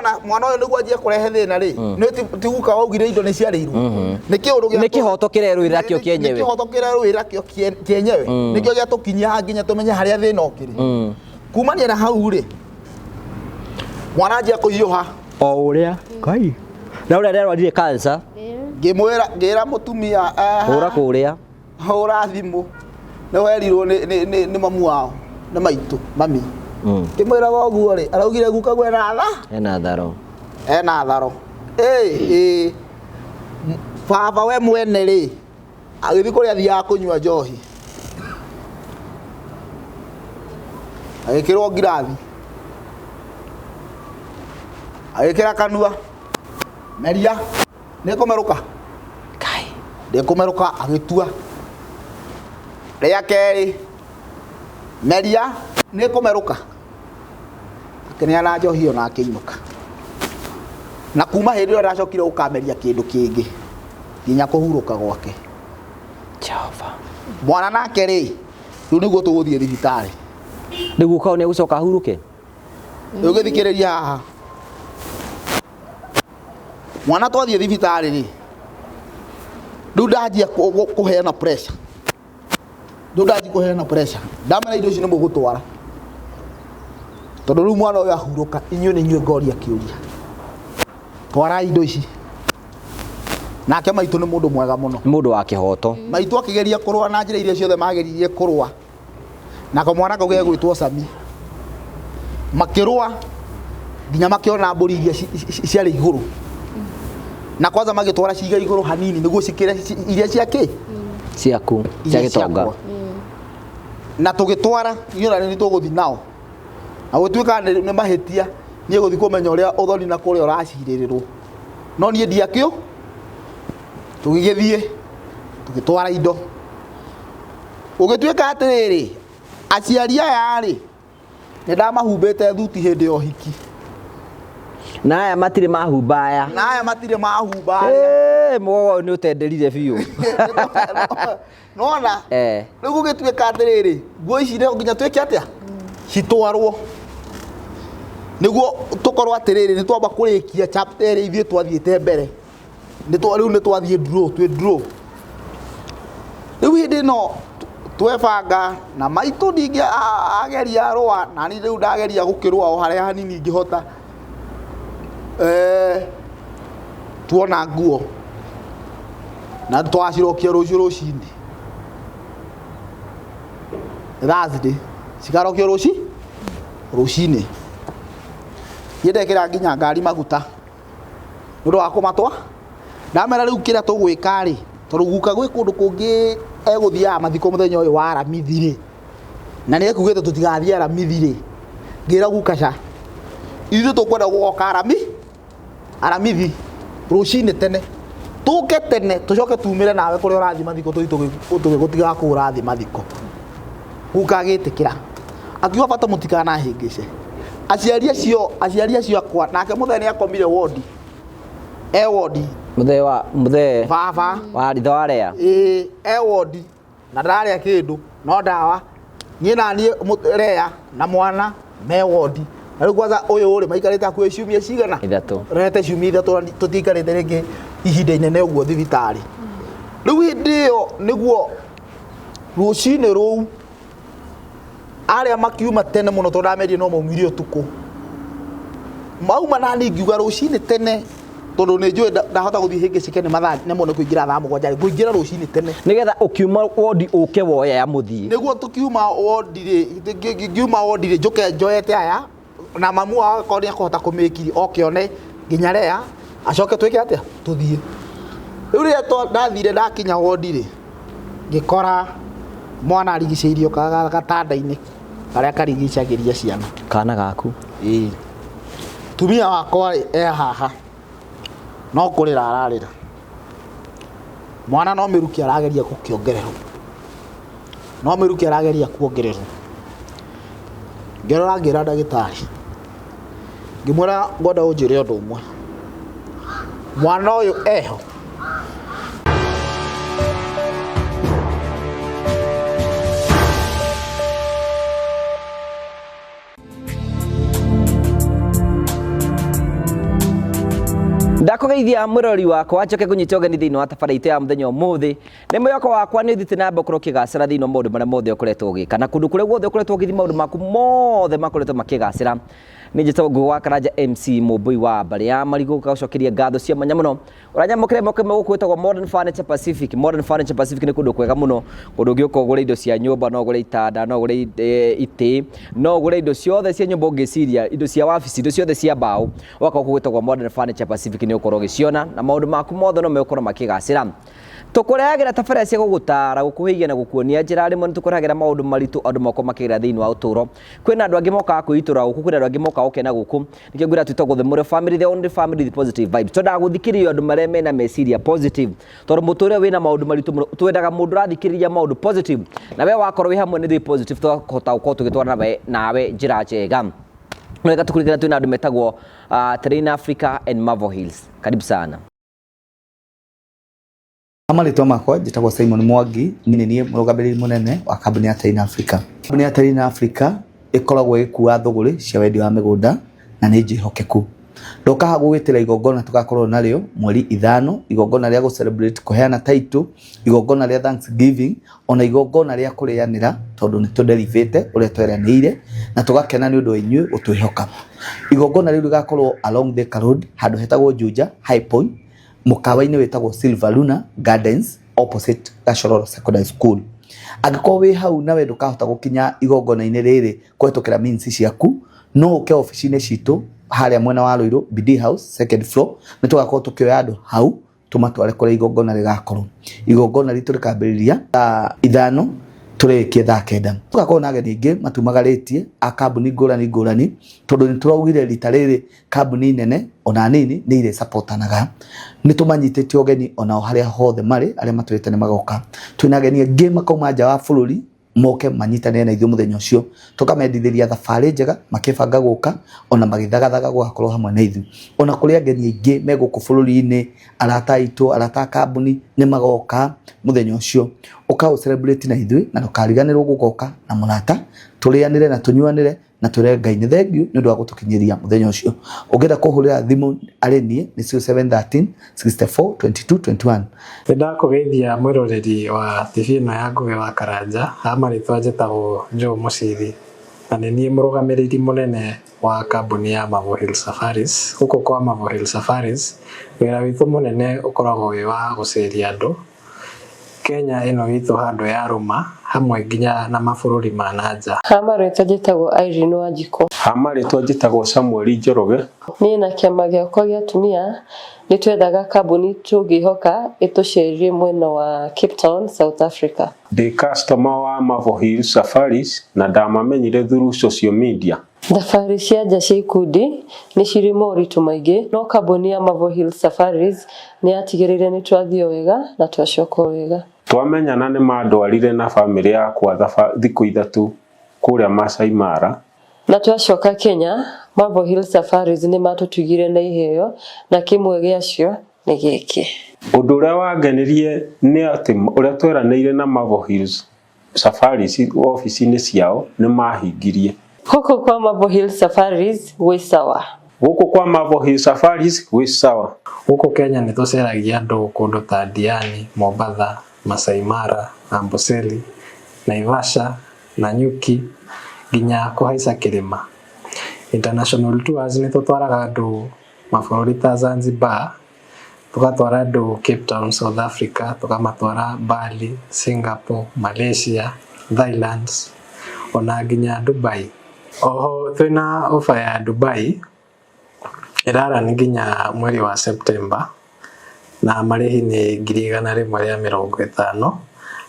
Na mwana ũyũ nĩguo anjie kũrehe thĩna rĩ, nĩ ti guka waugire indo nĩ ciarĩirwo, nĩ kĩũndũ gĩa Nĩ kĩhoto kĩrerũĩra kĩo nĩ kĩenyewe. kĩhoto kĩrerũĩra kĩo kĩenyewe, nĩkĩo gĩatũkinyia haha nginya tũmenye harĩa thĩna ũkĩrĩ. Kumania na hau rĩ, mwana anjia kũhiũha. O ũrĩa kai na ũrĩa ararwarire cancer. Ngĩmwĩra, ngĩra mũtumia, hũra kũrĩa. Hũra thimũ, nĩ werirwo nĩ mamu wao, nĩ maitũ mami. Ngĩmwĩra ũguo rĩ, araugire guka gwena tha Ena tharo. Ena tharo. Ĩ baba we mwene rĩ, agĩthiĩ kũrĩa athiaga kũnyua njohi, agĩkĩrwo ngirathi, agĩkĩra kanua, meria nĩ kũmerũka. Kai. Ndĩkũmerũka. Agĩtua rĩa kerĩ, meria nĩ kũmerũka, akĩneana njohi ĩyo na akĩinũka. Na kuma hĩndĩ ĩyo ndacokire gũkameria kĩndũ kĩngĩ nginya kũhurũka gwake. Jehova. Mwana nake rĩ, rĩu nĩguo tũgũthiĩ thibitarĩ. Nĩguo kau nĩ gũcoka ahurũke. Rĩu gĩthikĩrĩria haha, mwana twathiĩ thibitarĩ rĩ, rĩu ndanjia kũheana pressure, rĩu ndanjia kũheana pressure, ndamera indo ici nĩ mũgũtwara, tondũ rĩu mwana ũyũ ahurũka, inyuĩ nĩ inyuĩ ngoria kĩũria, twarai indo ici. Nake maitũ nĩ mũndũ mwega mũno. Nĩ mũndũ wa kĩhoto. Maitũ akĩgeria kũrũa na njĩra iria ciothe mageririe kũrũa nako mwana kau gegwĩtwo Sami, makĩrũa nginya makĩona mbũri iria ciarĩ igũrũ, na kwanza magĩtwara ciga igũrũ hanini nĩguo cikĩre iria cia kĩ Ciaku cia iria gĩtonga. Ciakwa. Na tũgĩtwara inyuĩ na nĩ tũgũthiĩ nao, na gũtuĩka nĩ mahĩtia niĩ gũthiĩ kũmenya ũrĩa ũthoni na kũrĩa ũracirĩrĩrwo, no niĩ ndiakĩũ. Tũgĩgĩthiĩ tũgĩtwara indo, gũgĩtuĩka atĩrĩrĩ, aciari aya rĩ, nĩ ndamahumbĩte thuti hĩndĩ ya ũhiki. Na aya matirĩ mahumba aya. Na aya matirĩ mahumba arĩa. Ĩ, mũgogo ũyũ nĩ ũtenderire biũ. Nona rĩu gũgĩtuĩka atĩrĩrĩ, nguo ici no nginya twĩke atĩa, citwarwo nĩguo tũkorwo atĩrĩrĩ, nĩ twamba kũrĩkia chapter ĩrĩa ithuĩ twathiĩte mbere. Rĩu nĩ twathiĩ draw, twĩ draw rĩu. Hĩndĩ ĩno twebanga na maitũ ningĩ ageria rũa, na niĩ rĩu ndageria gũkĩrũa o harĩa hanini ingĩhota. Tuona nguo na twacirokia rũciũ rũcinĩ Thursday, cikarokio rũcinĩ. Niĩ ndekĩra nginya ngari maguta nĩ ũndũ wa kũmatwa. Ndamera rĩu kĩrĩa tũgwĩka rĩ, tondũ guka gwĩ kũndũ kũngĩ egũthiaga mathiko mũthenya ũyũ wa Aramithi rĩ, na nĩ ekugĩte tũtigathiĩ Aramithi rĩ, ngĩra guka ca, ithuĩ tũkwenda gũgoka Aramithi rũcinĩ tene, tũke tene, tũcoke tumĩre nawe kũrĩa ũrathiĩ mathiko, tũthiĩ tũgĩgũtigaga kũu ũrathiĩ mathiko. Guka agĩtĩkĩra, akiuga bata mũtikanahĩngĩce aciari acio akwa. Nake mũthee nĩ akomire wodi, e wodi. Mũthee wa mũthee? Baba. Wa ritho warĩa. Ĩĩ, e wodi na ndararĩa kĩndũ no ndawa. Niĩ na niĩ rea na mwana me wodi, na rĩu kwanza ũyũ rĩ, maikarĩte hakuhĩ ciumia cigana? 3. Rete ciumia 3 na tũtiikarĩte rĩngĩ ihinda inene ũguo thibitarĩ. Rĩu hĩndĩ ĩyo nĩguo rũcinĩ rũu arĩa makiuma tene mũno, tondũ ndamerire no maumire ũtukũ, mauma na niĩ ngiuga rũcinĩ tene, tondũ nĩ njũĩ ndahota gũthiĩ hĩngĩcĩke nĩ mathaa nemwo nĩ kũingĩra thaa 7 rĩ, ngũingĩra rũcinĩ tene. Nĩgetha ũkiuma wondi ũke woe aya mũthiĩ. Nĩguo tũkiuma wondi rĩ, ngiuma wondi rĩ, njũke njoete aya na mamu wao, akorwo nĩ akũhota kũmĩkiri oke one nginya rea, acoke twĩke atĩa, tũthiĩ. Rĩu rĩrĩa ndathire ndakinya wondi rĩ, ngĩkora mwana arigicĩirio gatanda-inĩ karĩa karigicagĩria ciana. Kana gaku? Ĩĩ. Tumia wakwa rĩ, e haha no kũrĩra ararĩra, mwana no mĩruki arageria gũkĩongererwo, no mĩruki arageria kuongererwo. Ngĩrora, ngĩra ndagĩtarĩ, ngĩmwĩra ngwenda ũnjĩre ũndũ ũmwe, mwana ũyũ eho. Ndakũgeithia mwĩroreri wakwa, njoke ngũnyite ũgeni thĩinĩ wa tabarĩra itũ ya mũthenya ũmũthĩ. Nĩ mwĩhoko wakwa nĩ ũthiĩte na mbere gũkorwo ũkĩgacĩra thĩinĩ wa maũndũ marĩa mothe ũkoretwo ũgĩka, na kũndũ kũrĩa guothe ũkoretwo ũgĩthiĩ maũndũ maku mothe makoretwo makĩgacĩra. Nĩ njĩtagwo Ngũgĩ wa Karanja MC Mũmbũi wa mbarĩ ya Marigũ, ngagũcokeria ngatho cia mwanya mũno. Ũranyamũkĩra ĩmwe kwa ĩmwe gũkũ gwĩtagwo Modern Furniture Pacific. Modern Furniture Pacific nĩ kũndũ kwega mũno, kũndũ ũngĩũka ũgũre indo cia nyũmba, no ũgũre itanda, no ũgũre itĩ, no ũgũre indo ciothe cia nyũmba ũngĩciria, indo cia wabici, indo ciothe cia mbaũ. Ũgoka gũkũ gwĩtagwo Modern Furniture Pacific nĩ ũgũkorwo ũgĩciona na maũndũ maku mothe no megũkorwo makĩgacĩra. Tũkũrehagĩra tabarĩra cia gũgũtaara, gũkũhĩgia na gũkuonia njĩra. Rĩmwe nĩ tũkũrehagĩra maũndũ maritũ andũ makoragwo makĩgerera thĩinĩ wa ũtũũro. Kwĩna andũ angĩ mokaga kwĩitũrũra gũkũ, kwĩna andũ angĩ mokaga gũkena gũkũ. Nĩkĩo ngwĩra twĩtagwo The Mũrĩo Family, the only family with positive vibes. Twendaga gũthikĩrĩria andũ marĩa mena meciria positive, tondũ mũtũrĩre wĩna maũndũ maritũ mũno. Twendaga mũndũ ũrathikĩrĩria maũndũ positive, na we wakorwo wĩ hamwe na ithuĩ positive, tũkahota gũkorwo tũgĩtwarana nawe njĩra njega. No reka tũkũririkane twĩna andũ metagwo Terrain Africa and Marvel Hills. Karibu sana. Marĩtwa makwa njĩtagwo Simon Mwangi, niĩ nĩ niĩ mũrũgamĩrĩri mũnene wa kambuni ya Terrain Africa. Kambuni ya Terrain Africa ĩkoragwo ĩgĩkua thũgũrĩ cia wendia wa mĩgũnda na nĩ njĩhokeku. Ndoka haha gũgwĩtĩra igongona tũgakorwo narĩo mweri 5, igongona rĩa gũ celebrate kũheana title, igongona rĩa Thanksgiving, ona igongona rĩa kũrĩanĩra, tondũ nĩ tũderivĩte ũrĩa tweranĩire na tũgakena nĩ ũndũ wa inyuĩ gũtwĩhoka. Igongona rĩu rĩgakorwo along Thika Road, handũ hetagwo Juja High Point, mũkawa-inĩ wĩtagwo Silver Luna Gardens opposite Gachororo Secondary School. Angĩkorwo wĩ hau na we ndũkahota gũkinya igongona-inĩ rĩrĩ kũhetũkĩra means ciaku, no ũke obici-inĩ citũ harĩa mwena wa Ruiru, BD House second floor, nĩ tũgakorwo tũkĩoya andũ hau tũmatware kũrĩa igongona rĩgakorwo. Igongona ritũ rĩkambĩrĩria thaa 5 tũrĩkie thaa 9. Tũgakorwo na ageni aingĩ matumagarĩtie a kambuni ngũrani ngũrani, tondũ nĩ tũraugire rita rĩrĩ kambuni nene ona nini nĩ irĩ supportanaga. Nĩ tũmanyitĩte ũgeni onao harĩa hothe marĩ, arĩa matwĩrĩte nĩ magoka. Twĩna ageni angĩ makauma nja wa bũrũri moke manyitanĩre na ithuĩ mũthenya ũcio, tũkamendithĩria thabarĩ njega makĩbanga gũka ona magĩthagathaga gũgakorwo hamwe na ithuĩ. Ona kũrĩ ageni aingĩ me gũkũ bũrũri-inĩ, arata aitũ, arata a kambuni nĩ magoka mũthenya ũcio. Ũka ũ celebrate na ithuĩ na ndũkariganĩrwo gũgoka na mũrata, tũrĩanĩre na tũnyuanĩre na twĩre Ngai nĩ thengiũ nĩ ũndũ wa gũtũkinyĩria mũthenya ũcio. Ũngĩenda kũhũrĩra thimũ arĩ niĩ nĩ 0713 64 22 21. Nĩ ndakũgeithia mwĩroreri wa TV ĩno ya Ngũgĩ wa Karanja. Ha marĩtwa njĩtagwo Joe Mũciri na nĩ niĩ mũrũgamĩrĩri mũnene wa kambuni ya Marvel Hill Safaris. Gũkũ kwa Marvel Hill Safaris wĩra witũ mũnene ũkoragwo wĩ wa gũceria andũ Kenya ĩno itũ handũ ya rũma hamwe nginya na mabũrũri ma na nja. Ha marĩtwa njĩtagwo Irene Wanjikũ. Ha marĩtwa njĩtagwo Samuel Njoroge. Niĩ na kĩama gĩakwa gĩa atumia nĩ twethaga kambuni tũngĩhoka ĩtũcerie mwena wa Cape Town, South Africa. Ndĩ customer wa Marvel Hill Safaris na ndamamenyire through social media. Thabarĩ cia nja cia ikundi nĩ cirĩ moritũ maingĩ, no kambuni ya Marvel Hill Safaris nĩ yatigĩrĩire nĩ twathiĩ o wega na twacoka o wega. Twamenyana nĩ mandwarire na bamĩrĩ yakwa thikũ 3 kũrĩa Masai Mara. Na twacoka Kenya, Marvel Hill Safaris nĩ matũtugire na iheo na kĩmwe gĩacio nĩ gĩkĩ. Ũndũ ũrĩa wangenirie nĩ atĩ ũrĩa tweranĩire na Marvel Hills Safaris obici-inĩ ciao nĩ mahingirie. Gũkũ kwa Marvel Hill Safaris gwĩ sawa. Gũkũ kwa Marvel Hill Safaris gwĩ sawa. Gũkũ Kenya nĩ tũceragia andũ kũndũ ta Diani, Mombatha, Masai Mara, Amboseli, Naivasha, Nanyuki nginya kũhaica kĩrĩma. International tours nĩ tũtwaraga andũ mabũrũri ta Zanzibar, tũgatwara andũ Cape Town, South Africa, tũkamatwara Bali, Singapore, Malaysia, Thailand ona nginya Dubai. Oho twĩna offer ya Dubai ĩrarani nginya mweri wa September na marĩhi nĩ 150,000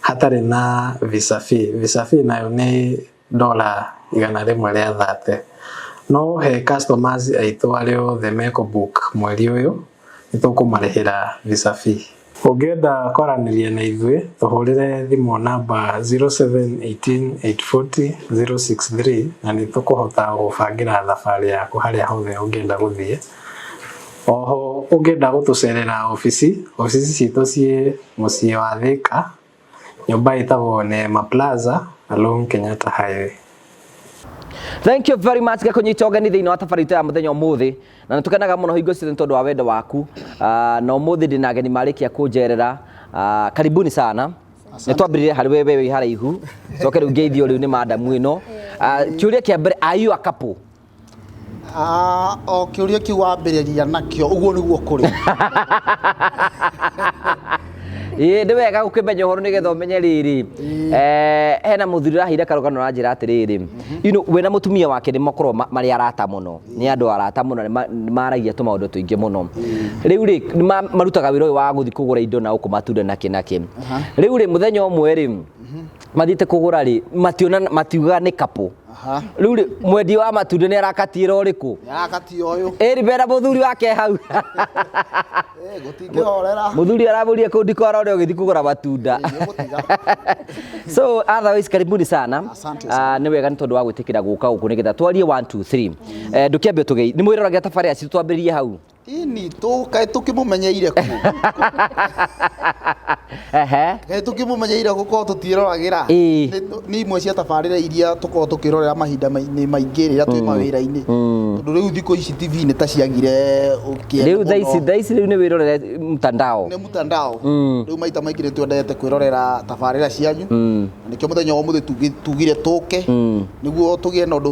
hatarĩ na visa fee. Visa fee nayo nĩ dola 130. No he customers aitũ arĩa othe mekũ book mweri ũyũ nĩ tũkũmarĩhĩra visa fee. Ũngĩenda kwaranĩria na ithuĩ tũhũrĩre thimũ namba 0718 840 063 na nĩ tũkũhota gũbangĩra thabarĩ yaku harĩa hothe ũngĩenda gũthiĩ. Oho ũngĩenda gũtũcerera obici, obici citũ ciĩ mũciĩ wa Thika, nyũmba ĩtagwo Neema Plaza along Kenyatta Highway. Thank you very much gakũnyita ũgeni thĩinĩ wa tabarĩra itũ ya mũthenya ũmũthĩ, na nĩ tũkenaga mũno hingo ciothe nĩ tondũ wa wendo waku. Na ũmũthĩ ndĩna ageni marĩkia kũnjerera. Karibuni sana. Nĩ twambĩrĩrie harĩ we wĩ haraihu, coke rĩu ngeithio rĩu nĩ madamu ĩno. Kĩũria kĩa mbere, are you a couple? O kĩũria kĩu wambĩrĩria nakĩo ũguo nĩguo kũrĩ. Ĩĩ nĩ wega gũkĩmenya ũhoro nĩgetha ũmenye rĩrĩ. Hena mũthuri ũraheire karũgano aranjĩra atĩrĩrĩ, we na mũtumia wake nĩ makoragwo marĩ arata mũno, nĩ andũ arata mũno, nĩ maragia tũmaũndũ tũingĩ mũno. Rĩu rĩ, nĩ marutaga wĩra ũyũ wa gũthiĩ kũgũra indo na gũkũ matunda na kĩ na kĩ. Rĩu rĩ, mũthenya ũmwe rĩ, mathiĩte kũgũra rĩ, mationa matiugaga nĩ couple. Rĩu rĩ, mwendia wa matunda nĩ arakatiĩra ũrĩkũ? Nĩarakatia ũyũ. Ĩri mbere mũthuri wake hau. Gũtingĩhorera. Mũthuri aramũria kũu ndikora ũrĩa ũgĩthiĩ kũgũra matunda. So otherwise karibuni sana. Asante Nĩ wega nĩ tondũ wa gwĩtĩkĩra gũka gũkũ nĩgetha twarie 1 2 3. Ndũkĩambe tũgei. Nĩ mwĩroragia tabarĩra citũ twambĩrĩrie hau. Ini kaĩ tũkĩmũmenyeire kũ? Ehe. Kaĩ tũkĩmũmenyeire gũkorwo tũtiĩroragĩra? Ĩĩ. Nĩ imwe cia tabarĩra iria tũkoragwo tũkĩrorera mahinda-inĩ maingĩ rĩrĩa twĩ mawĩra-inĩ. Tondũ rĩu thikũ ici TV nĩ ta ciagire kĩene Rĩu thaa ici mũno. thaa ici rĩu nĩ wĩrorere mtandao. Nĩ mtandao. Rĩu maita maingĩ nĩ twendete kwĩrorera tabarĩra cianyu. Na nĩkĩo mũthenya wa ũmũthĩ tugire tũke nĩguo tũgĩe na ũndũ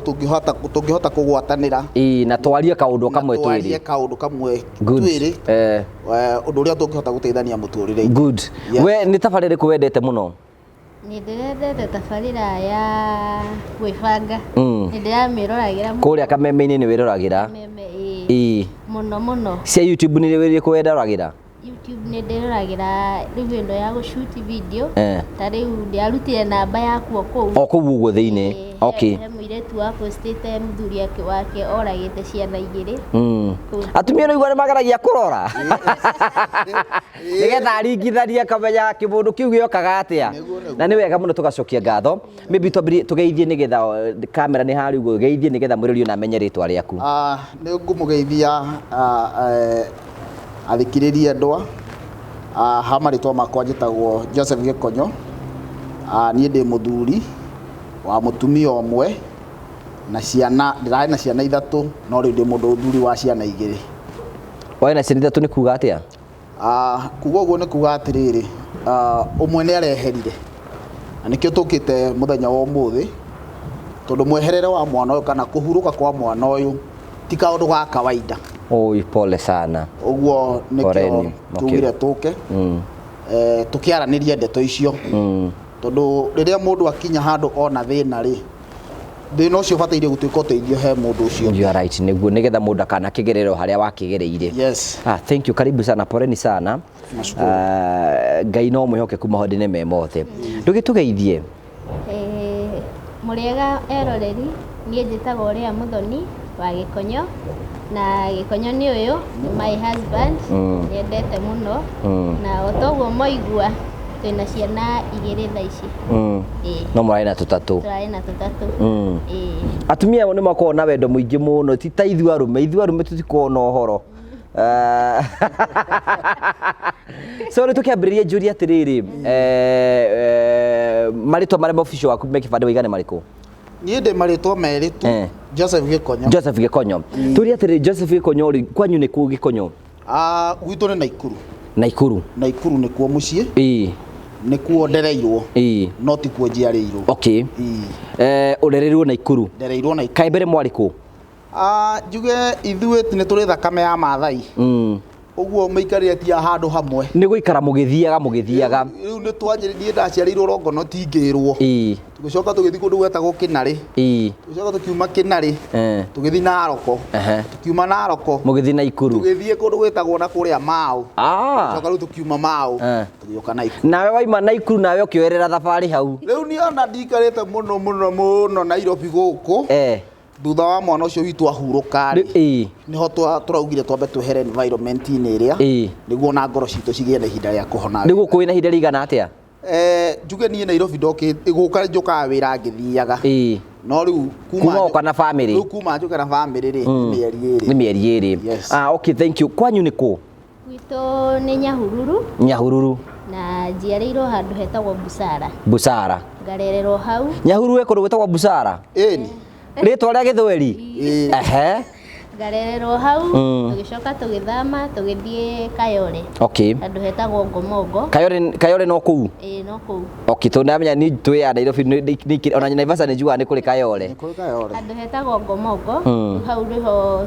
tũngĩhota kũgwatanĩra. Ĩĩ, na twarie kaũndũ kamwe Na twarie twĩrĩ. kaũndũ kamwe Good. twĩrĩ. Ũndũ ũrĩa tũngĩhota gũteithania mũtũrĩre-inĩ. Good. Yes. We nĩ tabarĩra ĩrĩkũ wendete mũno? Nĩ ndĩrendete tabarĩra ya gwĩbanga. Nĩ ndĩramĩroragĩra mũno. Kũrĩa kameme-inĩ nĩ wĩroragĩra? Kameme, ĩĩ. Ĩĩ. Mũno mũno. Cia YouTube nĩ ĩrĩkũ wendoragĩra? YouTube nĩ ndĩroragĩra rĩu ĩno ya gũshoot video. Ta rĩu ndĩrarutire namba yaku o kũu. O kũu ũguo thĩinĩ. Ĩĩ, Okay. he mũirĩtu wa postĩte mũthuri wake oragĩte ciana igĩrĩ. Atumia nĩ ũiguaga nĩ mageragia kũrora. Nĩgetha aringithanie akamenya kĩmũndũ kĩu gĩokaga atĩa. Na nĩ wega mũno tũgacokia ngatho. Maybe twambĩrĩrie tũgeithie nĩgetha kamera nĩ harĩa ũguo, geithie nĩgetha mwĩrori ona amenye rĩtwa rĩaku. Nĩ ngũmũgeithia athikĩrĩria endwa. Ha marĩtwa makwa njĩtagwo Joseph Gĩkonyo. Niĩ ndĩ mũthuri wa mũtumia ũmwe na ciana, ndĩrarĩ na ciana ithatũ, no rĩu ndĩ mũndũ mũthuri wa ciana igĩrĩ. Warĩ na ciana ithatũ nĩ kuga atĩa? Kuga ũguo nĩ kuga atĩrĩrĩ, ũmwe nĩ areherire na nĩkĩo tũkĩte mũthenya wa ũmũthĩ, tondũ mweherere wa mwana ũyũ kana kũhurũka kwa mwana ũyũ ti kaũndũ ga kawaida. Oi, pole sana. Ũguo nĩkĩo Poleni, tugire tũke, tũkĩaranĩrie ndeto icio. Tondũ rĩrĩa mũndũ akinya handũ ona thĩna rĩ, thĩna ũcio ũbataire gũtuĩka ũteithio he mũndũ ũcio. You are right, nĩguo nĩgetha mũndũ akanakĩgerera harĩa wakĩgereire. Yes. Thank you, karibu sana, poleni sana. Nashukuru. Ngai no mwĩhokeku maũndũ-inĩ me mothe. Ndũgĩtũgeithie. Mũrĩega eroreri, niĩ njĩtagwo Lea Muthoni wa Gĩkonyo, na Gĩkonyo nĩ ũyũ, nĩ my husband, nyendete mũno, na o toguo mwaigua twĩna ciana igĩrĩ thaa ici. Ĩĩ. No mũrarĩ na tũtatũ. Tũrarĩ na tũtatũ. Ĩĩ. Atumia nĩ makoragwo na wendo mũingĩ mũno, ti ta ithuĩ arũme, ithuĩ arũme tũtikoragwo na ũhoro. So rĩu tũkĩambĩrĩria njũrie atĩrĩrĩ, marĩtwa marĩa official waku me kĩbandĩ waiga nĩ marĩkũ? Niĩ ndĩ marĩtwa merĩ tu. Joseph Gĩkonyo. Joseph Gĩkonyo. Tũrie atĩrĩrĩ, Joseph Gĩkonyo rĩ, kwanyu nĩ kũ Gĩkonyo? Gwitũ nĩ Naikuru. Naikuru. Naikuru nĩkuo mũciĩ. Ĩĩ. Nĩkuo ndereirwo. Ĩĩ. No tikuo njiarĩirwo. Okay. Ĩĩ. Ũrereirwo Naikuru. Ndereirwo Naikuru. Kaĩ mbere mwarĩ kũ? Njuge ithuĩ nĩ tũrĩ thakame ya Maathai. Ũguo mĩikarĩre ti ya handũ hamwe. Nĩ gũikara mũgĩthiaga mũgĩthiaga. Rĩu nĩ twanjĩrĩ, niĩ ndaciarĩirwo Rongono tingĩrwo. Ĩĩ. Tũgĩcoka tũgĩthiĩ kũndũ gwetagwo Kĩnarĩ. Ĩĩ. Tũgĩcoka tũkiuma Kĩnarĩ. Tũgĩthiĩ Naroko. Tũkiuma Naroko. Mũgĩthiĩ Naikuru. Tũgĩthiĩ kũndũ gwĩtagwo na kũrĩa Mau. Tũgĩcoka rĩu tũkiuma Mau. Tũgĩũka Naikuru. Nawe waima Naikuru nawe ũkĩoerera thabarĩ hau. Rĩu niĩ ona ndikarĩte mũno mũno mũno Nairobi gũkũ. Thutha wa mwana ũcio witũ ahurũka rĩ, nĩho tũraugire twambe twehere environment-inĩ ĩrĩa, nĩguo na ngoro citũ cigĩe na ihinda rĩa kũhona. Nĩ gũkũ wĩna ihinda rĩigana atĩa? Njuge niĩ Nairobi ndokĩte, gũka njũkaga wĩra ngĩthiaga. No rĩu Kuma ũka na family. Rĩu kuma njũke na family rĩ, nĩ mĩeri ĩrĩ. Nĩ mĩeri ĩrĩ. Yes. Okay, thank you. Kwanyu nĩ kũ? Gwitũ nĩ Nyahururu. Nyahururu. Na njiarĩirwo handũ hetagwo Busara. Busara. Ngarererwo hau. Nyahururu ĩ kũndũ gwĩtagwo Busara? Ĩni. Rĩtwa rĩa gĩthweri. Ĩĩ. Ehe. Ngarererwo hau, tũgĩcoka tũgĩthama tũgĩthiĩ Kayole. Okay. Handũ hetagwo Ngomongo. Kayore, Kayore no kũu? Ĩĩ, no kũu. Okay, tondũ ndamenya ni twĩ ya Nairobi ona Naivasha nĩ njugaga nĩ kũrĩ Kayore. Nĩ kũrĩ Kayore. Handũ hetagwo Ngomongo, hau nĩho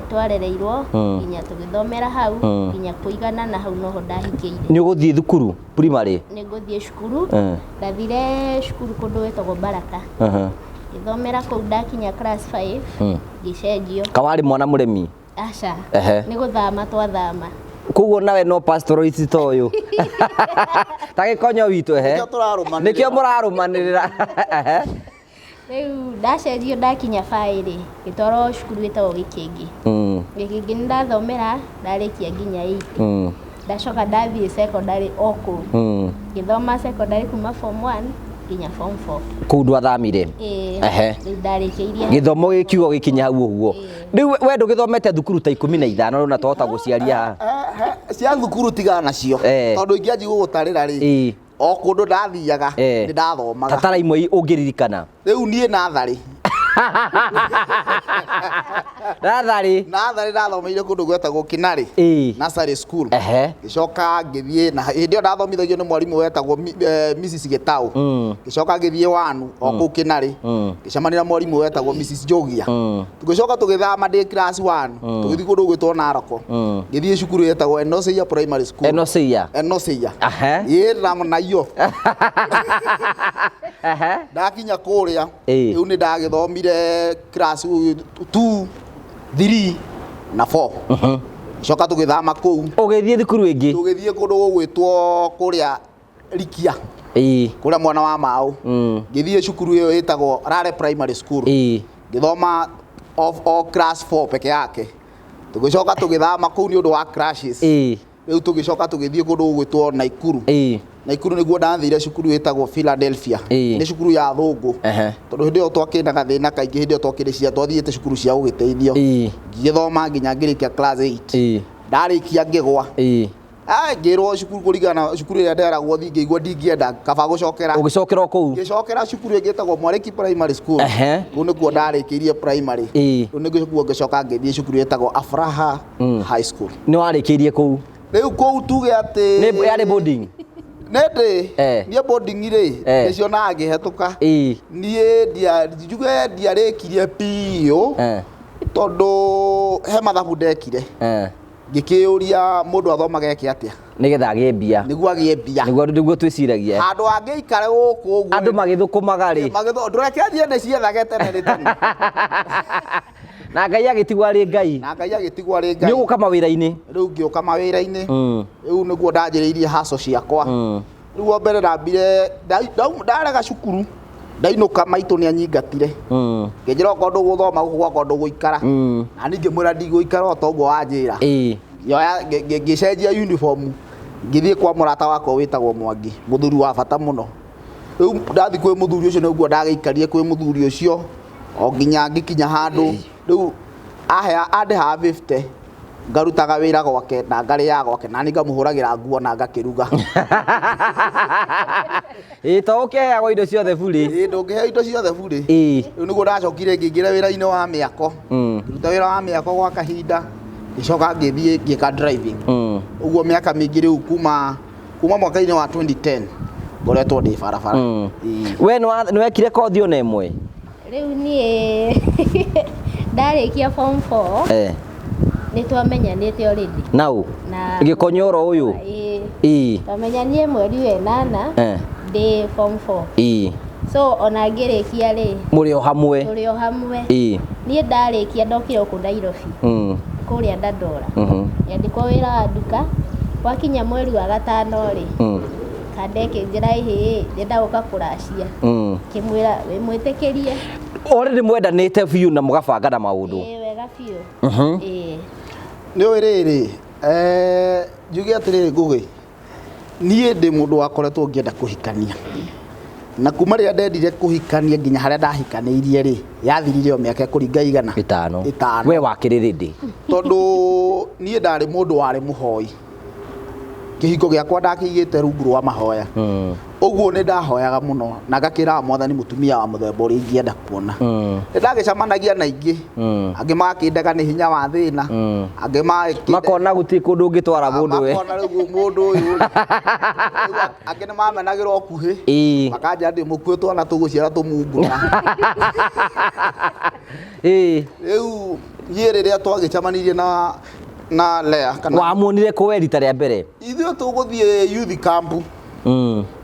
twarereirwo nginya tũgĩthomera hau nginya kũigana na hau noho ndahikĩire. Nĩ ũgũthiĩ thukuru primary? Nĩ ngũthiĩ cukuru. Ndathire cukuru kũndũ gwĩtagwo Baraka. Ngĩthomera kũu ndakinya class 5 ngĩcenjio. Kawarĩ mwana mũremi? Aca. Ehe. Nĩ gũthama twathama. Koguo nawe no pastoralist ta ũyũ. Ta gĩkonyo witũ, ehe. Nĩkĩo tũrarũmanĩrĩra. Nĩkĩo mũrarũmanĩrĩra. Ehe. Rĩu ndacenjio ndakinya baĩ rĩ, ngĩtwarwo cukuru ĩtagwo Gĩkĩngĩ. Gĩkĩngĩ nĩ ndathomera, ndarĩkia nginya 8. Ndacoka ndathiĩ secondary o kũu. Ngĩthoma secondary kuma form 1 nginya form 4. Kũu ndwathamire? Ĩĩ. Ehe. Rĩu ndarĩkĩirie. Gĩthomo gĩkiugo gĩkinya hau ũguo. Rĩu we ndũgĩthomete thukuru ta 15 rĩu na twahota gũciaria haha. Cia thukuru tigana nacio. Tondũ ingĩanjia gũgũtarĩra rĩ, o kũndũ ndathiaga, nĩ ndathomaga. Tatara imwe ũngĩririkana. Rĩu niĩ natharĩ. Natharĩ. Natharĩ ndathomeire kũndũ gwetagwo Kinarĩ. Nursery school. Ehe. Ngĩcoka ngĩthiĩ na hĩndĩ ĩyo ndathomithagio nĩ mwarimũ wetagwo Mrs Gĩtaũ. Ngĩcoka ngĩthiĩ Wanu o kũu Kinarĩ. Ngĩcemania na mwarimũ wetagwo Mrs Njogia. Tũgĩcoka tũgĩthama ndĩ class 1. Tũgĩthiĩ kũndũ gwĩtwo Naroko. Ngĩthiĩ cukuru yetagwo Enoseia Primary School. Enoseia. Enoseia. Ehe. Ĩĩ na iyo. Ehe. Ndakinya kũrĩa. Rĩu nĩ ndagĩthomire class 2, 3 na 4. Coka tũgĩthama kũu. Ũgĩthiĩ thukuru ĩngĩ? Tũgĩthiĩ kũndũ gũgwĩtwo kũrĩa Rikia. Kũrĩa mwena wa Mau. Ngĩthiĩ cukuru ĩyo ĩtagwo Rare Primary School. Ngĩthoma o class 4 peke yake. Tũgĩcoka tũgĩthama kũu nĩ ũndũ wa clashes. Rĩu tũgĩcoka tũgĩthiĩ kũndũ gũgwĩtwo Naikuru. Naikuru nĩguo ndathire cukuru ĩtagwo Philadelphia. Nĩ cukuru ya athũngũ. Tondũ hĩndĩ ĩyo twakĩrĩ na gathĩna kaingĩ, hĩndĩ ĩyo twakĩrĩ cia twathiĩte cukuru cia gũgĩteithio. Ngĩgĩthoma nginya ngĩrĩkia class 8. Ndarĩkia ngĩgwa. Ngĩrwo cukuru kũringana na cukuru ĩrĩa nderagwo thiĩ, ngĩigua ndingĩenda, kaba gũcokera. Ũgĩcokera o kũu? Ngĩcokera cukuru ĩngĩ ĩtagwo Mwarĩki Primary School. Kũu nĩkuo ndarĩkĩirie primary. Rĩu nĩkuo ngĩcoka ngĩthiĩ cukuru ĩtagwo Afraha High School. Nĩ warĩkĩirie kũu? Rĩu kũu tuge atĩ Nĩ yarĩ boarding? Nĩ ndĩ. Niĩ boarding rĩ, nĩcionaga ngĩhetũka. Niĩ njuge ndiarĩkirie biũ, tondũ he mathabu ndekire. Ngĩkĩũria mũndũ athomaga eke atĩa? Nĩgetha agĩe mbia. Nĩguo agĩe mbia. Nĩguo twĩciragia. Handũ angĩikare gũkũ ũguo. Andũ magĩthũkũmaga rĩ. Ndũreke thiĩ ndĩciethage tene nĩ tene. Na Ngai agĩtigwo arĩ Ngai. Na Ngai agĩtigwo arĩ Ngai. Nĩ ũgũka mawĩra-inĩ? Rĩu ngĩũka mawĩra-inĩ. Rĩu nĩguo ndanjĩrĩirie hustle ciakwa. Rĩu wa mbere ndambire, ndarega cukuru, ndainũka maitũ nĩ anyingatire. Ngĩnjĩra okorwo ndũgũthoma gũkũ gwakwa ndũgũikara. Na niĩ ngĩmwĩra ndigũikara o ta ũguo wanjĩra. Ngĩoya, ngĩcenjia uniform, ngĩthiĩ kwa mũrata wakwa wĩtagwo Mwangi, mũthuri wa bata mũno. Rĩu ndathiĩ kwĩ mũthuri ũcio nĩguo ndagĩikarire kwĩ mũthuri ũcio o nginya ngĩkinya handũ. Rĩu andĩhaga 50, ngarutaga wĩra gwake na ngarĩaga gwake na niĩ ngamũhũragĩra nguo na ngakĩruga. Ĩĩ, to ũkĩheagwo indo ciothe burĩ. Ĩĩ, ndũngĩheo indo ciothe burĩ. Rĩu nĩguo ndacokire ngĩingĩra wĩra-inĩ wa mĩako. Ngĩruta wĩra wa mĩako gwa kahinda, ngĩcoka ngĩthiĩ ngĩka driving. Ũguo mĩaka mĩingĩ rĩu kuma mwaka-inĩ wa 2010 ngoretwo ndĩ barabara. We nĩ wekire kothi ona ĩmwe? Rĩu niĩ ndarĩkia form 4, nĩ twamenyanĩte already. Nau? Na Gĩkonyoro ũyũ? Ĩĩ. Ĩĩ. Twamenyanire mweri wa ĩnana ndĩ form 4. So ona ngĩrĩkia rĩ, Mũrĩ o hamwe? Tũrĩ o hamwe. Niĩ ndarĩkia ndokire gũkũ Nairobi. Kũrĩa Dandora. Ngĩandĩkwo wĩra wa nduka. Gwakinya mweri wa gatano rĩ, kande ĩkĩnjĩra ĩhĩ, ndĩrenda gũka kũracia. Ngĩmwĩra wĩ mwĩtĩkĩrie. Already mwendanĩte biũ na mũgabanga na maũndũ. Ĩĩ, wega biũ. Ĩĩ. Nĩ ũĩ rĩrĩ, njuge atĩrĩrĩ Ngũgĩ, niĩ ndĩ mũndũ wakoretwo ngĩenda kũhikania. Na kuma rĩrĩa ndendire kũhikania nginya harĩa ndahikanĩirie rĩ, yathirire o mĩaka ĩkũringa igana. Ĩtano. Ĩtano. We wakĩrĩ ready. Tondũ niĩ ndarĩ mũndũ warĩ mũhoi. Kĩhiko gĩakwa ndakĩigĩte rungu rwa mahoya. Ũguo nĩ ndahoyaga mũno na ngakĩraga Mwathani mũtumia wa mũthemba ũrĩa ingĩenda kuona. Nĩ ndagĩcemanagia na ingĩ, angĩ magakĩndega nĩ hinya wa thĩna, angĩ magakĩndega Makona gũtirĩ kũndũ ũngĩtwara mũndũ we. Makona rĩu mũndũ ũyũ rĩ. Rĩu angĩ nĩ mamenagĩra ũkuhĩ, makanjĩra ndĩ mũkuĩ twana tũgũciara tũmunguna. Rĩu niĩ rĩrĩa twagĩcemanirie na Lea kana Wamuonire kũ we rita rĩa mbere? Ithuĩ tũgũthiĩ youth camp.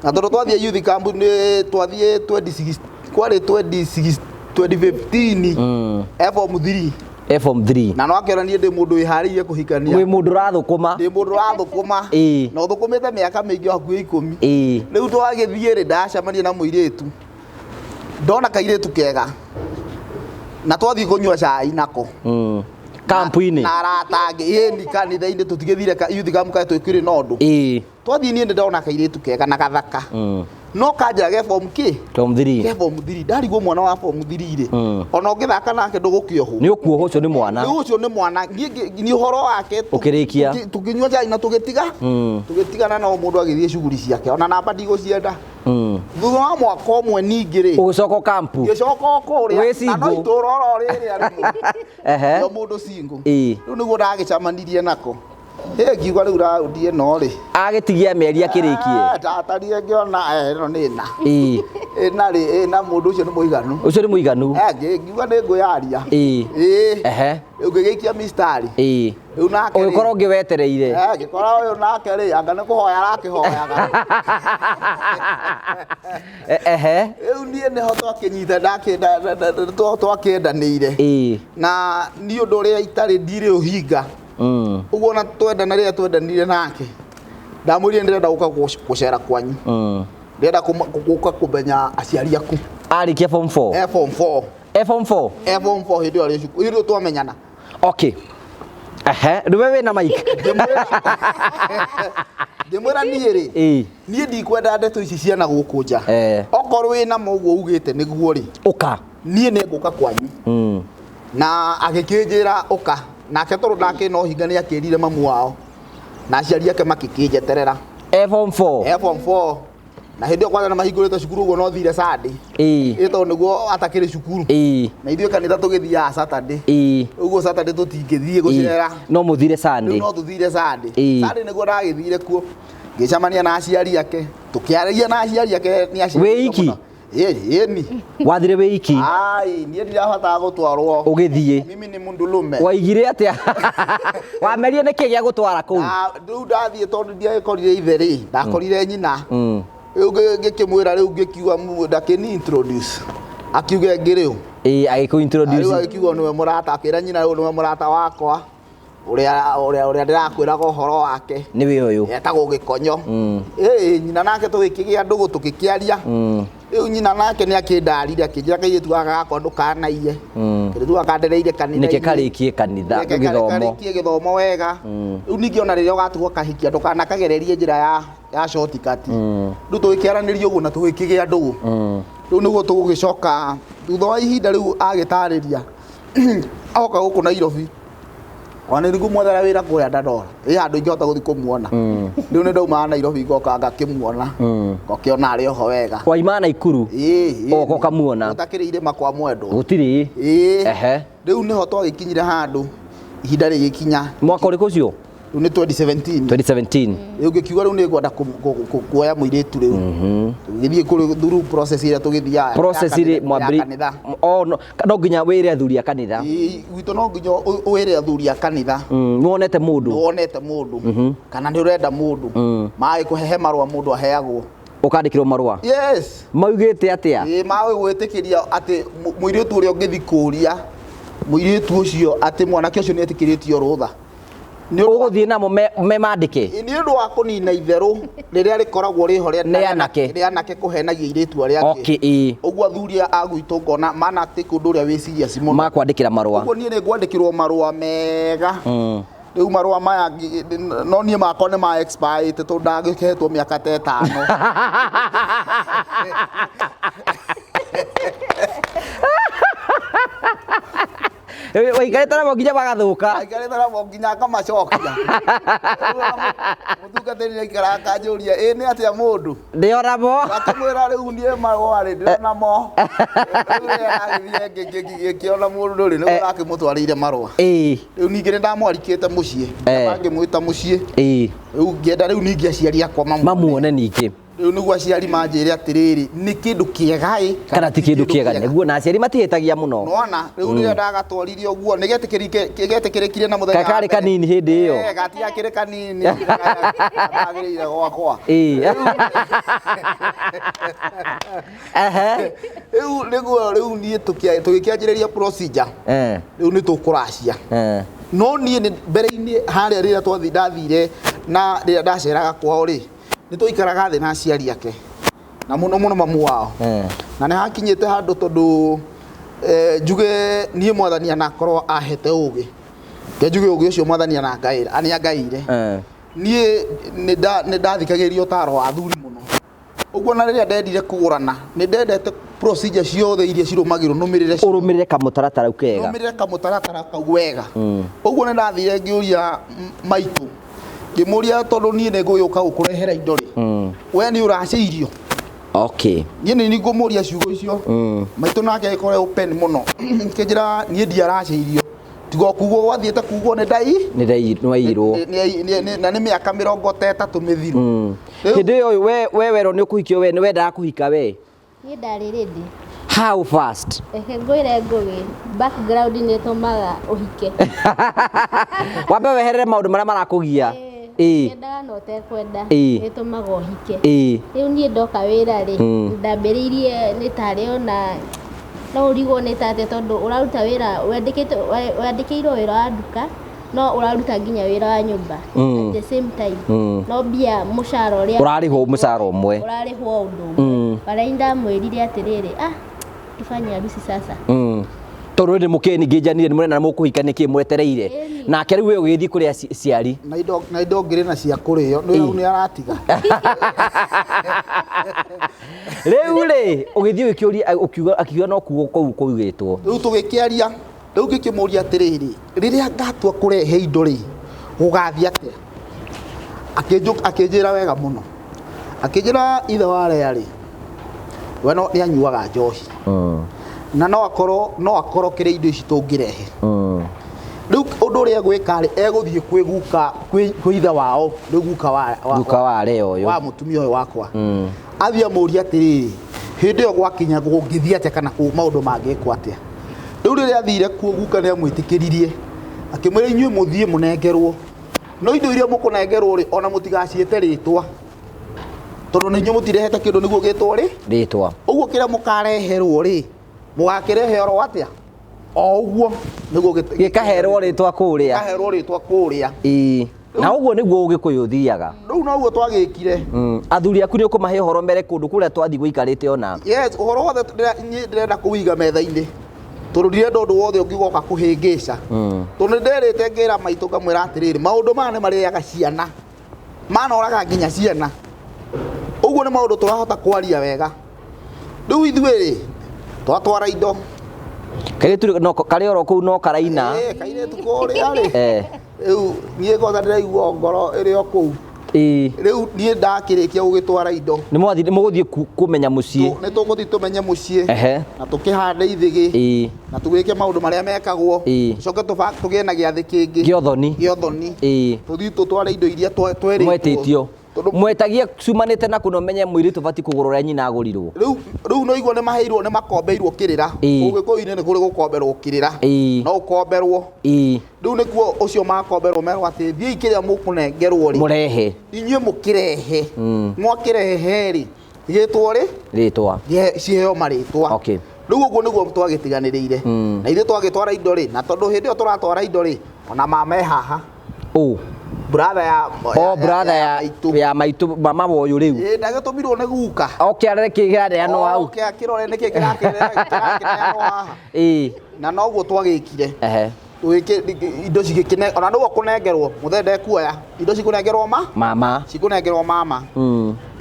Na tondũ twathiĩ youth camp nĩ twathiĩ 26 kwarĩ 26 2015. Form 3. Form 3. Na no akĩona niĩ ndĩ mũndũ wĩharĩirie kũhikania. Wĩ mũndũ ũrathũkũma. Ndĩ mũndũ ũrathũkũma. Na ũthũkũmĩte mĩaka mĩingĩ hakuhĩ 10. Rĩu twagĩthiĩ rĩ, ndacemania na mũirĩtu. Ndona kairĩtu kega. Na twathiĩ kũnyua cai nako. Kampu-inĩ. Na arata angĩ. Ĩni kanitha-inĩ tũtigĩthire youth camp kaĩ twĩkĩrĩ na ũndũ. Twathiĩ niĩ nĩ ndona kairĩtu kega na gathaka. No kanjĩra ge form kĩ? Form 3. Ge form 3. Ndarigwo mwana wa form 3 rĩ. Ona ũngĩthaka nake ndũgũkĩohwo. Nĩ ũkuohwo, ũcio nĩ mwana. Rĩu ũcio nĩ mwana. Niĩ nĩ ũhoro wake Ũkĩrĩkia. Tũkĩnyua cai na tũgĩtiga. Tũgĩtigana na o mũndũ agĩthiĩ shughuli ciake. Ona namba ndigũcienda. Thutha wa mwaka ũmwe ningĩ rĩ. Ũgĩcoka kampu. Ngĩcoka o kũrĩa. Wĩ Na no single. itũũra oro rĩrĩa rĩmwe. Ehe. Nĩ mũndũ single. Rĩu nĩguo ndagĩcemanirie nako. Hĩ, ngiuga rĩu raundi ĩno rĩ. Agĩtigia mĩeri akĩrĩkie. Ndatarire ngĩona, ĩno nĩ ĩna. Ĩna rĩ, ĩna mũndũ ũcio nĩ mũiganu. Ũcio nĩ mũiganu. Ngiuga nĩ ngwĩyaria. Rĩu ngĩgĩikia mistari. Rĩu nake rĩ. Ũgĩkorwo ũngĩ wetereire. Ngĩkora ũyũ nake rĩ, anga nĩ kũhoya arakĩhoyaga. Ehe. Rĩu niĩ nĩho twakĩnyita, twakĩendanĩire. Na niĩ ũndũ ũrĩa itarĩ ndirĩ ũhinga. Ũguo ona twendana rĩrĩa twendanire nake, ndamwĩrire ndĩrenda gũka gũcera kwanyu. Ndĩrenda gũka kũmenya aciari aku. Arĩkia form 4? Form 4. Form 4? Form 4 hĩndĩ ĩyo arĩ cukuru. Hĩndĩ ĩyo twamenyana. Okay. Ehe, rĩu we wĩna mic. Ngĩmwĩra niĩ rĩ, niĩ ndikwenda ndeto ici ciana gũkũ nja. Okorwo wĩna ma ũguo ugĩte nĩguo rĩ, ũka. Niĩ nĩ ngũka kwanyu. Na agĩkĩnjĩra ũka. Nake tondũ ndakĩ no hinga nĩ akĩrire mamu wao. Na aciari ake makĩkĩnjeterera. Form 4. Form 4. Na hĩndĩ ĩyo kwanza nĩ mahingũrĩte cukuru ũguo no thire Sunday. Ĩ tondũ nĩguo atakĩrĩ cukuru. Na ithuĩ kanitha tũgĩthiaga Saturday. Ũguo Saturday tũtingĩthiĩ gũcera. No mũthire Sunday. Rĩu no tũthire Sunday. Sunday nĩguo ndagĩthire kuo. Ngĩcemania na aciari ake. Tũkĩaragia na aciari ake nĩ aciari. Wĩ iki? Ĩ, ĩni. Wathire wĩ iki? Ai, niĩ ndirabatara gũtwarwo. Ũgĩthiĩ. Mimi ni mũndũrũme. Waigire atĩa? Wamerie nĩkĩ gĩa gũtwara kũu? Rĩu ndathiĩ tondũ ndiagĩkorire ithe rĩ, ndakorire nyina. Rĩu ngĩkĩmwĩra rĩu ngĩkiuga ndakĩni introduce. Akiuga ĩngĩ rĩu. Ĩ, agĩkũ introduce. Rĩu agĩkiuga nĩwe mũrata, akĩra nyina rĩu nĩwe mũrata wakwa. Ũrĩa ndĩrakwĩraga ũhoro wake. Nĩwe ũyũ. Etagwo Gĩkonyo. Ĩ, nyina nake tũgĩkĩgĩa ndũgũ tũgĩkĩaria. Rĩu nyina nake nĩ akĩndarire, akĩnjĩra kairĩtu gaka gakwa ndũkanaiye. Kairĩtu gaka ndereire kanitha-inĩ. Nĩkĩ karĩkie kanitha, Nĩkĩ gĩthomo. karĩkie gĩthomo wega. Rĩu ningĩ ona rĩrĩa ũgatigwo kahikia ndũkanakagererie njĩra ya shortcut. Rĩu tũgĩkĩaranĩria ũguo na tũgĩkĩgĩa ndũgũ. Rĩu nĩguo tũgũgĩcoka thutha wa ihinda rĩu agĩtarĩria. Oka gũkũ Nairobi. Ona nĩ ngũmwethera wĩra kũrĩa Dandora. Ĩ handũ ingĩhota gũthiĩ kũmuona. Rĩu nĩ ndaumaga Nairobi ngoka ngakĩmuona. Ngakĩona arĩ oho wega. Waima Naikuru? Ĩ, ĩ. Ũgoka ũkamuona? Gũtakĩrĩ irĩma kwa mwendwa. Gũtirĩ. Ĩ. Ehe. Rĩu nĩho twagĩkinyire handũ ihinda rĩgĩkinya. Mwaka ũrĩkũ ũcio? Rĩu nĩ 2017. 2017. Rĩu ngĩkiuga rĩu nĩ ngwenda kuoya mũirĩtu rĩu. Tũgĩthiĩ kũrĩ through process ĩrĩa tũgĩthiaga. Process Ya ĩrĩ mwambĩrĩ- kanitha. Oh, no, no nginya wĩre athuri a kanitha. Ĩ, gwitũ no nginya wĩre athuri a kanitha. Nĩwonete mũndũ. Nĩwonete mũndũ. Kana nĩ ũrenda mũndũ. Magĩkũhe marũa mũndũ aheagwo. Ũkandĩkĩrwo marũa? Yes. Maugĩte atĩa? Ĩ, magũgwĩtĩkĩria atĩ mũirĩtu ũrĩa ũngĩthiĩ kũũria mũirĩtu ũcio atĩ mwanake ũcio nĩ etĩkĩrĩtio rũtha. Nĩ ũndũ wa Ũgũthiĩ namo me mandĩke? Ĩ, nĩ ũndũ wa kũnina itherũ rĩrĩa rĩkoragwo rĩho Nĩ anake. rĩa anake kũhenagia airĩtu arĩa angĩ. Okay, ĩ. Ũguo athuri a gwitũ ngona mana atĩ kũndũ ũrĩa wĩ serious mũno. Makwandĩkĩra marũa. Ũguo niĩ nĩ ngwandĩkĩrwo marũa mega. Rĩu marũa maya no niĩ makwa nĩ ma expire tondũ ndagĩhetwo mĩaka ta ĩtano. Waikarĩte namo nginya magathũka. Aikarĩte namo nginya akamacokia. Mũtungatĩri nĩaikaraga akanjũria, ĩ nĩ atĩa mũndũ? Ndĩ namo. Akĩmwĩra rĩu niĩ marũa rĩ ndĩrĩ namo. Rĩu rĩrĩa agĩthiĩ ngĩkĩona mũndũ rĩ, nĩguo ndakĩmũtwarĩire marũa. Rĩu ningĩ nĩ ndamwarikĩte mũciĩ. Ngĩmwĩta mũciĩ. Rĩu ngĩenda rĩu ningĩ aciari akwa mamuone ningĩ. Rĩu nĩguo aciari manjĩre atĩrĩrĩ, nĩ kĩndũ kĩega ĩ kana ti kĩndũ kĩega, nĩguo na aciari matihĩtagia mũno. Nĩwona rĩu rĩrĩa ndagatwarire ũguo nĩgetĩkĩrĩkire na mũthenya wa mbere. Karĩ kanini hĩndĩ ĩyo. Gatiakĩrĩ kanini gatagĩrĩire gwakwa. Rĩu nĩguo rĩu niĩ tũgĩkĩanjĩrĩria procedure. Rĩu nĩ tũkũracia. No niĩ mbere-inĩ harĩa rĩrĩa ndathire na rĩrĩa ndaceraga kwao rĩ, nĩ twaikaraga thĩ na aciari ake na mũno mũno mamu wao. Na nĩ hakinyĩte handũ tondũ njuge niĩ mwathani anakorwo ahete ũgĩ, njuge ũgĩ ũcio mwathani anangaĩire. Niĩ nĩ ndathikagĩrĩria ũtaro wa athuri mũno. Ũguo na rĩrĩa ndendire kũgũrana nĩ ndendete procedure ciothe iria cirũmagĩrwo nũmĩrĩre. Ũrũmĩrĩre kamũtaratara kega. Nũmĩrĩre kamũtaratara kau wega. Ũguo nĩ ndathire ngĩũria maitũ, ngĩmũria tondũ niĩ nĩ ngũgĩũka gũkũrehera indo rĩ, we nĩ ũracĩirio? Okay. Niĩ nĩ ngũmũria ciugo icio. Maitũ nake agĩkorwo open mũno. Kĩnjĩra niĩ ndiaracĩirio. Tiga kugwo gwathiĩte kugwo nĩ ndai. Nĩ ndai nĩ waiyirwo. Na nĩ mĩaka 30 mĩthiru. Hĩndĩ ĩyo we werwo nĩ ũkũhikio, we nĩ wendaga kũhika we? Niĩ ndarĩ ready. How fast? Reke ngwĩre Ngũgĩ, background nĩ ĩtũmaga ũhike. Wambe weherere maũndũ marĩa marakũgia. Wendaga na ũtekwenda, nĩ ĩtũmaga ũhike. Rĩu niĩ ndoka wĩra rĩ, ndambĩrĩirie nĩ tarĩ ona no ũrigwo nĩ ta atĩa tondũ ũraruta wĩra wandĩkĩirwo wĩra wa nduka, no ũraruta nginya wĩra wa nyũmba at the same time. No mbia mũcara ũrĩa ũrarĩhwo mũcara ũmwe. Ũrarĩhwo ũndũ ũmwe. Walahi ndamwĩrire atĩrĩrĩ, tufanye harusi sasa. Tondũ nĩ mũkĩningĩnjanire nĩ mũrenda mũkũhika nĩkĩ mwetereire. Nake rĩu we ũgĩthiĩ kũrĩ aciari. Na indo ngĩrĩ na cia kũrĩo, nĩ rĩu nĩ aratiga. Rĩu rĩ, ũgĩthiĩ ũgĩkĩũria, ũkiuga, akiuga no kuo kũu kũugĩtwo. Rĩu tũgĩkĩaria, rĩu ngĩkĩmũria atĩrĩrĩ, rĩrĩa ngatua kũrehe indo rĩ, gũgathiĩ atĩa? Akĩnjĩra wega mũno. Akĩnjĩra ithe wa Lea rĩ, we no nĩ anyuaga njohi. Na no akorwo kĩrĩ indo ici tũngĩrehe. Rĩu ũndũ ũrĩa egwĩka rĩ, egũthiĩ kwĩ guka, kwĩ ithe wao, rĩu guka guka wa Lea ũyũ. Wa mũtumia ũyũ wakwa. Athiĩ amũrie atĩrĩrĩ, hĩndĩ ĩyo gwakinya gũngĩthiĩ atĩa kana maũndũ mangĩkwo atĩa. Rĩu rĩrĩa athire kuo guka nĩ amwĩtĩkĩririe. Akĩmwĩra inyuĩ mũthiĩ mũnengerwo. No indo iria mũkũnengerwo rĩ, ona mũtigaciĩte rĩtwa. Tondũ nĩ inyuĩ mũtirehete kĩndũ nĩguo gĩtwo rĩ? Rĩtwa. Ũguo kĩrĩa mũkareherwo rĩ, mũgakĩrehe oro atĩa? O ũguo nĩguo gĩkaherwo rĩtwa kũrĩa. Gĩkaherwo rĩtwa kũrĩa. Na ũguo nĩguo Ũgĩkũyũ ũthiaga. Rĩu noguo twagĩkire. Athuri aku nĩ ũkũmahe ũhoro mbere kũndũ kũrĩa twathiĩ gũikarĩte ona. Yes, ũhoro wothe niĩ ndĩrenda kũwiga metha-inĩ. Tondũ ndirenda ũndũ wothe ũngĩgoka kũhĩngĩca. Tondũ nĩ nderĩte ngĩra maitũ ngamwĩra atĩrĩrĩ, maũndũ maya nĩ marĩaga ciana. Manoraga nginya ciana. Ũguo nĩ maũndũ tũrahota kwaria wega. Rĩu ithuĩ rĩ, twatwara indo. Kairĩtu no karĩ oro kũu no karaina. Kairĩtu kũrĩa rĩ. Rĩu niĩ kwanza ndĩraigua ngoro ĩrĩ o kũu. Rĩu niĩ ndakĩrĩkia gũgĩtwara indo. Nĩ mwathiĩ mũgũthiĩ kũmenya mũciĩ. Nĩ tũgũthiĩ tũmenye mũciĩ. Na tũkĩhande ithĩgĩ. Na tũgĩke maũndũ marĩa mekagwo. Tũcoke tũgĩe na gĩathĩ kĩngĩ. Gĩa ũthoni. Gĩa ũthoni. Tũthiĩ tũtware indo iria twerĩtwo. Mwetĩtio. Mwetagie cumanĩte na kũno menye mũirĩtu bati kũgũrwo ũrĩa nyina agũrirwo. Rĩu no igua nĩ maheirwo nĩ makombeirwo kĩrĩra. Ũgĩkũyũ-inĩ nĩ kũrĩ gũkomberwo kĩrĩra. No ũkomberwo. Rĩu nĩkuo ũcio makomberwo merwo atĩ thiĩi kĩrĩa mũkũnengerwo rĩ. Mũrehe. Inyuĩ mũkĩrehe. Mwakĩrehe rĩ, gĩtwo rĩ? Rĩtwa. Ciheo marĩtwa. Okay. Rĩu ũguo nĩguo twagĩtiganĩrĩire. Na ithuĩ twagĩtwara indo rĩ, na tondũ hĩndĩ ĩyo tũratwara indo rĩ, ona mama e haha. Brother ya brother ya maitũ mama woyũ rĩu. Ndagĩtũmirwo nĩ guka. Oke arore kĩ kĩraneanwo hau. Oke akĩrore nĩkĩ kĩrakĩneanwo haha. Na noguo twagĩkire. Indo cigĩkĩne ona nĩguo kũnengerwo mũthee ndekuoya indo cikũnengerwo ma Mama. Cikũnengerwo mama.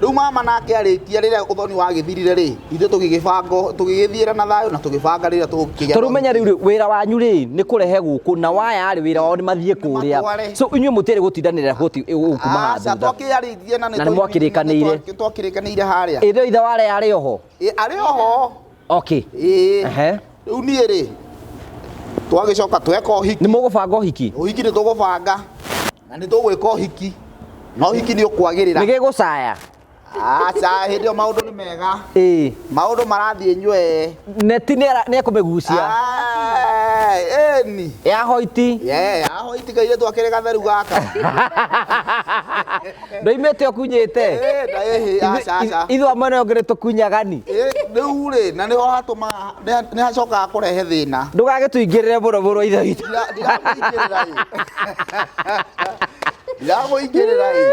Rĩu mama nake arĩkia rĩrĩa ũthoni wagĩthirire rĩ, ithuĩ tũgĩgĩbanga, tũgĩgĩthiĩra na thayũ na tũgĩbanga rĩrĩa tũgũkĩgĩa. Tondũ menya rĩu rĩ, wĩra wanyu rĩ nĩ kũrehe gũkũ na waya rĩ, wĩra wao nĩ mathiĩ kũrĩa. Matware. So inyuĩ mũtiarĩ gũtindanĩra gũti gũkuma Aca, thutha. twakĩarĩtie na Na nĩ mwakĩrĩkanĩire. Twakĩrĩkanĩire harĩa. Ĩrĩ ithe wa arĩa arĩ oho. Ĩ, arĩ oho. Okay. Ĩĩ. Ehe. Rĩu niĩ rĩ, twagĩcoka tweka ũhiki. Nĩ mũgũbanga ũhiki? Ũhiki nĩ tũgũbanga na nĩ tũgwĩka ũhiki, na ũhiki nĩ ũkwagĩrĩra. Nĩ gĩgũcaya? Aca, hĩndĩ ĩyo maũndũ nĩ mega. Ĩĩ. Maũndũ marathiĩ nywee. Neti nĩ ekũmĩgucia. Ĩni. Ya hoiti. Yeah, ya hoiti kairĩtu akĩrĩ gatheru gaka. Ndoimĩte ũkunyĩte. Ĩĩ, aca, aca. Ithuĩ a mwena ũngĩ nĩ tũkunyagani. Rĩu rĩ, na nĩho hatũmaga, nĩ hacokaga kũrehe thĩna. Ndũgagĩtũingĩrĩre mũno mũno ithe witũ. Ndiramũingĩrĩra ĩ. Ndiramũingĩrĩra ĩ.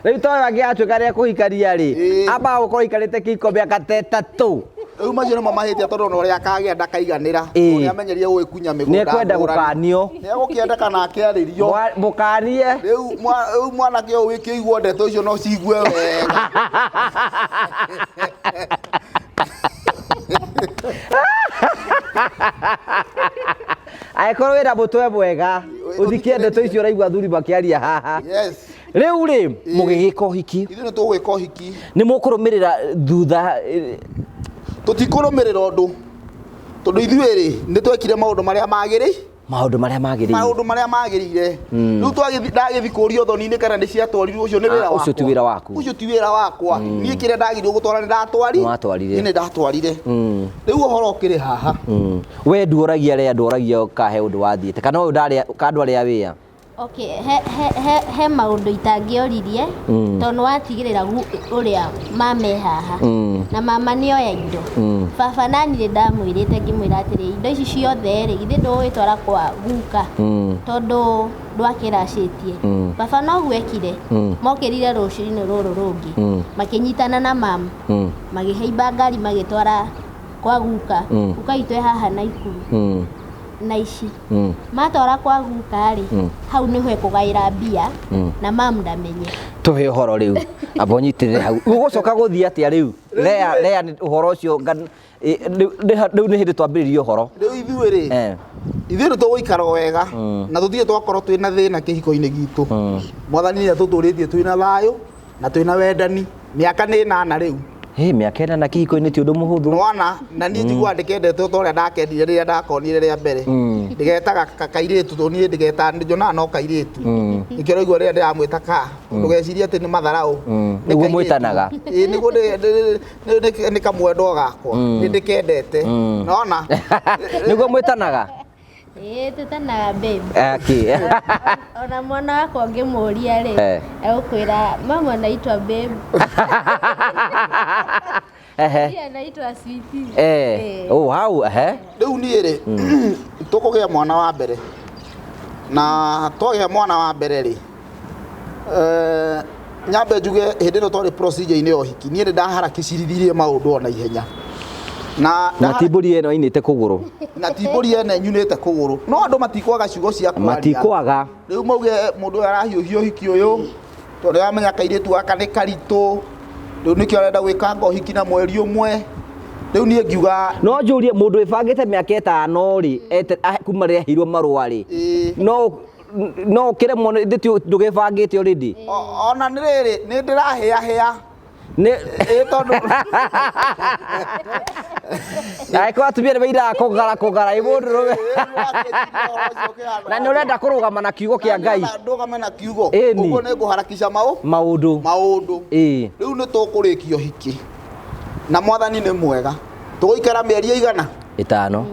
Rĩu toyo angĩgatuĩka nĩ ekũhikania rĩ, ambaga gũkorwo aikarĩte kĩhiko mĩaka ta ĩtatũ. Rĩu macio nĩmo mahĩtia tondũ ona ũrĩa akagĩa ndakaiganĩra. Ĩĩ. Nĩ amenyerie gũgĩkunya mĩgũnda. Nĩ ekwenda gũkanio. Nĩ egũkĩendeka na akĩarĩrio. Mũkanie. Rĩu mwanake ũyũ wĩkĩigua ndeto icio no cigue wega. Angĩkorwo wĩna mũtwe mwega, ũthikie ndeto icio ũraigua athuri makĩaria haha. Yes. Rĩu rĩ, mũgĩgĩka ũhiki. Ithuĩ nĩ tũgwĩka ũhiki. Nĩ mũkũrũmĩrĩra thutha? Tũtikũrũmĩrĩra ũndũ. Tondũ ithuĩ rĩ, nĩ twekire maũndũ marĩa magĩrĩire. Maũndũ marĩa magĩrĩire. Maũndũ marĩa magĩrĩire. Rĩu ndagĩthiĩ kũũria ũthoni-inĩ kana nĩ ciatwarirwo, ũcio nĩ wĩra wakwa. Ũcio ti wĩra waku. Ũcio ti wĩra wakwa. Niĩ kĩrĩa ndagĩrĩirwo gũtwara nĩ ndatwari. Nĩwatwarire. Niĩ nĩ ndatwarire. Rĩu ũhoro ũkĩrĩ haha. We nduoragia rĩa, nduoragia kahe ũndũ wathiĩte kana ũyũ ndarĩ kandũ arĩa wĩa. Okay, he maũndũ itangĩoririe tondũ nĩ watigĩrĩra ũrĩa mama e haha na mama nĩ oya indo. Baba nani nĩ ndamwĩrĩte ngĩmwĩra atĩrĩ, indo ici ciothe rĩ, githĩ ndũgũgĩtwara kwa guka tondũ ndwakĩracĩtie. Baba noguo ekire, mokĩrire rũcinĩ rũrũ rũngĩ makĩnyitana na mama, makĩhaimba ngari magĩtwara kwa guka. Guka witũ e haha Naikuru na ici matwara kwa guka rĩ, hau nĩho ekũgaĩra mbia na mam ndamenye. Tũhe ũhoro rĩu, amba ũnyitĩrĩre hau. Ũgũcoka gũthiĩ atĩa rĩu? Lea, Lea nĩ ũhoro ũcio rĩu nĩ hĩndĩ twambĩrĩria ũhoro. Rĩu ithuĩ rĩ, ithuĩ nĩ tũgũikara o wega na tũtirĩ twakorwo twĩna thĩna kĩhiko-inĩ gitũ. Mwathani nĩ atũtũrĩtie twĩna thayũ na twĩna wendani. Mĩaka nĩ ĩnana rĩu. Hĩ, mĩaka ĩnana kĩhiko-inĩ ti ũndũ mũhũthũ. Nĩwona, na niĩ njiguaga ndĩkendete ta ũrĩa ndakendire rĩrĩa ndakonire rĩa mbere. Ndĩgetaga kairĩtu tondũ niĩ ndĩgetaga, nyonaga no kairĩtu. Nĩkĩo ũraigua rĩrĩa ndĩramwĩta ka, ndũgecirie atĩ nĩ matharaũ. Nĩ Nĩguo kairĩtu. mwĩtanaga. Ĩĩ, nĩguo nĩ kamwendwa gakwa. Nĩ ndĩkendete. Nĩwona? Nĩguo mwĩtanaga? Ĩĩ, twĩtanaga babe. Okay. Ona mwana wakwa ũngĩmũria rĩ, egũkwĩra mama anaitwa babe. Ehe. Anaitwa sweetie. Oh, hau, ehe. Rĩu niĩ rĩ, tũkũgĩa mwana wa mbere. Na twagĩa mwana wa mbere rĩ, nyambe njuge hĩndĩ ĩno twarĩ procedure-inĩ ya ũhiki, niĩ nĩ ndaharakicithirie maũndũ ona ihenya. Na Na ti mbũri ĩno ĩinĩte kũgũrũ. Na ti mbũri ĩno ĩnyunĩte kũgũrũ. No andũ matikwaga ciugo cia kwaria. Matikwaga. Rĩu mauge mũndũ ũyũ arahiũhia ũhiki ũyũ, tondũ nĩaramenya kairĩtu gaka nĩ karitũ, rĩu nĩkĩo arenda gwĩkanga ũhiki na mweri ũmwe. Rĩu niĩ ngiuga No njũrie mũndũ wĩbangĩte mĩaka ĩtano rĩ, kuma rĩrĩa aheirwo marũa rĩ, no ũkĩremwo nĩ ndũgĩbangĩte already? Ona nĩ rĩrĩ, nĩ ndĩrahĩahĩa. Nĩ Ĩĩ, tondũ Angĩkorwo atumia nĩ mairaga kũgara kũgara ĩ mũndũ rũme. Na nĩ ũrenda kũrũgama na kiugo kĩa Ngai. Ndũgame na kiugo. Ĩni. Ũguo nĩ ngũharakisha maũndũ. Maũndũ. Ĩĩ. Rĩu nĩ tũkũrĩkia ũhiki. Na mwathani nĩ mwega. Tũgũikara mĩeri ĩigana? Ĩtano.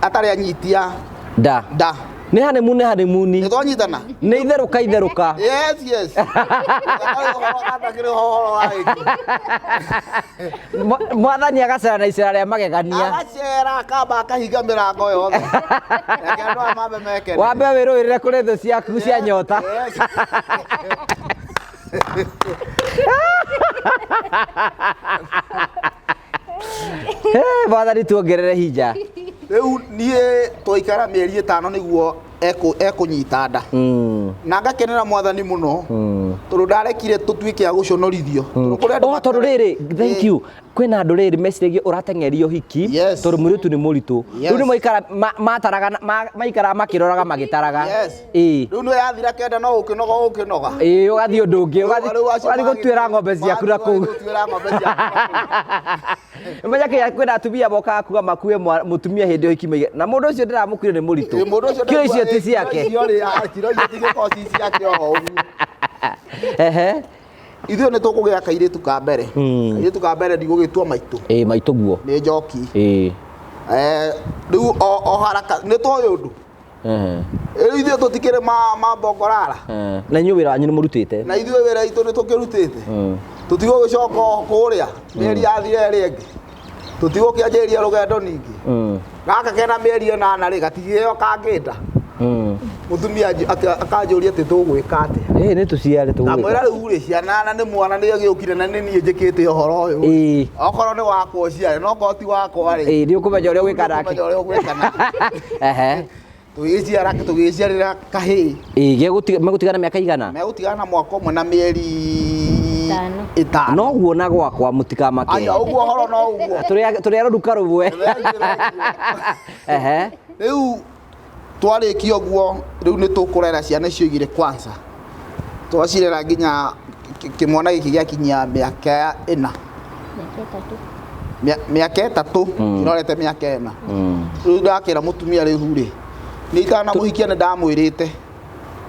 Atarĩ anyitia nda. Nda. Nĩ honeymoon, nĩ honeymoon. Nĩ twanyitana? Nĩ itherũka itherũka. Yes, yes. Mwathani agacera na icera rĩa magegania. Agacera akamba akahinga mĩrango yothe. Reke andũ aya mambe mekene. Wambe wĩrũĩrĩre kũrĩ thũ ciaku cia nyota. Yes. Mwathani tuongerere hinya. Rĩu niĩ twaikara mĩeri 5 nĩguo ekũnyita nda. Na ngakenera mwathani mũno tondũ ndarekire tũtuĩke a gũconorithio. Tondũ kũrĩ andũ Oh, tondũ rĩrĩ, thank you. Kwĩna andũ rĩrĩ meciragia ũrateng'erio hiki Yes. tondũ mũirĩtu nĩ mũritũ. Yes. Rĩu nĩ maikara mataraga maikaraga makĩroraga magĩtaraga. Yes. Ĩĩ. Rĩu nĩ yathira 9 no ũkĩnoga ũkĩnoga. Ĩĩ, ũgathiĩ ũndũ ũngĩ, Rĩu acio ũgathiĩ gũtuĩra ng'ombe ciaku na kũu. Gũtuĩra ng'ombe ciaku na kũu. Menya kĩrĩa kwĩna atumia mokaga kuga makue mũtumia hĩndĩ ĩyo hiki maige na mũndũ ũcio ndĩramũkuire nĩ mũritũ. Ĩĩ, mũndũ ũcio Kiro icio ti ciake. Kiro icio rĩ, kiro icio tigĩkorwo ci ciake oho ũguo. Ehe. Ithuĩ nĩ tũkũgĩa kairĩtu ka mbere. Kairĩtu ka mbere ndigũgĩtua maitũ. Ĩĩ, maitũ guo. Nĩ njoki. Ĩĩ. Rĩu o haraka nĩ twoĩ ũndũ. Ehe. Rĩu ithuĩ tũtikĩrĩ ma mbongorara. Na inyuĩ wĩra wanyu nĩ mũrutĩte. Na ithuĩ wĩra witũ nĩ tũkĩrutĩte. Tũtigũgĩcoka kũrĩa mĩeri yathira ĩrĩa ĩngĩ. Tũtigũkĩanjĩrĩria rũgendo ningĩ. Gaka kena mĩeri 8 rĩ gatigĩo kangĩnda. Mũtumia akanjũria atĩ tũgwĩka atĩa. Ĩĩ, nĩ tũciare tũgwĩka. Ndamwĩra rĩu rĩ ciana na nĩ mwana nĩ agĩũkire na nĩ niĩ njĩkĩte ũhoro ũyũ. Ĩĩ. Okorwo nĩ wakwa ũciare no okorwo ti wakwa rĩ. Ĩĩ, nĩ ũkũmenya ũrĩa ũgwĩka nake. Nĩ ũkũmenya ũrĩa ũgwĩka nake. Ehe. Tũgĩciara tũgĩciarĩra kahĩĩ. Ĩĩ, megũtigana mĩaka igana? Megũtigana na mwaka ũmwe na mĩeri 5. No guo na gwakwa mũtikamake. Aca, ũguo ũhoro no ũguo. Tũrĩ a rũruka rũmwe. Ehe. Rĩu twarĩkia ũguo rĩu nĩ tũkũrera ciana icio igĩrĩ kwanza. Twacirera nginya kĩmwana gĩkĩ gĩakinyia mĩaka 4. Mĩaka 3 kĩrorete mĩaka 4. Rĩu ndakĩra mũtumia rĩu rĩ, nĩ itanamũhikia nĩ ndamwĩrĩte.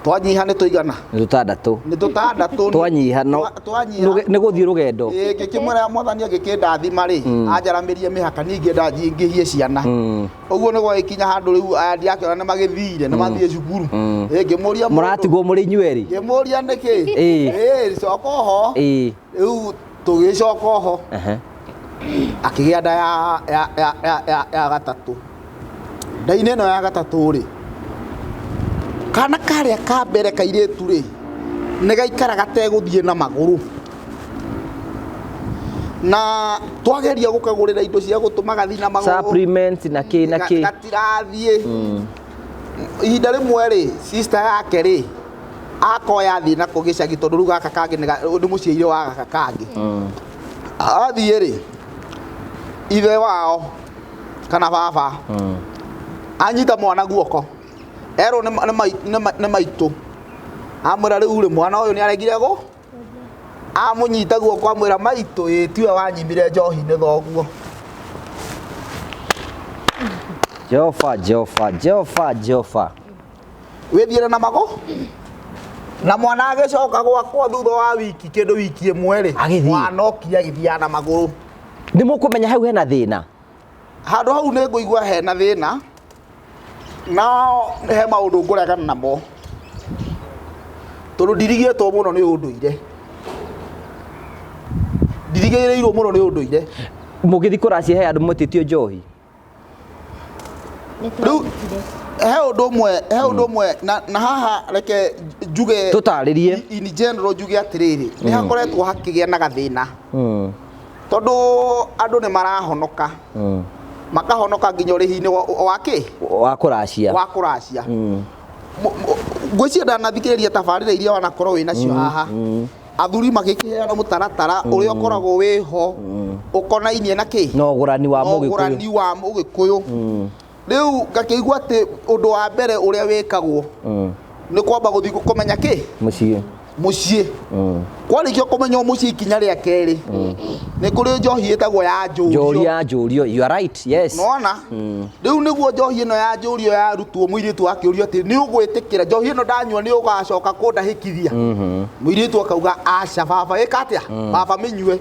Twanyiha nĩ tũigana? Nĩ tũtandatũ. Nĩ tũtandatũ. Twanyiha no Twanyiha. Nĩ gũthiĩ rũgendo. Ĩĩ, ngĩkĩmwĩra mwathani angĩkĩndathima rĩ, anjaramĩrie mĩhaka niĩ ingĩenda nyingĩhie ciana. Ũguo nĩ gwagĩkinya handũ rĩu aya ndiakĩona nĩ magĩthire, nĩ mathiĩ cukuru. Ĩĩ, ngĩmũria mũndũ. Mũratigwo mũrĩ inyuerĩ? Ngĩmũria nĩkĩ? Ĩĩ. Ĩĩ, coka oho. Ĩĩ. Rĩu tũgĩcoka oho. Ehe. Akĩgĩa nda ya gatatũ. Nda-inĩ ĩno ya gatatũ rĩ, kana karĩa ka mbere kairĩtu rĩ, nĩ gaikara gategũthiĩ na magũrũ. Na twageria gũkagũrĩra indo cia gũtũma gathiĩ na magũrũ. Supplements na kĩ na kĩ. Gatirathiĩ. Ihinda rĩmwe rĩ, sister yake rĩ, akoya athiĩ nako gĩcagi tondũ rĩu gaka kangĩ nĩ mũciaire wa gaka kangĩ. Athiĩ rĩ, ithe wao kana baba anyita mwana guoko erwo nĩ maitũ amwĩra rĩu rĩ mwana ũyũ nĩ aregire gũ amũnyita guoko amwĩra maitũ ĩ tiwe wanyimire njohi nĩ thoguo. Jehova, Jehova, Jehova, Jehova. Wĩthiĩre na magũ na mwana agĩcoka gwakwa thutha wa wiki kĩndũ wiki ĩmwe rĩ Agĩthiĩ. mwana okire agĩthiaga na magũrũ. Nĩ mũkũmenya hau hena thĩna? Handũ hau nĩ ngũigua hena thĩna na he maũndũ ngũregana namo tondũ ndirigĩtwo mũno nĩ ũndũire. Ndirigĩrĩirwo mũno nĩ ũndũire. Mũgĩthiĩ kũracia he andũ mwĩtĩtio njohi? Rĩu he ũndũ ũmwe na haha reke njuge tũtarĩrie in general njuge atĩrĩrĩ nĩ hakoretwo hakĩgĩa na gathĩna tondũ andũ nĩ marahonoka makahonoka nginya ũrĩhi-inĩ wa kĩ? Wa kũracia. Wa kũracia. Ngwĩciria ndanathikĩrĩria tabarĩra iria wanakorwo wĩ nacio haha. Athuri magĩkĩheana mũtaratara ũrĩa ũkoragwo wĩho ũkonainie na kĩ? Na ũgũrani wa Mũgĩkũyũ. Ũgũrani wa Mũgĩkũyũ. Rĩu ngakĩigua atĩ ũndũ wa mbere ũrĩa wĩkagwo nĩ kwamba gũthiĩ kũmenya kĩ? Mũciĩ. Mũciĩ. Kwarĩkia kũmenya mũciĩ ikinya rĩa kerĩ nĩ kũrĩ njohi ĩtagwo ya njũrio. Njohi ya njũrio. You are right. Yes. Nĩwona? Rĩu nĩguo njohi ĩno ya njũrio yarutwo mũirĩtu akĩũrio atĩ nĩ ũgwĩtĩkĩra njohi ĩno ndanyua nĩ ũgacoka kũndahĩkithia. Mũirĩtu akauga aca baba ĩka atĩa? Baba mĩnyue.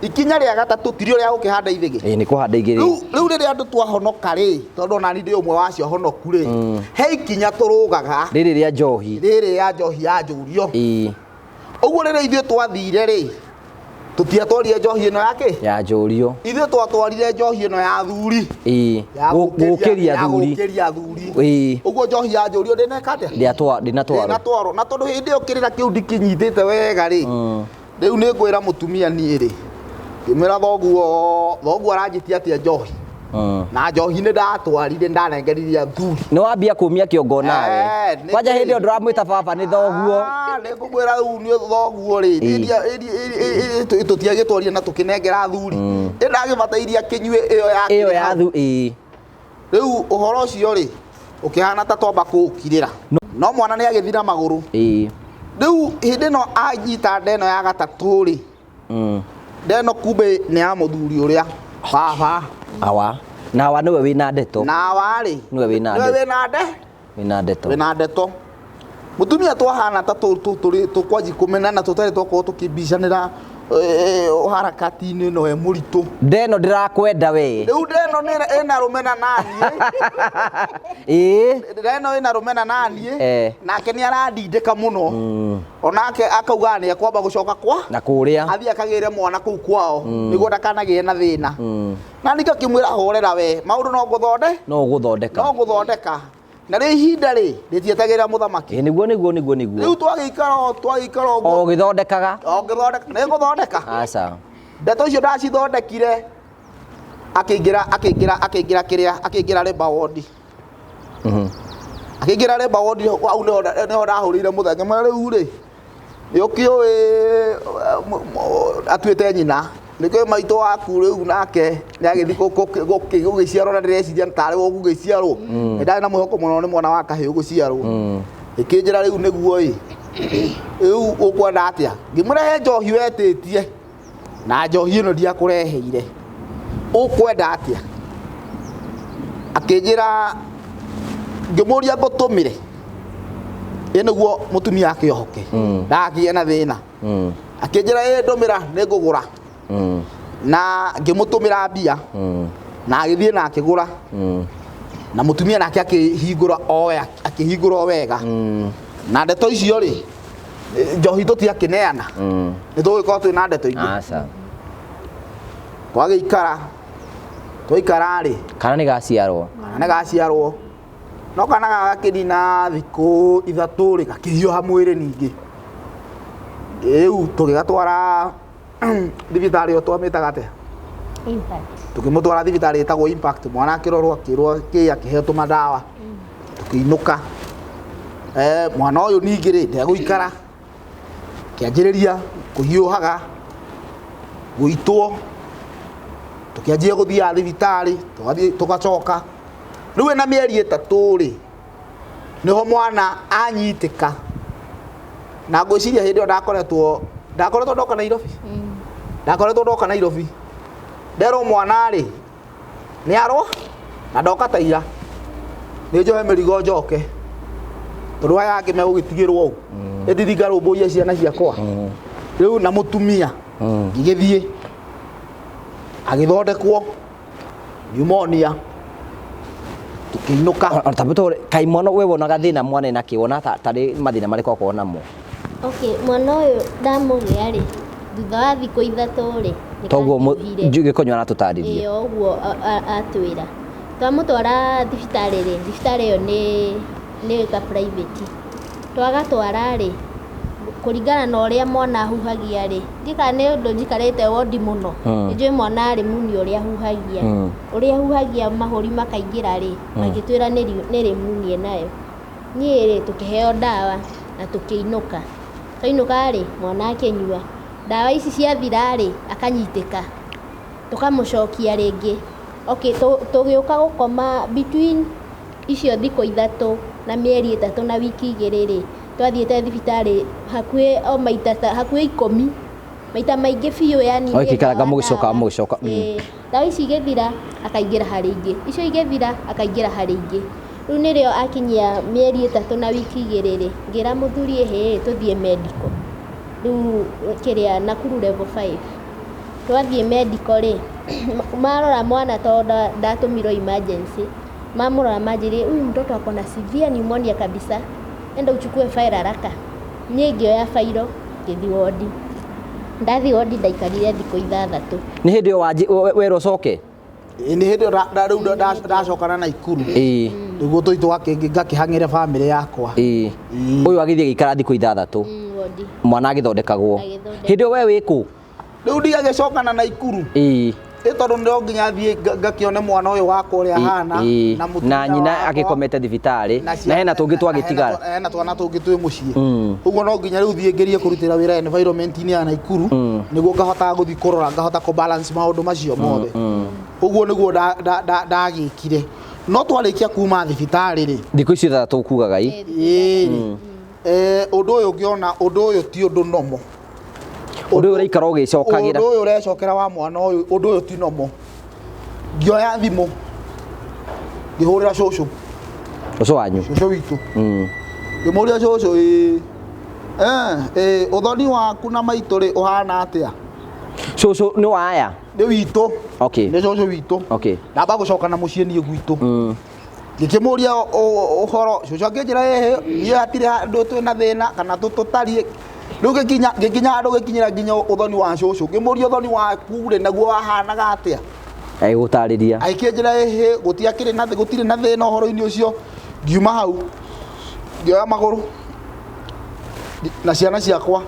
Ikinya rĩa gatatũ tirio rĩa gũkĩhanda ithĩgĩ. Ĩĩ nĩ kũhanda igĩrĩ. Rĩu rĩrĩa andũ twahonoka rĩ, tondũ ona niĩ ndĩ ũmwe wa acio honoku rĩ, he ikinya tũrũgaga. Rĩrĩ rĩa njohi. Rĩrĩ ya njohi ya njũrio. Ĩĩ. Ũguo rĩrĩa ithuĩ twathire rĩ, tũtiatwarire njohi ĩno ya kĩ? Ya njũrio. Ithuĩ twatwarire njohi ĩno ya athuri. Ĩĩ. Gũkĩria athuri. Gũkĩria athuri. Ĩĩ. Ũguo njohi ya njũrio ndĩneka atĩa? Ndĩnatwarwo. Ndĩnatwarwo. Na tondũ hĩndĩ ĩyo kĩrĩra kĩu ndikinyitĩte wega rĩ, rĩu nĩ ngwĩra mũtumia niĩ rĩ, ngĩmwĩra thoguo aranjĩtia atĩa njohi? Na njohi nĩ ndatwarire, ndanengeririe athuri. Nĩ wambia kũmia kĩongo nawe. Eh, nĩ Kwanja kĩĩ? hĩndĩ ĩyo ndũramwĩta baba, nĩ thoguo. Ah, nĩ ngũmwĩra rĩu nĩ thoguo rĩ. Tũtiagĩtwarire na tũkĩnengera athuri, ĩndagĩbatairie akĩnyue ĩyo ya Ĩyo ya thu ĩĩ. Rĩu ũhoro ũcio rĩ, ũkĩhana ta twamba kũũkirĩra, no mwana nĩ agĩthira magũrũ. Rĩu hĩndĩ ĩno anyita nda ĩno ya gatatũ rĩ, nda ĩno kumbe nĩ ya mũthuri ũrĩa baba. Awa na awa nĩwe wĩna ndeto. Na awa rĩ, Nĩwe wĩna nĩwe ndeto. wĩna nde Wĩna ndeto. Wĩna ndeto. Mũtumia twahana ta tũrĩ tũkwanji kũmenana, tũtarĩ twakorwo tũkĩmbicanĩra harakati-inĩ ĩno ĩ mũritũ. Ndeno ndĩrakwenda we. Rĩu ndeno nĩ ĩna rũmena naniĩ. Ndeno ĩna rũmena naniĩ. Nake nĩ arandindĩka mũno, onake akauga nĩ ekwamba gũcoka kwa Na kũrĩa. Athiĩ akagĩre mwana kũu kwao nĩguo ndakanagĩe na thĩna. Na ningĩ akĩmwĩra, horera we, maũndũ no ngũthonde No ũgũthondeka. No ngũthondeka. Na rĩ, ihinda rĩ rĩtietagĩrĩra mũthamaki. Ĩĩ, nĩguo nĩguo nĩguo nĩguo. Rĩu twagĩikara o twagĩikara ũguo. O ũgĩthondekaga. O ngĩthondeka, nĩ ngũthondeka. Aca. Ndeto icio ndacithondekire, akĩingĩra akĩingĩra akĩingĩra kĩrĩa, akĩingĩra labour ward. Akĩingĩra labour ward hau nĩho ndahũrĩire mũthenya ngĩmwĩra, rĩu rĩ, nĩ ũkĩũĩ atuĩte nyina, nĩkĩo maitũ waku rĩu nake nĩ agĩthiĩ gũgĩciarwo, na ndĩreciria tarĩ we ũgũgĩciarwo. Nĩ ndarĩ na mwĩhoko mũno nĩ mwana wa kahĩĩ ũgũciarwo. Ĩkĩnjĩra rĩu nĩguo ĩ, rĩu ũkwenda atĩa? Ngĩmwĩra he njohi wetĩtie, na njohi ĩno ndiakũreheire, ũkwenda atĩa? Akĩnjĩra, ngĩmũria ngũtũmĩre ĩ nĩguo mũtumia akĩohoke ndagakĩgĩe na thĩna. Akĩnjĩra, ĩ ndũmĩra, nĩ ngũgũra. Na ngĩmũtũmĩra mbia na agĩthiĩ na akĩgũra, na mũtumia nake akĩhingũra o akĩhingũra o wega. Na ndeto icio rĩ, njohi tũtiakĩneana, nĩ tũgũgĩkorwo twĩna ndeto ingĩ. Aca. Twagĩikara twaikara rĩ, Kana nĩ gaciarwo. Kana nĩ gaciarwo, no kana gagakĩnina thikũ 3 rĩ, gakĩhiũha mwĩrĩ ningĩ. Rĩu tũgĩgatwara thibitarĩ ĩyo twamĩtaga atĩa? Impact. Tũkĩmũtwara thibitarĩ ĩtagwo Impact. Mwana akĩrorwo, akĩrwo kĩ, akĩheo tũmandawa, tũkĩinũka. Mwana ũyũ ningĩ rĩ, ndegũikara, kĩanjĩrĩria kũhiũhaga, gũitwo, tũkĩanjia gũthiaga thibitarĩ, tũgathiĩ tũgacoka. Rĩu ĩna mĩeri 3 rĩ, nĩho mwana anyitĩka. Na ngwĩciria hĩndĩ ĩyo ndakoretwo ndoka Nairobi. Ndakoretwo ndoka Nairobi, nderwo mwana rĩ nĩ arwo, na ndoka ta ira, nĩ njohe mĩrigo njoke, tondũ aya angĩ megũgĩtigĩrwo ũũ, ĩndithi ngarũmbũiye ciana ciakwa rĩu na mũtumia. Ngĩgĩthiĩ agĩthondekwo pneumonia, tũkĩinũka. Ona ta tå kai mwana we wonaga thĩna mwana ena kĩ, wona tarĩ mathĩna marĩkũ akorwo namo? Okay, mwana ũyũ ndamũgĩa rĩ, thutha wa thikũ 3 rĩ, nĩ Toguo kahiũhire. Gĩkonyo aratũtarĩria. Ĩĩ, o ũguo atwĩra. Twamũtwara thibitarĩ rĩ, thibitarĩ ĩyo nĩ ka private. Twagatwara rĩ, kũringana na ũrĩa mwana ahuhagia rĩ, ndika nĩ ũndũ njikarĩte wondi mũno. Nĩ njũĩ mwana arĩ muni ũrĩa ahuhagia. Ũrĩa ahuhagia mahũri makaingĩra rĩ, magĩtwĩra nĩ rimunia nayo. Niĩ rĩ, tũkĩheo ndawa na tũkĩinũka. Twainũka rĩ, mwana akĩnyua. Ndawa ici ciathira rĩ, akanyitĩka. Tũkamũcokia rĩngĩ. Okay, tũgĩũka gũkoma between icio thikũ 3 na mĩeri 3 na wiki 2 rĩ, twathiĩte thibitarĩ hakuhĩ o maita ta hakuhĩ 10, maita maingĩ biũ, yani. O ĩgĩikaraga nĩ mũgĩcoka ndawa. mũgĩcoka. Ĩĩ, ndawa ici igĩthira akaingĩra harĩ ingĩ, icio igĩthira akaingĩra harĩ ingĩ. Rĩu nĩrĩo akinyia mĩeri 3 na wiki 2 rĩ, ngĩra mũthuri, ĩhĩ, tũthiĩ medical rĩu kĩrĩa Nakuru level 5. Twathiĩ medical rĩ, marora mwana, tondũ ndatũmirwo emergency, mamũrora manjĩrire, huyu mtoto ako na severe pneumonia kabisa, enda uchukue file haraka. Niĩ ngĩoya fairo ngĩthiĩ wodi. Ndathiĩ wodi ndaikarire thikũ 6. Nĩ hĩndĩ ĩyo werwo ũcoke? Ĩĩ, nĩ hĩndĩ ĩyo rĩu ndacokana na Nakuru. Nĩguo tũthiĩ ngakĩhang'ĩre bamĩrĩ yakwa. Ũyũ agĩthiĩ agĩikara thikũ 6. Wodi. Mwana agĩthondekagwo. Agĩthondekwo. Hĩndĩ ĩyo we wĩ kũ? Rĩu ndigagĩcokana na Nakuru. Ĩ tondũ no nginya thiĩ ngakĩone mwana ũyũ wakwa ũrĩa ahana na mũtumia na nyina wakwa. agĩkomete thibitarĩ Na na hena tũngĩ twagĩtigara. na hena twana tũngĩ twĩ mũciĩ. Ũguo no nginya rĩu thiĩ ngerie kũrutĩra wĩra environment-inĩ ya Naikuru nĩguo ngahotaga gũthiĩ kũrora, ngahota kũ balance maũndũ macio mothe. Ũguo nĩguo ndagĩkire. No twarĩkia kuma thibitarĩ rĩ, Thikũ icio 3 kugaga i. Ĩĩ. Ũndũ ũyũ ngĩona ũndũ ũyũ ti ũndũ nomo. Ũndũ ũyũ ũraikara ũgĩcokagĩra. Ũndũ ũyũ ũrecokera wa mwana ũyũ, ũndũ ũyũ ti nomo. Ngĩoya thimũ ngĩhũrĩra cũcũ. Cũcũ wanyu? Cũcũ witũ. Ngĩmũria cũcũ, ĩĩ ũthoni waku na maitũ rĩ ũhana atĩa? Cũcũ nĩ wa aya? Nĩ witũ. Okay. Nĩ cũcũ witũ. Okay. Ndamba gũcoka na mũciĩ niĩ gwitũ. Ngĩkĩmũria ũhoro, cũcũ akĩnjĩra ĩhĩ, niĩ hatirĩ handũ twĩna thĩna kana tũtariĩ. Rĩu ngĩkinya handũ gĩkinyĩra nginya ũthoni wa cũcũ. Ngĩmũria ũthoni waku rĩ naguo wahanaga atĩa? Agĩgũtarĩria. Agĩkĩnjĩra ĩhĩ, gũtiakĩrĩ na gũtirĩ na thĩna ũhoro-inĩ ũcio. Ngiuma hau, ngĩoya magũrũ na ciana ciakwa.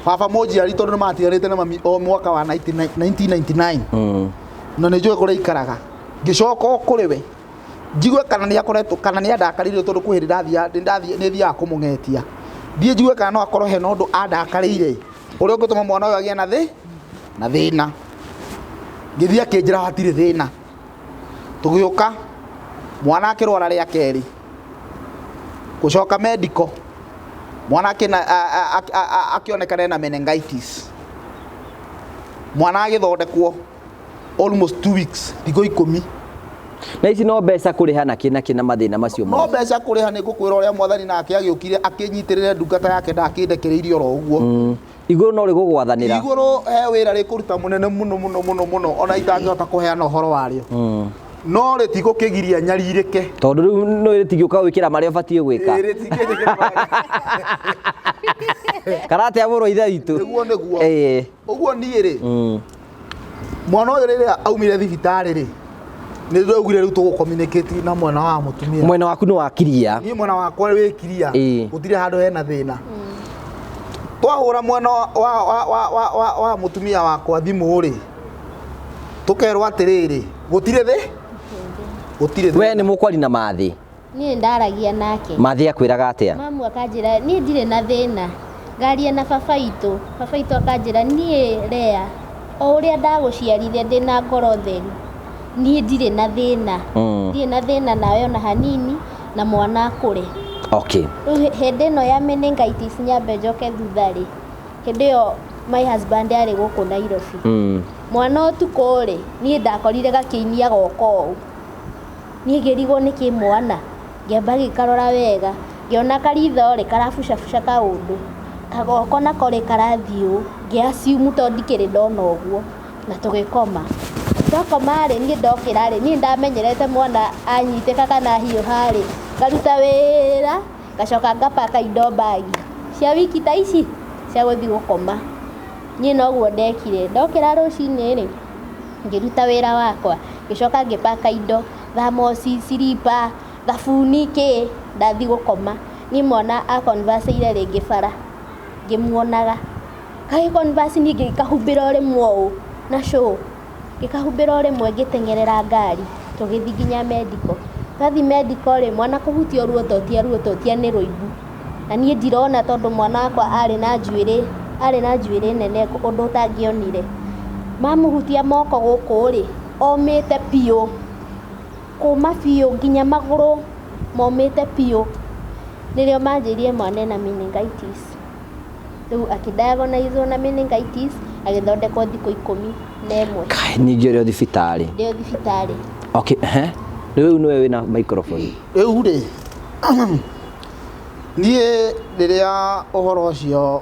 Baba mũnjiari tondũ nĩ matiganĩte na mami o mwaka wa 1999. Na nĩ njũĩ kũrĩa aikaraga. Ngĩcoka o kũrĩ we. Njigue kana nĩ akoretwo, kana nĩ andakarĩire tondũ kwĩ hĩndĩ ndathiĩ, nĩ thiaga kũmũng'etia. Thiĩ njigue kana no akorwo hena ũndũ andakarĩire ũrĩa ũngĩtũma mwana ũyũ agĩe na thĩna. Ngĩthiĩ akĩnjĩra hatirĩ thĩna. Tũgĩũka, mwana akĩrwara rĩa kerĩ. Gũcoka medical, mwana akĩonekana ena meningitis. Mwana agĩthondekwo almost 2 weeks, thikũ 10. Na ici no mbeca kũrĩha na kĩ na kĩ na mathĩna macio No mothe. mbeca kũrĩha nĩ ngũkwĩra ũrĩa mwathani nake agĩũkire akĩnyitĩrĩre ndungata yake ndakĩndekereirie oro ũguo. Igũrũ no rĩgũgwathanĩra. Igũrũ he wĩra rĩkũruta mũnene mũno mũno mũno mũno ona itangĩhota kũheana ũhoro warĩo. No rĩtigũkĩgiria nyarirĩke. Tondũ rĩu no rĩtigĩũka gwĩkĩra marĩa ũbatiĩ gwĩka. Ĩĩ, rĩtingĩnjĩkĩra marĩa. Kana atĩa mũrũ wa ithe witũ? Nĩguo, nĩguo. Ĩĩ. Ũguo niĩ rĩ, mwana ũyũ rĩrĩa aumire thibitarĩ rĩ, nĩ ndaugire rĩu tũgũ communicate na mwena wa mũtumia. Mwena waku nĩ wakiria. Niĩ mwena wakwa wĩ kiria. Ĩĩ. Gũtirĩ handũ hena thĩna. Twahũra mwena wa mũtumia wakwa thimũ rĩ, tũkerwo atĩrĩrĩ, gũtirĩ thĩ? Gũtirĩ thĩ. We nĩ mũkwari na Mathĩ? Niĩ ndaragia nake. Mathĩ akwĩraga atĩa? Mamu akanjĩra niĩ ndirĩ na thĩna. Ngaria na baba witũ. Baba witũ akanjĩra niĩ Lea, o ũrĩa ndagũciarire ndĩna ngoro theru, niĩ ndirĩ na thĩna. Ndirĩ na thĩna nawe ona hanini na mwana akũre. Okay. Rĩu hĩndĩ ĩno ya meningitis nyambe njoke thutha rĩ, hĩndĩ ĩyo my husband arĩ gũkũ Nairobi. Mwana ũtukũ rĩ, niĩ ndakorire gakĩinia goko ũũ. Niĩ ngĩrigwo nĩkĩ mwana, ngĩamba ngĩkarora wega, ngĩona karitho rĩ karabucabuca kaũndũ, kagoko nako rĩ karathiĩ ũũ, ngĩ assume tondũ ndikĩrĩ ndona ũguo, na tũgĩkoma. Twakoma rĩ, niĩ ndokĩra rĩ, niĩ ndamenyerete mwana anyitĩka kana ahiũha rĩ, ngaruta wĩra, ngacoka ngapaka indo bagi cia wiki ta ici cia gũthiĩ gũkoma. Niĩ noguo ndekire, ndokĩra rũcinĩ rĩ, ngĩruta wĩra wakwa, ngĩcoka ngĩpaka indo, thamoci, silipa, thabuni kĩ, ndathiĩ gũkoma. Niĩ mwana a converse-ire rĩngĩ bara, ngĩmuonaga. Gagĩ converse niĩ ngĩkahumbĩra o rĩmwe ũũ na show, ngĩkahumbĩra o rĩmwe ngĩteng'erera ngari, tũgĩthiĩ nginya medical. Twathiĩ medical rĩ, mwana kũhutia ruototia ruototia nĩ rũimbu. Na niĩ ndirona tondũ mwana wakwa arĩ na njuĩrĩ, arĩ na njuĩrĩ nene ũndũ ũtangĩonire. Mamũhutia moko gũkũ rĩ, omĩte biũ, kũma biũ nginya magũrũ momĩte biũ. Nĩrĩo manjĩrire mwana ena meningitis. Rĩu akĩ-diagnose na meningitis, agĩthondekwo thikũ 11. Kai, ningĩ ũrĩ o thibitarĩ? Ndĩ o thibitarĩ. Okay, ehe. Rĩu nĩwe wĩna microphone. Rĩu rĩ, niĩ rĩrĩa ũhoro ũcio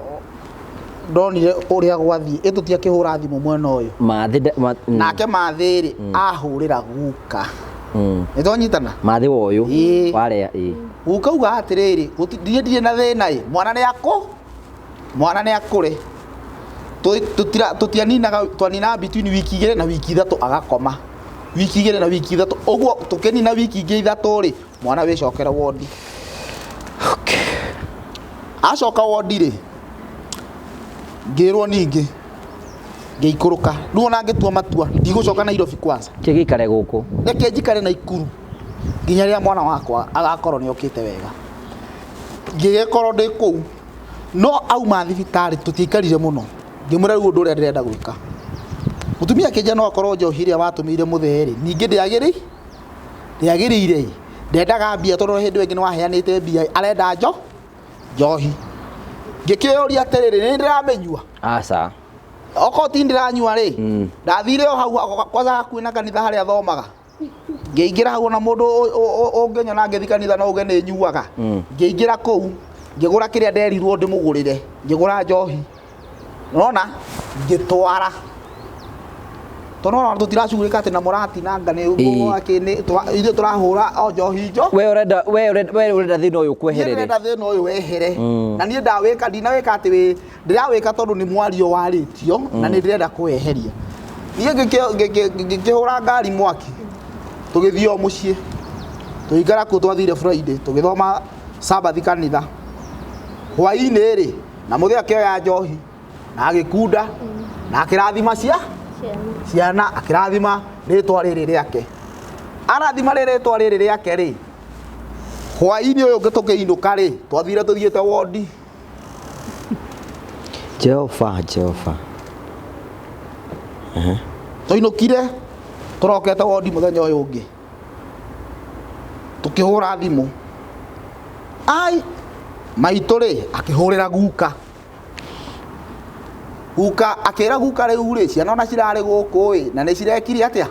ndonire ũrĩa gwathiĩ, ĩ tũtiakĩhũra thimũ mwena ũyũ. Mathĩ Nake Mathĩ rĩ, ahũrĩra guka. Nĩ twanyitana? Mathĩ wa ũyũ. Ĩĩ. Warĩa, ĩĩ. Guka uga atĩrĩrĩ, niĩ ndirĩ na thĩna ĩ, mwana nĩ akũ? Mwana nĩ akũre. Tũtianinaga, twaninaga between wiki 2 na wiki 3 agakoma. Wiki 2 na wiki 3. Ũguo tũkĩnina wiki ingĩ 3 rĩ, mwana wĩcokere wodi. Okay. Acoka wodi rĩ, ngĩrwo ningĩ, Ngĩikũrũka rĩu ona ngĩtua matua ndigũcoka Nairobi kwanza. Kĩgĩikare gũkũ. Reke njikare Naikuru nginya rĩrĩa mwana wakwa agakorwo nĩ okĩte wega. Ngĩgĩkorwo ndĩ kũu, no auma thibitarĩ tũtiaikarire mũno, ngĩmwĩra rĩu ũndũ ũrĩa ndĩrenda gwĩka. Mũtumia akĩnjĩra no akorwo njohi ĩrĩa watũmĩire mũthee rĩ, ningĩ ndĩagĩrĩire ĩ, ndendaga mbia tondũ hĩndĩ ĩyo ĩngĩ nĩ waheanĩte mbia, arenda njohi. Ngĩkĩyũria atĩrĩrĩ, nĩ ndĩramĩnyua? Aca. Okorwo ti ndĩranyua rĩ, ndathire o hau kwanza hakuhĩ na kanitha harĩa thomaga. Ngĩingĩra hau ona mũndũ ũngĩnyona ngĩthiĩ kanitha no uge nĩ nyuaga. Ngĩingĩra kũu, ngĩgũra kĩrĩa nderirwo ndĩmũgũrĩre, ngĩgũra njohi. Nona ngĩtwara. Tondũ ona tũtiracugurĩka atĩ na mũratinanga nĩ ithuĩ tũrahũra o njohi njo. We ũrenda we ũrenda we ũrenda thĩna ũyũ ũkweherere. Niĩ ndĩrenda thĩna ũyũ wehere. Na niĩ ndawĩka ndinawĩka atĩ wĩ ndĩrawĩka tondũ nĩ mwario warĩtio na nĩ ndĩrenda kũweheria. Niĩ ngĩkĩhũra ngari mwaki tũgĩthiĩ o mũciĩ tũgĩikara kũu twathire Friday tũgĩthoma Sabathi kanitha hwainĩ rĩ na mũthee akĩoya njohi na agĩkunda na akĩrathima ciana akĩrathima rĩtwa rĩrĩ rĩake arathima rĩtwa rĩrĩ rĩake rĩ hwainĩ ũyũ ũngĩ tũkĩinũka rĩ twathire tũthiĩte wondi. Jehova Jehova. Tũinũkire tũrokete wondi mũthenya ũyũ ũngĩ tũkĩhũra thimũ ai maitũ rĩ akĩhũrĩra guka guka akĩra guka rĩu rĩ ciana ona cirarĩ gũkũ ĩ na nĩ cirekire atĩa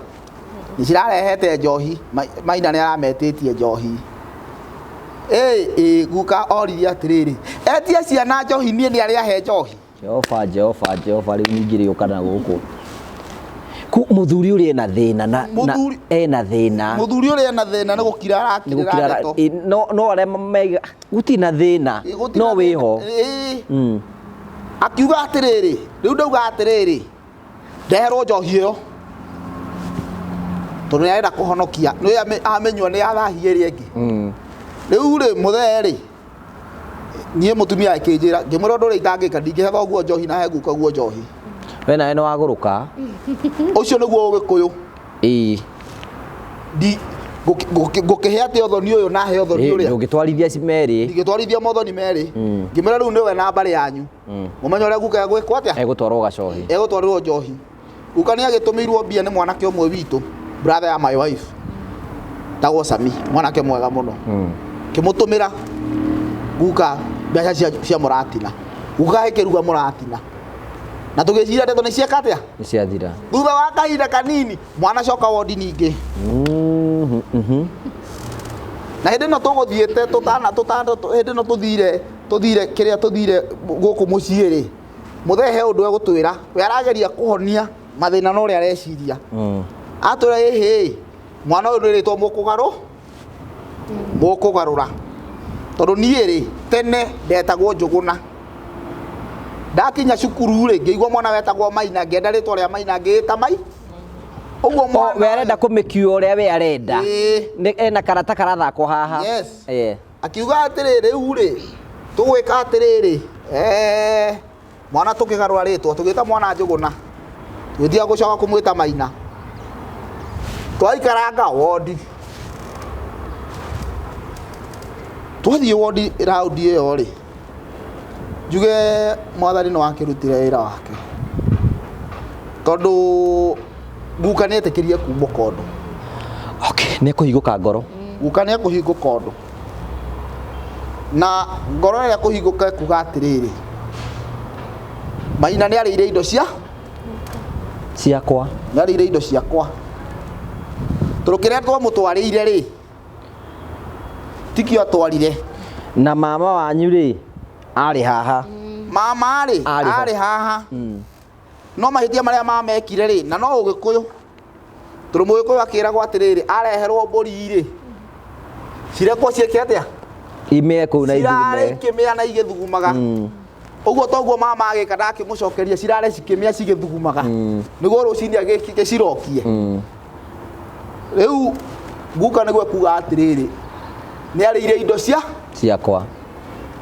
nĩ cirarehete njohi Maina nĩ arametĩtie njohi ĩ guka oririe atĩrĩrĩ etie ciana njohi niĩ nĩ arĩa he njohi. Jehova Jehova Jehova rĩu ningĩ rĩũka na gũkũ ku muthuri ũrĩa ena thĩna na ena thĩna muthuri ũrĩa ena thĩna nĩ gũkira arakirĩra ndeto no no arĩa maiga gũtirĩ na thĩna no wĩho. Akiuga atĩrĩrĩ rĩu ndauga atĩrĩrĩ ndeherwo njohi ĩyo tondũ nĩ arenda kũhonokia nĩ amĩnyua nĩ athahia ĩrĩa ĩngĩ. Rĩu rĩ mũthee rĩ niĩ mũtumia akĩnjĩra ngĩmwĩra ũndũ ũrĩa itangĩka ndingĩhe thoguo njohi na he guka guo njohi. We nawe nĩ wagũrũka. Ũcio nĩguo Ũgĩkũyũ. Ĩĩ. Ngũkĩhe atĩ ũthoni ũyũ na he ũthoni ũrĩa. Ndũngĩtwarithia merĩ. Ndingĩtwarithia mothoni merĩ. Ngĩmwĩra rĩu nĩwe na mbarĩ yanyu. Mũmenye ũrĩa guka egwĩkwo atĩa? Egũtwarwo gacohi. Egũtwarĩrwo njohi. Guka nĩ agĩtũmĩirwo mbia nĩ mwanake ũmwe witũ, brother ya my wife. Tagwo Sami, mwanake mwega mũno. Kĩmũtũmĩra guka mbeca cia mũratina. Guka agĩkĩruga mũratina. Na tũgĩciria ndeto nĩ cieka atĩa? Nĩ ciathira. Thutha wa kahinda kanini mwana coka wondi ningĩ. Na hĩndĩ ĩno tũgũthiĩte tũtana tũtana hĩndĩ ĩno tũthire kĩrĩa tũthire gũkũ mũciĩ rĩ mũthee he ũndũ egũtwĩra we arageria kũhonia mathĩna na ũrĩa areciria. Atwĩra ĩhĩ mwana ũyũ nĩ rĩtwa mũkũgarũra tondũ niĩ rĩ tene ndetagwo Njũgũna. Ndakinya cukuru rĩ ngĩigua mwana wetagwo Maina ngĩenda rĩtwa rĩa Maina ngĩĩta Mai. Ũguo mwana we arenda kũmĩkiua ũrĩa we arenda. Ena karata karathakwo haha. Yes. Akiuga atĩrĩrĩ rĩu rĩ tũgwĩka atĩrĩrĩ mwana tũkĩgarũra rĩtwa tũgĩta mwana Njũgũna tũgĩtiga gũcoka kũmwĩta Maina. Twaikaranga wondi twathiĩ wondi raundi ĩyo rĩ njuge mwathani nĩ wakĩrutire wĩra wake tondũ guka nĩ etĩkĩrie kumbũka ũndũ. Okay, nĩ ekũhingũka ngoro. Guka nĩ ekũhingũka ũndũ na ngoro ĩrĩa kũhingũka ĩkuga atĩrĩrĩ Maina nĩ arĩire indo ciakwa nĩ arĩire indo ciakwa tondũ kĩrĩa twamũtwarĩire rĩ tikio atwarire. Na mama wanyu rĩ arĩ haha. Mama rĩ arĩ haha. No mahĩtia marĩa mamekire rĩ na no Ũgĩkũyũ tondũ Mũgĩkũyũ akĩragwo atĩrĩrĩ areherwo mbũri rĩ cirekwo ciĩke atĩa? Imĩe kũu na ithugume. Cirarĩ ikĩmĩa na igĩthugumaga. Ũguo toguo mama agĩka ndakĩmũcokeria cirarĩ cikĩmĩa cigĩthugumaga. Nĩguo rũcinĩ agĩcirokie. Rĩu guka nĩguo ekuga atĩrĩrĩ nĩ arĩire indo ciakwa.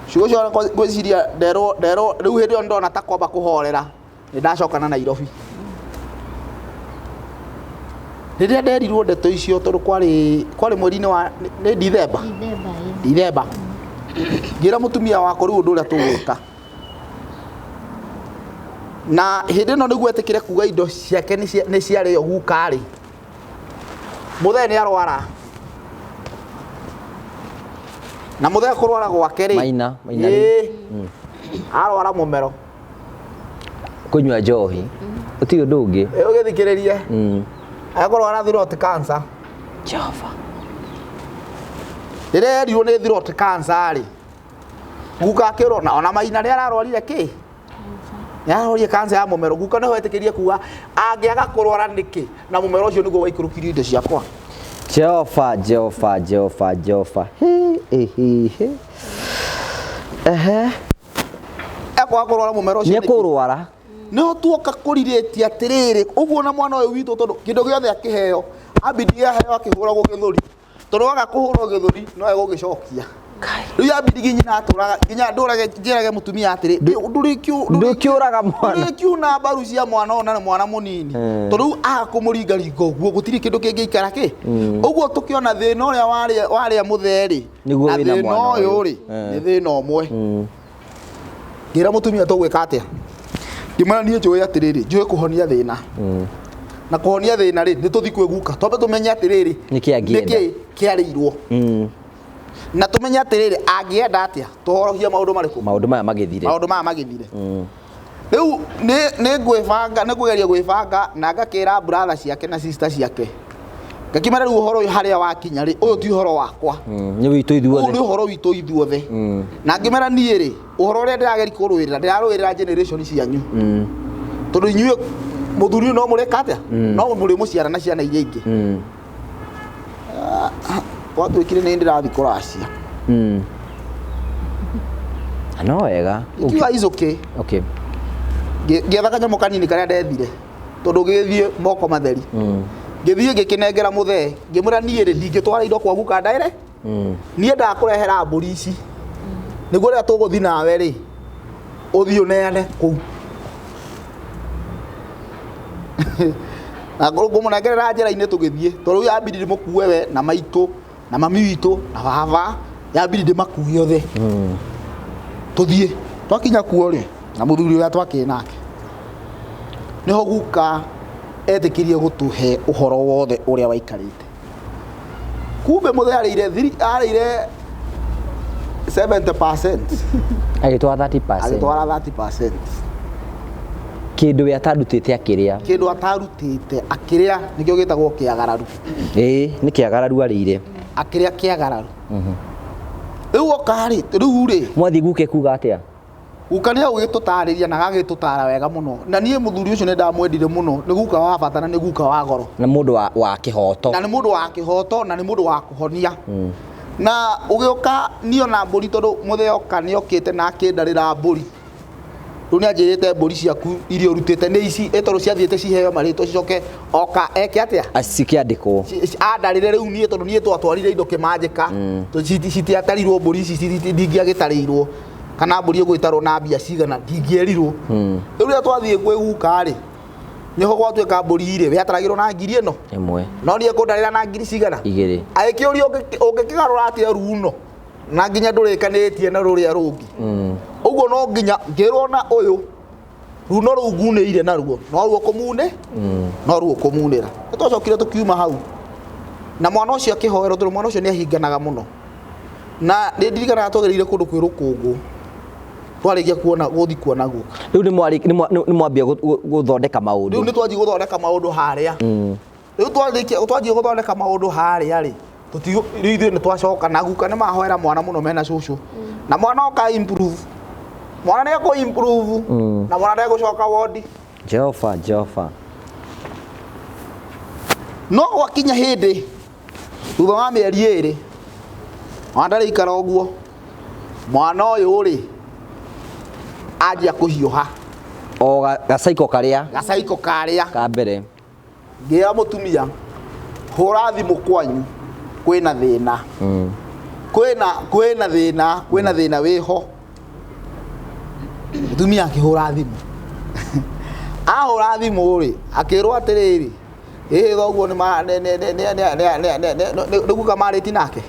Ciugo cio ngwĩciria nderwo rĩu hĩndĩ ĩyo ndona ta kwamba kũhorera nĩ ndacoka na Nairobi. Rĩrĩa nderirwo ndeto icio tondũ kwarĩ mweri-inĩ wa nĩ Dithemba. Dithemba. Ngĩra mũtumia wakwa rĩu ũndũ ũrĩa tũgwĩka. Na hĩndĩ ĩno nĩguo etĩkĩre kuga indo ciake nĩ ciarĩo guka rĩ. Mũthee nĩ arwara. Na mũthee kũrwara gwake rĩ. Maina rĩ. Arwara mũmero. Kũnyua njohi. Ũtirĩ ũndũ ũngĩ. Ũgĩthikĩrĩrie. Agĩkũrwara throat cancer. Jehova. Rĩrĩa erirwo nĩ throat cancer rĩ. Guka akĩrwo na ona Maina nĩ ararwarire kĩ? Nĩ ararwarire cancer ya mũmero. Guka nĩho etĩkĩrie kuga angĩaga kũrwara nĩkĩ na mũmero ũcio nĩguo waikũrũkirie indo ciakwa. Jehova, Jehova, Jehova, Jehova. He, he, he. Ehe. Ekwaga kũrwara mũmero ũcio. Nĩ kũrwara. Nĩho tuoka kũrirĩtie atĩrĩrĩ ũguo na mwana ũyũ witũ tondũ kĩndũ gĩothe akĩheo ambindi aheo akĩhũragwo gĩthũri tondũ waga kũhũrwo gĩthũri no egũgĩcokia. Rĩu yambindi nyina atũraga nginya ndũrage njĩrage mũtumia atĩrĩ ndũkĩũraga mwana ndũrĩkiuna mbaru cia mwana ona nĩ mwana mũnini tondũ rĩu aga kũmũringaringa ũguo gũtirĩ kĩndũ kĩngĩikara kĩ ũguo tũkĩona thĩna ũrĩa warĩa mũthee rĩ na thĩna ũyũ rĩ nĩ thĩna ũmwe. Ngĩra mũtumia tũgwĩka atĩa? Ngĩmwĩra niĩ njũĩ atĩrĩrĩ, njũĩ kũhonia thĩna. Na kũhonia thĩna rĩ, nĩ tũthiĩ kwĩ guka. Twambe tũmenye atĩrĩrĩ, nĩkĩ kĩarĩirwo. Na tũmenye atĩrĩrĩ, angĩenda atĩa, tũhorohie maũndũ marĩkũ? Maũndũ maya magĩthire. Maũndũ maya magĩthire. Rĩu nĩ ngwĩbanga, nĩ ngũgeria gwĩbanga na ngakĩra brother ciake na sister ciake. Ngakĩmera rĩu ũhoro ũyũ harĩa wakinya rĩ, ũyũ ti ũhoro wakwa. Nĩ witũ ithuothe. Ũyũ nĩ ũhoro witũ ithuothe. Na ngĩmera niĩ rĩ, ũhoro ũrĩa ndĩrageria kũrũĩrĩra, ndĩrarũĩrĩra generation cianyu. Tondũ inyuĩ mũthuri ũyũ no mũreka atĩa? No mũrĩmũciara na ciana iria ingĩ. Gwatuĩkire nĩ ndĩrathiĩ kũracia. No wega. Ikiuga is okay. Okay. Ngĩetha kanyamũ kanini karĩa ndethire tondũ gĩgĩthiĩ moko matheri. Ngĩthiĩ ngĩkĩnengera mũthee, ngĩmwĩra niĩ rĩ ndingĩtwara indo kwa guka ndaĩre. Niĩ ndakũrehera mbũri ici. Nĩguo rĩrĩa tũgũthiĩ nawe rĩ, ũthiĩ ũneane kũu. Na ngũmũnengerera njĩra-inĩ tũgĩthiĩ, tondũ rĩu yambindi ndĩmũkue we na maitũ na mami witũ na baba, yambindi ndĩmakue othe. Tũthiĩ. Twakinya kuo rĩ, na mũthuri ũrĩa twakĩrĩ nake. Nĩho guka etĩkĩrie gũtũhe ũhoro wothe ũrĩa waikarĩte. Kumbe mũthee arĩire arĩire 70%. Agĩtwara 30%. Agĩtwara 30%. Kĩndũ we atarutĩte akĩrĩa. Kĩndũ atarutĩte akĩrĩa nĩkĩo gĩtagwo kĩagararu. Ĩĩ, nĩ kĩagararu arĩire. Akĩrĩa kĩagararu. Rĩu oka rĩ, rĩu rĩ. Mwathiĩ guka kuga atĩa? Guka nĩ agũgĩtũtarĩria na agagĩtũtara wega mũno. Na niĩ mũthuri ũcio nĩ ndamwendire mũno, nĩ guka wa bata na nĩ guka wa goro. Na mũndũ wa kĩhoto. Na nĩ mũndũ wa kĩhoto na nĩ mũndũ wa kũhonia. Na ũgĩũka niĩ ona mbũri tondũ mũthee oka nĩ okĩte na akĩndarĩra mbũri. Rĩu nĩ anjĩrĩte mbũri ciaku iria ũrutĩte nĩ ici, tondũ ciathiĩte ciheo marĩtwa cicoke oka eke atĩa? Cikĩandĩkwo. Andarĩre rĩu niĩ tondũ niĩ twatwarire indo kĩmanjĩka. Citiatarirwo mbũri ici ndingĩagĩtarĩirwo. Kana mbũri ĩgwĩtarwo na mbia cigana ndingĩerirwo. Rĩu rĩrĩa twathiĩ kwĩ guka rĩ, nĩho gwatuĩka mbũri rĩ, yataragĩrwo na ngiri ĩno. Ĩmwe. No niĩ ngũndarĩra na ngiri cigana? Igĩrĩ. Agĩkĩũria ũngĩkĩgarũra atĩa runo na nginya ndũrĩkanĩtie na rũrĩa rũngĩ. Ũguo no nginya ngĩrwo na ũyũ runo rũu ngunĩire naruo no ruo kũmune no ruo kũmunĩra. Nĩ twacokire tũkiuma hau na mwana ũcio akĩhoerwo tondũ mwana ũcio nĩ ahinganaga mũno. Na nĩ ndirikanaga twagereire kũndũ kwĩ rũkũngũ twarĩkia kuona gũthiĩ kuona guka. Rĩu nĩ mwambia gũthondeka maũndũ. Rĩu nĩ twanjia gũthondeka maũndũ harĩa. Rĩu twanjia gũthondeka maũndũ harĩa rĩ, rĩu ithuĩ nĩ twacoka na guka nĩ mahoera mwana mũno mena cũcũ. Na mwana oka improve. Mwana nĩ ekũ improve na mwana ndegũcoka wodi. Jehova, Jehova. No gwakinya hĩndĩ thutha wa mĩeri ĩĩrĩ mwana ndarĩikara ũguo, mwana ũyũ rĩ anjia kũhiũha. O gacaiko karĩa. Gacaiko karĩa. Ka mbere. Ngĩra mũtumia hũra thimũ kwanyu kwĩna thĩna. Kwĩna thĩna, kwĩna thĩna wĩho. Mũtumia akĩhũra thimũ. Ahũra thimũ rĩ, akĩrwo atĩrĩrĩ, Ĩ thoguo nĩ ma nĩ nĩ nĩ nĩ nĩ nĩ nĩ nĩ nĩ nĩ nĩ guka marĩti nake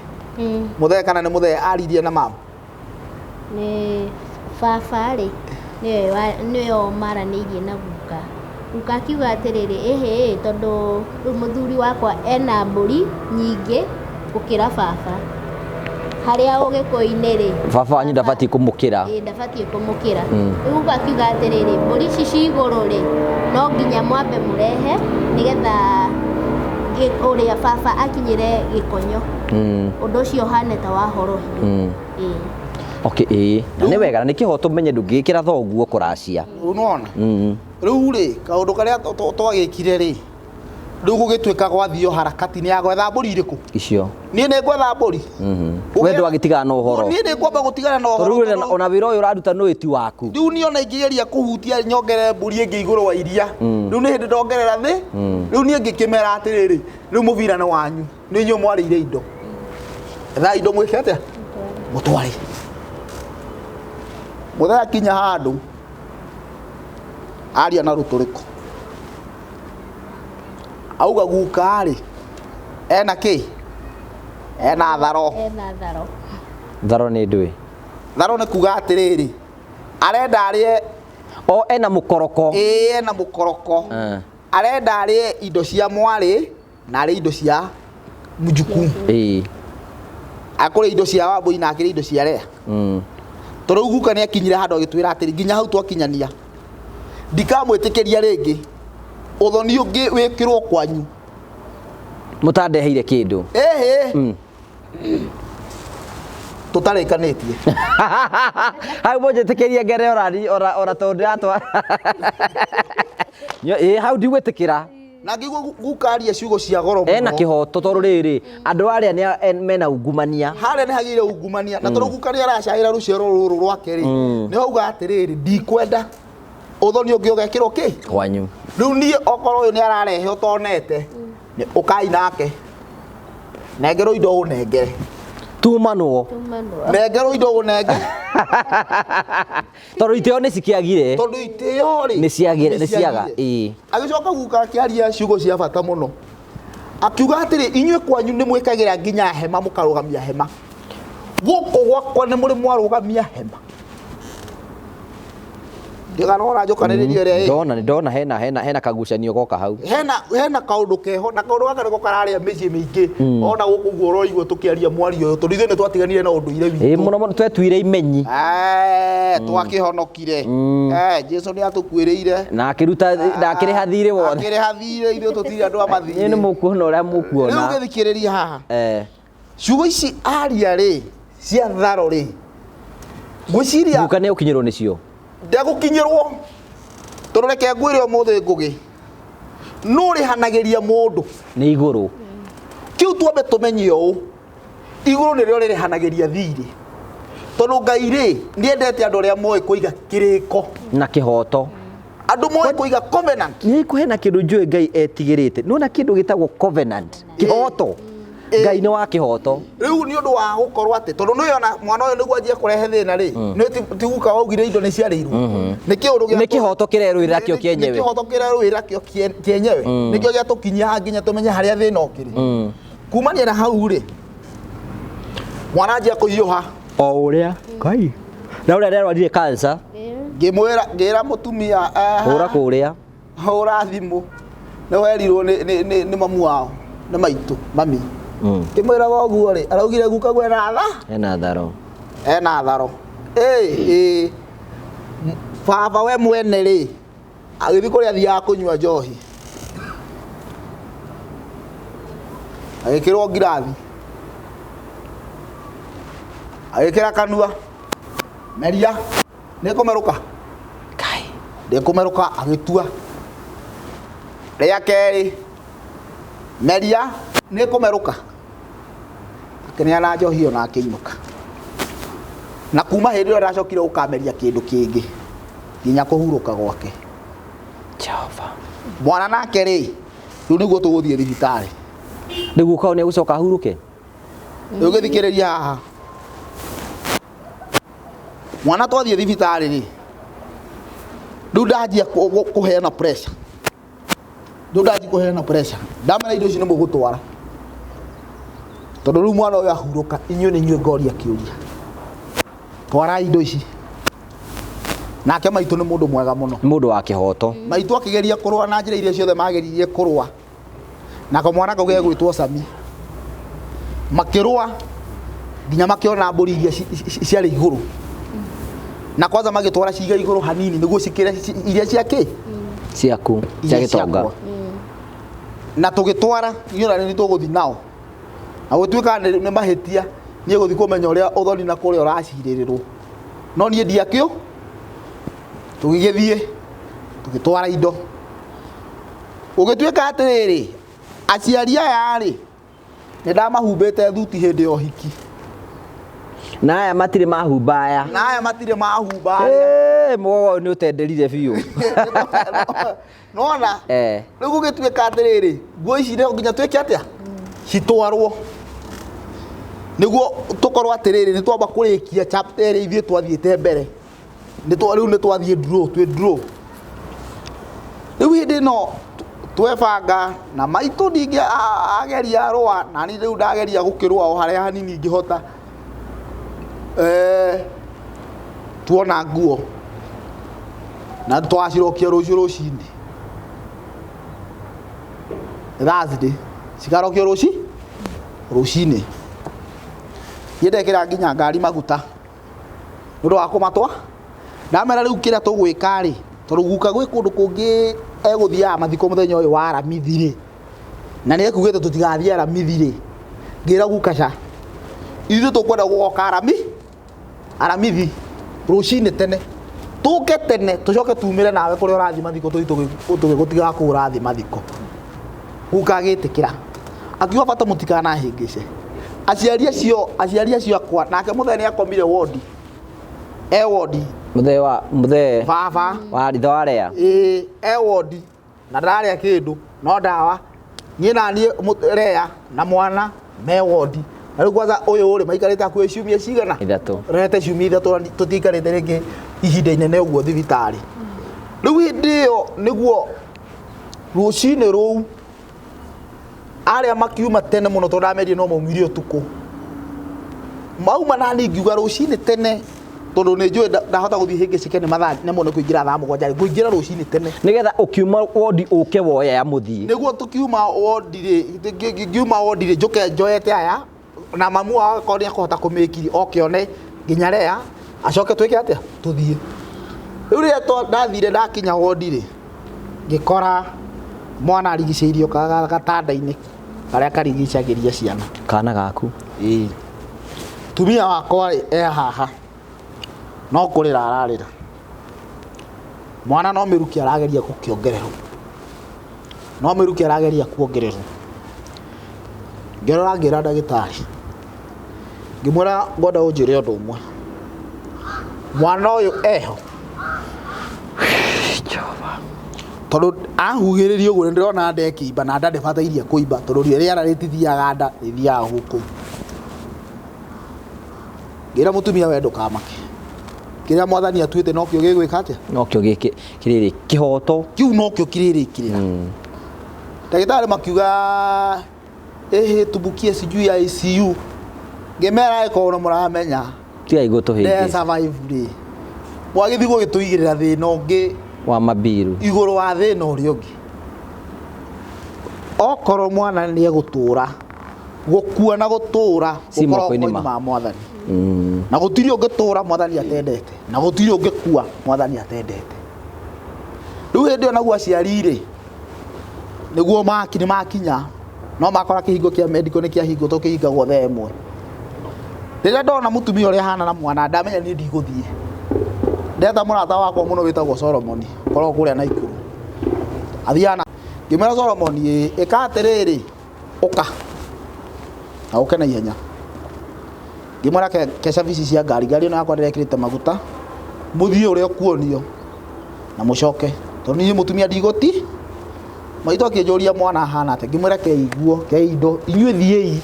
Mũthee kana nĩ mũthee aririe na mama? Nĩ baba rĩ, nĩwe nĩo maranĩirie na guka. Guka akiuga atĩrĩrĩ, ĩhĩ, tondũ rĩu mũthuri wakwa ena mbũri nyingĩ gũkĩra baba. Harĩa ũgĩkũyũ-inĩ rĩ, Baba wanyu ndabatiĩ kũmũkĩra. Ĩĩ, ndabatiĩ kũmũkĩra. Rĩu guka akiuga atĩrĩrĩ, mbũri ici ci igũrũ rĩ, no nginya mwambe mũrehe nĩgetha ũrĩa baba akinyĩre gĩkonyo. Ũndũ ũcio ũhane ta wahorohio. Ĩĩ. Okay, ĩĩ. Na nĩ wega, na nĩ kĩhoto menye ndũngĩgĩkĩra thoguo kũracia. Rĩu nĩwona? Rĩu rĩ, kaũndũ karĩa twagĩkire rĩ, rĩu gũgĩtuĩka gwathio harakati nĩ ya gwetha mbũri irĩkũ? Icio. Niĩ nĩ ngwetha mbũri. We ndwagĩtigana na ũhoro. Niĩ nĩ ngwamba gũtigana na ũhoro. Tondũ rĩu ona wĩra ũyũ ũraruta nĩ ti waku. Rĩu niĩ ona ingĩgeria kũhutia nyongerere mbũri ĩngĩ igũrũ wa iria, rĩu nĩ hĩndĩ ndongerera thĩ. Rĩu niĩ ngĩkĩmera atĩrĩrĩ, rĩu mũbira nĩ wanyu, nĩ inyuĩ mwarĩire indo. Etha indo mwĩke atĩa? Mũtware. Mũthee akinya handũ, aria na rũtũrĩko. Auga guka rĩ, ena kĩ? Ena tharo. Ena tharo. Tharo nĩ ndũĩ? Tharo nĩ kuga atĩrĩrĩ, arenda arĩe. O ena mũkoroko. Ĩĩ, ena mũkoroko. Arenda arĩe indo cia mwarĩ na arĩe indo cia mjukuu. Akũrĩa indo cia Wambũi na akĩrĩa indo cia Lea. Tondũ rĩu guka nĩ akinyire handũ agĩtwĩra atĩrĩ, nginya hau twakinyania, ndikamwĩtĩkĩria rĩngĩ ũthoni ũngĩ wĩkĩrwo kwanyu. Mũtandeheire kĩndũ. Ĩhĩ. Tũtarĩkanĩtie. Hau mũnjĩtĩkĩrie ngere ora tondũ ndĩratwa. Ĩĩ, hau ndigwĩtĩkĩra. Na ngĩigua guka aria ciugo cia goro mũno. Ena kĩhoto tondũ rĩrĩ, andũ arĩa nĩ mena ungumania. Harĩa nĩ hagĩire ungumania. Na tondũ guka nĩ aracaĩra rũciaro rũrũ rwake rĩ, nĩ auga atĩrĩrĩ, ndikwenda ũthoni ũngĩ ũgekĩrwo kĩ? Kwanyu. Rĩu niĩ okorwo ũyũ nĩ ararehe ũtonete, ũkai nake. Nengerwo indo ũnengere. Tumanwo. Tumanwo. Nengerwo indo ũnengere. Tondũ itĩo nĩ cikĩagire. Tondũ itĩo rĩ, Nĩ ciagire, nĩ nĩ ciaga, ciagire. ĩĩ. Agĩcoka guka akĩaria ciugo cia bata mũno. Akiuga atĩrĩ, inyuĩ kwanyu nĩ mwĩkagĩra nginya hema, mũkarũgamia hema. Gũkũ gwakwa nĩ mũrĩ mwarũgamia hema. Ndigana ũranjũkanĩrĩria ĩrĩa ĩ. Ndona, ndona hena kagucanio goka hau. Hena kaũndũ keho, na kaũndũ gaka nĩko kararĩa mĩciĩ mĩingĩ. Ona gũkũ ũguo ũroigua tũkĩaria mwario ũyũ, tondũ ithuĩ nĩ twatiganire na ũndũire witũ. Ĩĩ, mũno mũno twetuire imenyi. Twakĩhonokire. Jesu nĩ atũkuĩrĩire. Na akĩruta, na akĩrĩha thirĩ wothe. Akĩrĩha thirĩ, ithuĩ tũtirĩ andũ a mathirĩ. Inyuĩ nĩ mũkuona ũrĩa mũkuona. Rĩu ũgĩthikĩrĩria haha. Ciugo ici aria rĩ, cia tharo rĩ, ngwĩciria Guka nĩ ũkinyĩrwo nĩcio. Ndegũkinyĩrwo. Tondũ reke ngwĩre ũmũthĩ Ngũgĩ, nũ ũrĩhanagĩria mũndũ? Nĩ igũrũ. Kĩu twambe tũmenye ũũ, igũrũ nĩrĩo rĩrĩhanagĩria thirĩ. Tondũ Ngai rĩ, nĩendete andũ arĩa moĩ kũiga kĩrĩko. Na kĩhoto. Andũ moĩ kũiga covenant. Nĩ kũhena kĩndũ njũĩ Ngai etigĩrĩte. Nĩwona kĩndũ gĩtagwo covenant, kĩhoto. Ngai nĩ wa kĩhoto. Rĩu nĩ ũndũ wa gũkorwo atĩ, tondũ nĩũĩ ona mwana ũyũ nĩguo anjie kũrehe thĩna rĩ, nĩ ti guka waugire indo nĩ ciarĩirwo. Nĩ kĩũndũ gĩa Nĩ kĩhoto kĩrerũĩra kĩo kĩenyewe. Nĩ kĩhoto kĩrerũĩra kĩo kĩenyewe. Nĩkĩo gĩatũkinyia haha nginya tũmenye harĩa thĩna ũkĩrĩ. Kumania na hau rĩ, mwana anjia kũhiũha. O ũrĩa. Kai. Na ũrĩa ararwarire cancer. Ngĩmwĩra, ngĩra mũtumia, Hũra kũrĩa. Hũra thimũ. Nĩ werirwo nĩ mamu wao, nĩ maitũ, mami. Ngĩmwĩra ũguo rĩ, araugire guka gwena tha? Ena tharo. Ena tharo. Ĩ, baba we mwene rĩ, agĩthiĩ kũrĩa athiaga kũnyua njohi. Agĩkĩrwo ngirathi. Agĩkĩra kanua. Meria, nĩ kũmerũka? Kai. Ndĩkũmerũka, agĩtua. Rĩa kerĩ, meria, nĩ kũmerũka? Akĩneana njohi ĩyo na akĩinũka. Na kuma hĩndĩ ĩyo ndacokire gũkameria kĩndũ kĩngĩ nginya kũhurũka gwake. Jehova. Mwana nake rĩ, rĩu nĩguo tũgũthiĩ thibitarĩ. Nĩguo kaũ nĩ egũcoka ahurũke? Rĩu gĩthikĩrĩria haha. Mwana twathiĩ thibitarĩ rĩ, rĩu ndanjia kũheana pressure. Rĩu ndanji kũheana pressure, ndamera indo ici nĩ mũgũtwara, tondũ rĩu mwana ũyũ ahurũka, inyuĩ nĩ inyuĩ ngoria kĩũria, twarai indo ici. Nake maitũ nĩ mũndũ mwega mũno. Nĩ mũndũ wa kĩhoto. Maitũ akĩgeria kũrũa na njĩra iria ciothe mageririe kũrũa, nako mwana kau gegwĩtwo Sami, makĩrũa nginya makĩona mbũri iria ciarĩ igũrũ, na kwanza magĩtwara ciga igũrũ hanini nĩguo cikĩre iria cia kĩ ciaku cia iria gĩtonga. Ciakwa. Na tũgĩtwara inyuĩ na nĩ tũgũthiĩ nao, na gũtuĩka nĩ mahĩtia, niĩ gũthiĩ kũmenya ũrĩa ũthoni na kũrĩa ũracirĩrĩrwo, no niĩ ndiakĩũ. Tũgĩgĩthiĩ tũgĩtwara indo, gũgĩtuĩka atĩrĩrĩ, aciari aya rĩ, nĩ ndamahumbĩte thuti hĩndĩ ya ũhiki. Na aya matirĩ mahumba aya. Na aya matirĩ mahumba aya. Eh, mũgogo ũyũ nĩ ũtenderire biũ. Nona Eh. Rĩu gũgĩtuĩka atĩrĩrĩ, nguo ici no nginya twĩke atĩa, citwarwo, nĩguo tũkorwo atĩrĩrĩ, nĩ twamba kũrĩkia chapter ĩrĩa ithuĩ twathiĩte mbere. Rĩu nĩ twathiĩ draw, twĩ draw rĩu. Hĩndĩ ĩno twebanga na maitũ, ningĩ ageria rũa, na niĩ rĩu ndageria gũkĩrũa o harĩa hanini ingĩhota. Tuona nguo na twacirokia rũciũ rũcinĩ Thursday, cikarokio rũcinĩ. Niĩ ndekĩra nginya ngari maguta nĩ ũndũ wa kũmatwa. Ndamera rĩu kĩrĩa tũgwĩka rĩ, tondũ guka gwĩ kũndũ kũngĩ egũthiaga mathiko mũthenya ũyũ wa Aramithi rĩ, na nĩ ekugĩte tũtigathiĩ Aramithi rĩ, ngĩra guka, ca ithuĩ tũkwenda gũgoka Aramithi rũcinĩ tene, tũke tene, tũcoke tumĩre nawe kũrĩa ũrathiĩ mathiko, tũthiĩ tũgĩgũtigaga kũu ũrathiĩ mathiko. Guka agĩtĩkĩra, akiuga bata mũtikanahĩngĩce aciari acio akwa. Nake mũthee nĩ akomire wodi, e wodi. Mũthee wa mũthee? Baba. Wa ritho wa rea. Ĩĩ, e wodi na ndararĩa kĩndũ no ndawa. Niĩ na niĩ rea na mwana me wodi, na rĩu kwanza ũyũ rĩ, maikarĩte hakuhĩ ciumia cigana? 3. Rete ciumia 3 na tũtiikarĩte rĩngĩ ihinda inene ũguo thibitarĩ. Rĩu hĩndĩ ĩyo nĩguo rũcinĩ rũu arĩa makiuma tene mũno, tondũ ndamerire no maumire ũtukũ, mauma na niĩ ngiuga rũcinĩ tene, tondũ nĩ njũĩ ndahota gũthiĩ hĩngĩcĩke nĩ mathaa nemwo nĩ kũingĩra thaa 7 rĩ, ngũingĩra rũcinĩ tene. Nĩgetha ũkiuma wodi ũke woye ya mũthiĩ. Nĩguo tũkiuma wodi rĩ, ngiuma wodi rĩ, njũke njoete aya na mamu wao, akorwo nĩ akũhota kũmĩkiri oke one nginya rea, acoke twĩke atĩa, tũthiĩ. Rĩu rĩrĩa ndathire ndakinya wodi rĩ, ngĩkora mwana arigicĩirio gatanda-inĩ karĩa karigicagĩria ciana. Kana gaku? Ĩĩ. Tumia wakwa rĩ, e haha no kũrĩra ararĩra, mwana no mĩruki arageria gũkĩongererwo, no mĩruki arageria kuongererwo. Ngĩrora, ngĩra ndagĩtarĩ, ngĩmwĩra, ngwenda ũnjĩre ũndũ ũmwe, mwana ũyũ eho, tondũ ahuhĩrĩria ũguo nĩ ndĩrona nda ĩkĩimba, na nda ndĩbatairie kũimba, tondũ rĩera rĩtithiaga nda, rĩthiaga gũkũ. Ngĩra mũtumia, we ndũkamake, kĩrĩa mwathani atuĩte nokĩo gĩgwĩka atĩa. Nokĩo gĩkĩ kĩrĩrĩ kĩhoto. Kĩu nokĩo kĩrĩrĩkĩrĩra. Ndagĩtarĩ makiuga, ĩhĩ, tumbukie sijui ya ICU. Ngĩmera, ĩkorwo nĩ mũramenya tigai gũtũhĩngĩca. Survive rĩ, mwagĩthiĩ gũgĩtũigĩrĩra thĩna ũngĩ wa mabiru igũrũ wa thĩna ũrĩa ũngĩ. Okorwo mwana nĩ egũtũra, gũkua na gũtũra Si gũkoragwo moko-inĩ moko-inĩ ma mwathani, na gũtirĩ ũngĩtũra mwathani atendete, na gũtirĩ ũngĩkua mwathani atendete. Rĩu hĩndĩ ĩyo naguo aciari rĩ, nĩguo maki nĩ makinya, no makora kĩhingo kĩa medical nĩ kĩahingwo, to kĩhingagwo thaa 1. Rĩrĩa ndona mũtumia ũrĩa ahana na mwana, ndamenya niĩ ndigũthiĩ. Ndeta mũrata wakwa mũno wĩtagwo Solomoni, koragwo kũrĩa Naikuru, athiaga na ngĩmwĩra, Solomoni, ĩ, ĩka atĩrĩrĩ, ũka na ũke na ihenya. Ngĩmwĩra, ke cabici cia ngari, ngari ĩno yakwa ndĩrekĩrĩte maguta, mũthiĩ ũrĩa ũkuonio na mũcoke, tondũ niĩ mũtumia ndigũti. Maitũ akĩnjũria mwana ahana atĩa, ngĩmwĩra ke iguo ke indo, inyuĩ thiĩi,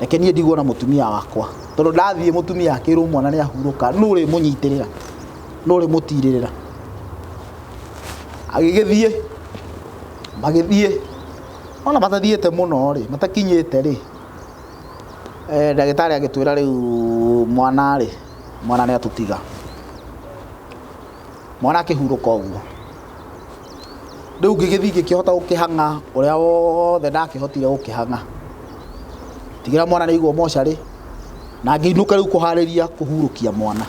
reke niĩ ndigwo na mũtumia wakwa, tondũ ndathiĩ mũtumia akĩrwo mwana nĩ ahurũka, nũ ũrĩ mũnyitĩrĩra, nũ ũrĩ mũtirĩrĩra. Agĩgĩthiĩ. Magĩthiĩ ona matathiĩte mũno rĩ, matakinyĩte rĩ, ndagĩtarĩ agĩtwĩra rĩu mwana rĩ, mwana nĩ atũtiga. Mwana akĩhurũka ũguo. Rĩu ngĩgĩthiĩ ngĩkĩhota gũkĩhang'a ũrĩa wothe ndakĩhotire gũkĩhang'a. Tigĩra mwana nĩ aigwo mocarĩ, na ngĩinũka rĩu kũharĩria kũhurũkia mwana.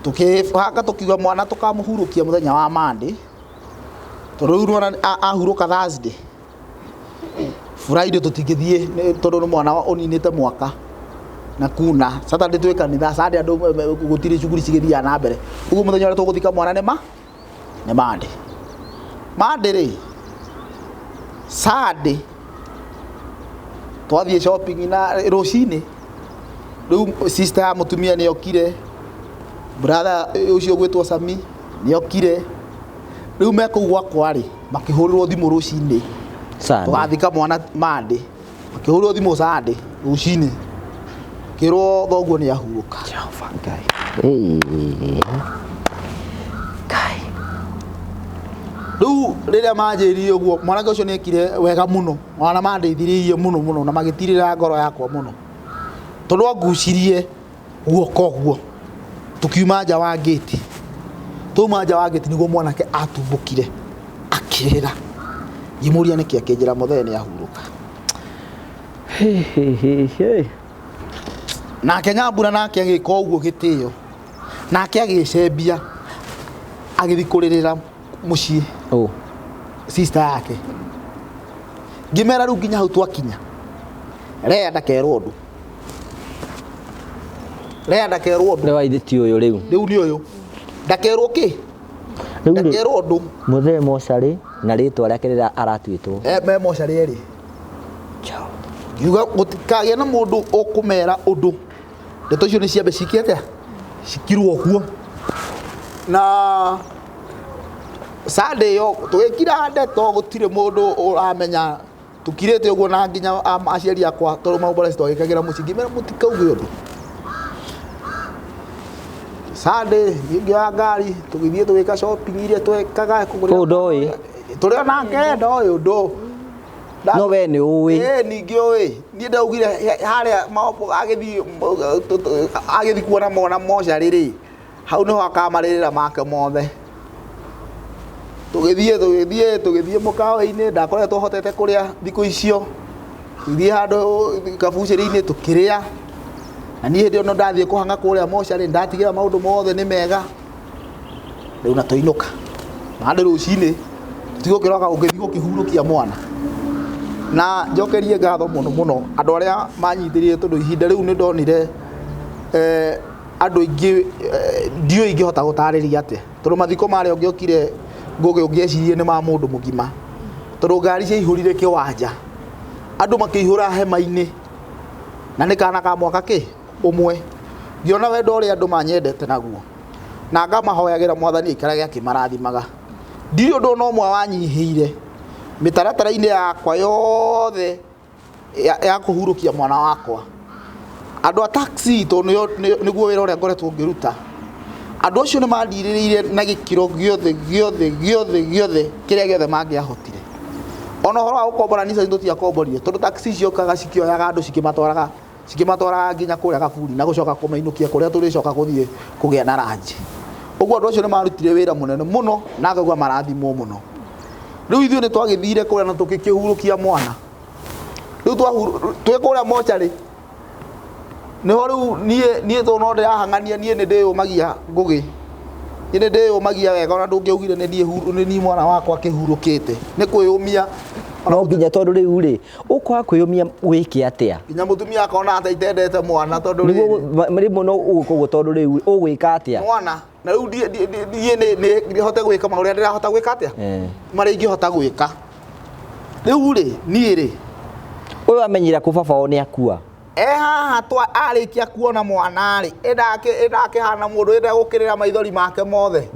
Tũkĩbanga tũkiuga mwana tũkamũhurũkia mũthenya wa Monday, tondũ rĩu mwana ahurũka Thursday, Friday tũtingĩthiĩ tondũ nĩ mwana ũninĩte mwaka na kuna Saturday twĩ kanitha, Sunday andũ gũtirĩ cukuru cigĩthiaga na mbere. Ũguo mũthenya ũrĩa tũgũthika mwana nĩ nĩ Monday. Monday rĩ, Sunday twathiĩ shopping na rũcinĩ, rĩu sister ya mũtumia nĩ okire, brother ũcio ũgwĩtwo Sami nĩ okire. Rĩu me kũu gwakwa rĩ, makĩhũrĩrwo thimũ rũcinĩ, tũgathika mwana Monday, makĩhũrĩrwo thimũ Sunday rũcinĩ, kĩrwo thoguo nĩ ahurũka. Jehova Ngai. Ngai. Rĩu rĩrĩa manjĩrire ũguo, mwanake ũcio nĩ ekire wega mũno, ona mandeithĩrĩirie mũno mũno na magĩtirĩra ngoro yakwa mũno, tondũ angucirie guoko ũguo, tũkiuma nja wa ngĩti, twauma nja wa ngĩti nĩguo mwanake atumbũkire akĩrĩra. Ngĩmũria nĩkĩ, akĩnjĩra mũthee nĩ ahurũka. Nake Nyambura nake agĩka ũguo gĩtĩo, nake agĩcembia agĩthiĩ kũrĩrĩra mũciĩ sister yake. Ngĩmera rĩu nginya hau twakinya, Rea ndakerwo ũndũ, Rea ndakerwo ũndũ. Nĩ wa ithe ti ũyũ rĩu. Rĩu nĩ ũyũ ndakerwo kĩ, ndakerwo ũndũ. Mũthee mocarĩ na rĩtwa rĩake rĩrĩa aratuĩtwo. Me mocarĩ erĩ. Ngiuga gũtikagĩe na mũndũ ũkũmera ũndũ, ndeto icio nĩ ciambe ciike atĩa, cikirwo ũguo. Na Sunday ĩyo tũgĩkira ndeto, gũtirĩ mũndũ ũramenya, tũkirĩte ũguo na nginya aciari akwa tondũ maũndũ twagĩkagĩra mũciĩ, ngĩmera mũtikauge ũndũ. Sunday ngĩoya ngari tũgĩthiĩ tũgĩka shopping iria twekaga kũgũrĩra. Kũu ndoĩ. Tũrĩ onake ndoĩ ũndũ. No we nĩ ũĩ. Ningĩ ũĩ. Niĩ ndaugire harĩa agĩthiĩ kuona mwana mocarĩ rĩ, hau nĩho akamarĩrĩra make mothe. Tũgĩthiĩ mũkawa-inĩ, ndakoretwo hotete kũrĩa thikũ icio. Tũgĩthiĩ handũ kabucĩrĩ-inĩ tũkĩrĩa. Na niĩ hĩndĩ ĩyo no ndathiĩ kũhang'a kũrĩa mocarĩ, ndatigĩra maũndũ mothe nĩ mega. Rĩu na tũinũka. Na andũ rũcinĩ tũtigũkĩroka gũgĩthiĩ gũkĩhurũkia mwana. Na njokerie ngatho mũno mũno andũ arĩa manyitĩrĩire, tondũ ihinda rĩu nĩ ndonire andũ aingĩ, ndiũĩ ingĩhota gũtarĩria atĩa, tondũ mathiko marĩa ũngĩokire Ngũgĩ ũngĩecirie nĩ ma mũndũ mũgima, tondũ ngari ciaihũrire kĩwanja, andũ makĩihũra hema-inĩ, na nĩ kana ka mwaka kĩ ũmwe. Ngĩona wendo ũrĩa andũ manyendete naguo, na ngamahoyagĩra mwathani aikarage akĩmarathimaga. Ndirĩ ũndũ ona ũmwe wanyihĩire mĩtaratara-inĩ yakwa yothe ya kũhurũkia mwana wakwa. Andũ a taxi tondũ nĩguo wĩra ũrĩa ngoretwo ngĩruta, andũ acio nĩ mandirĩrĩire na gĩkĩro gĩothe gĩothe gĩothe gĩothe kĩrĩa gĩothe mangĩahotire. Ona ũhoro wa gũkombora Nissan tũtiakomborire, tondũ taxi ciokaga cikĩoyaga andũ cikĩmatwaraga nginya kũrĩa Kaburi na gũcoka kũmainũkia kũrĩa tũrĩcoka gũthiĩ kũgĩa na ranji. Ũguo andũ acio nĩ marutire wĩra mũnene mũno na ngaigua marathimwo mũno. Rĩu ithuĩ nĩ twagĩthire kũrĩa na tũgĩkĩhurũkia mwana. Rĩu twĩ kũrĩa mocarĩ, nĩho rĩu niĩ tondũ no ndĩrahang'ania, niĩ nĩ ndĩyũmagia Ngũgĩ, niĩ nĩ ndĩyũmagia wega, ona ndũngĩaugire nĩ niĩ mwana wakwa akĩhurũkĩte, nĩ kwĩyũmia. No nginya tondũ rĩu rĩ, ũkwaga kwĩyũmia wĩke atĩa? Nginya mũtumia akona atĩ itendete mwana tondũ rĩrĩ. Rĩmwe no ũgũka ũguo tondũ rĩu ũgwĩka atĩa? Mwana, na rĩu niĩ nĩ hote gwĩka maũrĩa ndĩrahota gwĩka atĩa? Marĩa ingĩhota gwĩka. Rĩu rĩ, niĩ rĩ. Ũyũ amenyire kũ baba wao nĩ akua? Haha twa arĩkia kuona mwana rĩ, ĩndakĩhana mũndũ ĩnda gũkĩrĩra maithori make mothe.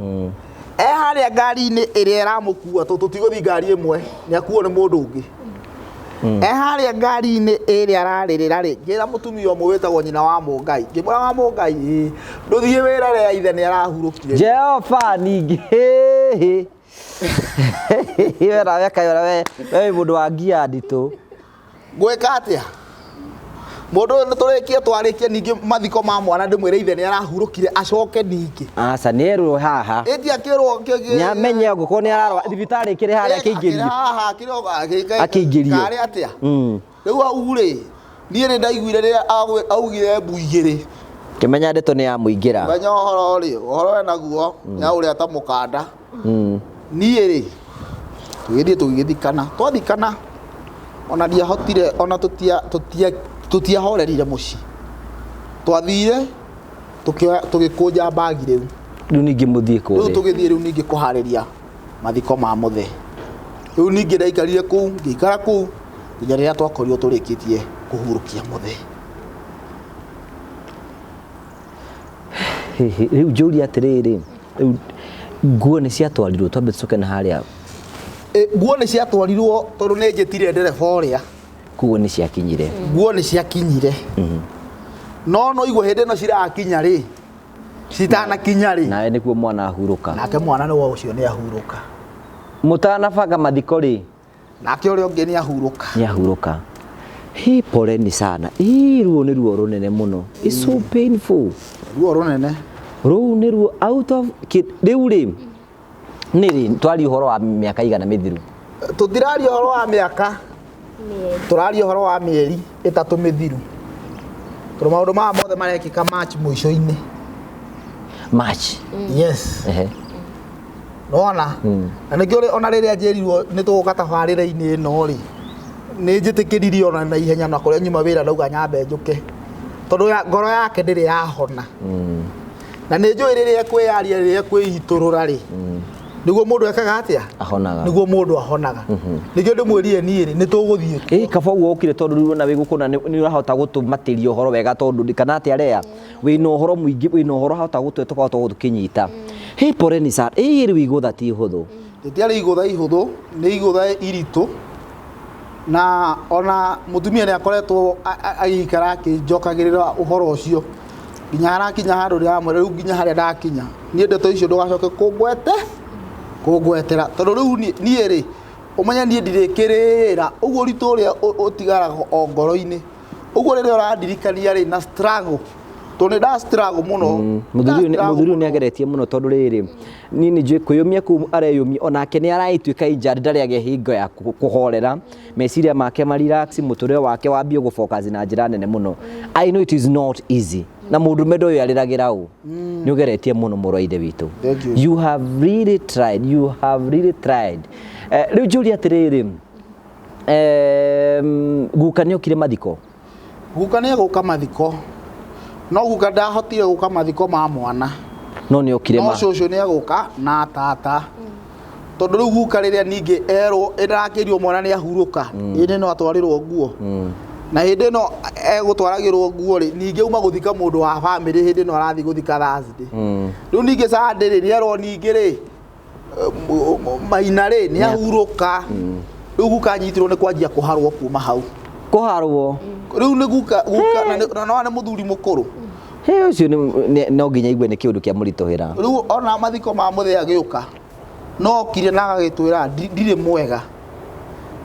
Harĩa ngari-inĩ ĩrĩa ĩramũkua, tondũ tũtigũthiĩ ngari ĩmwe, nĩ akuo nĩ mũndũ ũngĩ. Harĩa ngari-inĩ ĩrĩa ararĩrĩra rĩ, ngĩra mũtumia ũmwe wĩtagwo nyina wa Mũngai, ngĩmwĩra wa Mũngai, ĩ, ndũthiĩ wĩra rĩa ithe nĩ arahurũkire. Jehova ningĩ. We nawe kayora we we wĩ mũndũ wa ngia nditũ. Ngwĩka atĩa? Mũndũ ũyũ nĩtũrĩkie twarĩkie ningĩ mathiko ma mwana ndĩmwĩre ithe nĩarahurũkire acoke ningĩ. Aca nĩ erwo haha. Ĩti akĩrwo Nĩ amenye ngũkũ nĩ ararwa thibitarĩ ĩkĩrĩ harĩa akĩingĩrio. Haha akĩrĩ Akĩingĩrio. Karĩ atĩa? Rĩu hau rĩ, niĩ nĩ ndaiguire rĩrĩa augire mbu igĩrĩ. Kĩmenya ndeto nĩ yamũingĩra. Menya ũhoro rĩ, ũhoro wena guo, nĩ ũrĩa ta mũkanda. Niĩ rĩ, tũgĩthiĩ tũgĩthikana. Twathikana, ona ndiahotire, ona tũtiahorerire mũciĩ. Twathire, tũgĩkũnja mbagi rĩu. Rĩu ningĩ mũthiĩ Rĩu kũrĩ. tũgĩthiĩ rĩu ningĩ kũharĩria mathiko ma mũthee. Rĩu ningĩ ndaikarire kũu, ngĩikara kũu, nginya rĩrĩa twakorirwo tũrĩkĩtie kũhurũkia mũthee. Rĩu njũrie atĩrĩrĩ, rĩu nguo nĩ ciatwarirwo, twambe tũcoke na harĩa. Nguo nĩ ciatwarirwo tondũ nĩ njĩtire ndereba ũrĩa. Nguo nĩ ciakinyire. Nguo nĩ ciakinyire. No no igua hĩndĩ ĩno cirakinya rĩ, citanakinya rĩ. Nawe nĩguo mwana ahurũka. Nake mwana nĩwe ũcio nĩ ahurũka. Mũtanabanga mathiko rĩ. Nake ũrĩa ũngĩ nĩ ahurũka. Nĩ ahurũka. Hii poleni sana. Hii ruo nĩ ruo rũnene mũno. It's so painful. Ruo rũnene. Rũu nĩ ruo out of rĩu rĩ. Nĩ rĩ twaria ũhoro wa mĩaka igana mĩthiru. Tũtiraria ũhoro wa mĩaka. Tũraria ũhoro wa mĩeri ĩtatũ mĩthiru. Tondũ maũndũ maya mothe marekĩka March mũico-inĩ. March. Yes. Nona. Na nĩkĩo ona rĩrĩa njĩrirwo nĩ tũgũka tabarĩra-inĩ ĩno rĩ, nĩ njĩtĩkĩririe ona na ihenya na kũrĩa nyuma wĩra ndauga nyambe njũke. Tondũ ngoro yake ndĩrĩ yahona. Na nĩ njũĩ rĩrĩa ekwĩyaria rĩrĩa ekwĩitũrũra rĩ, nĩguo mũndũ ekaga atĩa? Ahonaga. Nĩguo mũndũ ahonaga. Nĩkĩo ndĩmwĩrire niĩ rĩ, nĩ tũgũthiĩ. Ĩ kaba ũguo ũkire tondũ rĩu ona wĩ gũkũ na nĩ ũrahota gũtũmatĩria ũhoro wega tondũ kana atĩa Lea, wĩna ũhoro mũingĩ, wĩna ũhoro hota gũtwe tũkahota gũtũkĩnyita. Hĩ poleni sana. Ĩ rĩu igũtha ti ihũthũ. Rĩtiarĩ igũtha ihũthũ, nĩ igũtha iritũ. Na ona mũtumia nĩ akoretwo agĩikara akĩnjokagĩrĩra ũhoro ũcio. Nginya harakinya handũ ndĩramwĩra rĩu nginya harĩa ndakinya. Niĩ ndeto icio ndũgacoke kũngwetera. Tondũ rĩu niĩ rĩ, ũmenye niĩ ndirĩkĩrĩra. Ũguo ũritũ ũrĩa ũtigaraga o ngoro-inĩ. Ũguo rĩrĩa ũrandirikania rĩ, na struggle. Tondũ nĩ nda struggle mũno. Mũthuri ũyũ nĩ ageretie mũno tondũ rĩrĩ, niĩ nĩ njũĩ kwĩyũmia kũu areyũmia, onake nĩ araituĩka injured, ndarĩ agĩa hingo ya kũhorera. Meciria make ma relax, mũtũrĩre wake wambie gũ focus na njĩra nene mũno. I know it is not easy. Na mũndũ mendo ũyũ arĩragĩra ũ. Nĩ ũgeretie mũno mũrũ wa ithe witũ. Thank you. You have really tried. You have really tried. Rĩu njũrie atĩrĩrĩ, guka nĩ okire mathiko? Guka nĩ egũka mathiko. No guka ndahotire gũka mathiko ma mwana. No nĩ okire No ma. cũcũ nĩ egũka na tata. Tondũ rĩu guka rĩrĩa ningĩ erwo ĩrakĩrio mwana nĩ ahurũka, hĩndĩ ĩno atwarĩrwo nguo. Na hĩndĩ ĩno egũtwaragĩrwo nguo rĩ, ningĩ uma gũthika mũndũ wa bamĩrĩ hĩndĩ ĩno arathiĩ gũthika Thursday. Rĩu ningĩ Sunday rĩ, nĩ erwo ningĩ rĩ, Maina rĩ, nĩ ahurũka. Rĩu guka anyitirwo nĩ kwanjia kũharwo kuma hau. Kũharwo? Rĩu nĩ guka, guka, na nĩ mũthuri mũkũrũ. Hĩ, ũcio no nginya aigue nĩ kĩũndũ kĩa mũritũhĩra. Rĩu ona mathiko ma mũthee agĩũka, no okire na agagĩtwĩra ndirĩ mwega.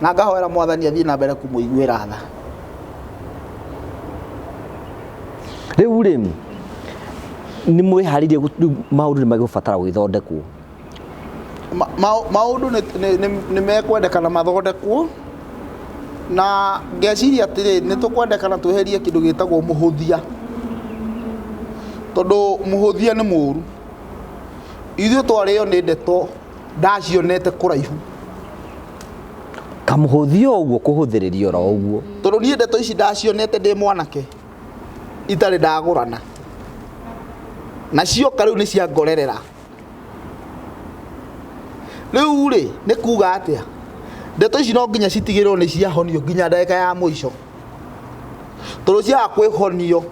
Na ngahoera mwathani athiĩ na mbere kũmũiguĩra tha. Rĩu rĩ, nĩ mwĩharĩirie rĩu maũndũ nĩ megũbatara gũgĩthondekwo? Maũndũ nĩ mekwendekana mathondekwo. Na ngeciria atĩrĩ, nĩ tũkwendekana tweherie kĩndũ gĩtagwo mũhũthia. Tondũ mũhũthia nĩ mũũru. Ithuĩ twarĩo nĩ ndeto ndacionete kũraihu. Kamũhũthia ũguo kũhũthĩrĩria oro ũguo. Tondũ niĩ ndeto ici ndacionete ndĩ mwanake itarĩ ndagũrana. Na cioka rĩu nĩ ciangorerera. Rĩu rĩ, nĩ kuga atĩa? Ndeto ici no nginya citigĩrĩrwo nĩ ciahonio nginya ndagĩka ya mũico. Tondũ ciaga kwĩhonio.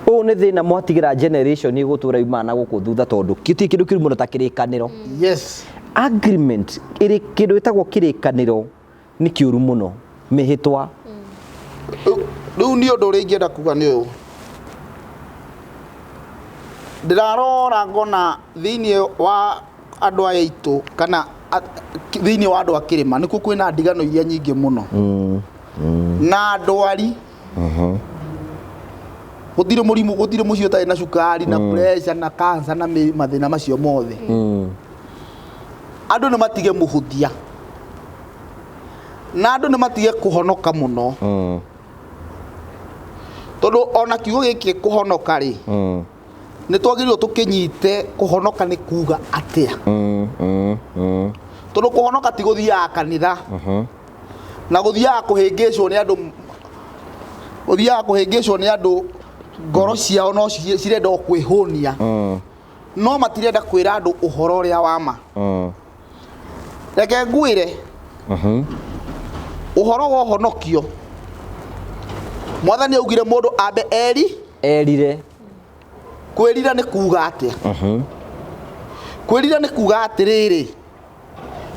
Ũũ nĩ thĩna mwatigĩra generation ĩgũtũra yumana na gũkũ thutha tondũ gĩtirĩ kĩndũ kĩũru mũno ta kĩrĩkanĩro. Yes. Agreement ĩrĩ kĩndũ gĩtagwo kĩrĩkanĩro nĩ kĩũru mũno. Mĩhĩtwa. Rĩu niĩ ũndũ ũrĩa ingĩenda kuga nĩ ũyũ. Ndĩrarora ngona thĩinĩ wa Andũ aya aitũ kana thĩinĩ wa andũ a kĩrĩma nĩkuo kwĩna ndigano iria nyingĩ mũno na ndwari. Gũtirĩ mũrimũ, gũtirĩ mũciĩ ũtarĩ na cukari na pressure na cancer na mathĩna macio mothe. Andũ nĩ matige mũhũthia na andũ nĩ matige kũhonoka mũno, tondũ ona kiugo gĩkĩ kũhonoka rĩ, nĩ twagĩrĩirwo tũkĩnyite kũhonoka nĩ kuga atĩa, tondũ kũhonoka ti gũthiaga kanitha na gũthiaga kũhĩngĩcwo nĩ andũ, gũthiaga kũhĩngĩcwo nĩ andũ ngoro ciao no cirenda o kwĩhũnia, no matirenda kwĩra andũ ũhoro ũrĩa wa ma. Reke ngwĩre ũhoro wa ũhonokio, Mwathani augire mũndũ ambe eri erire. Kwĩrira nĩ kuga atĩa? Kwĩrira nĩ kuga atĩrĩrĩ,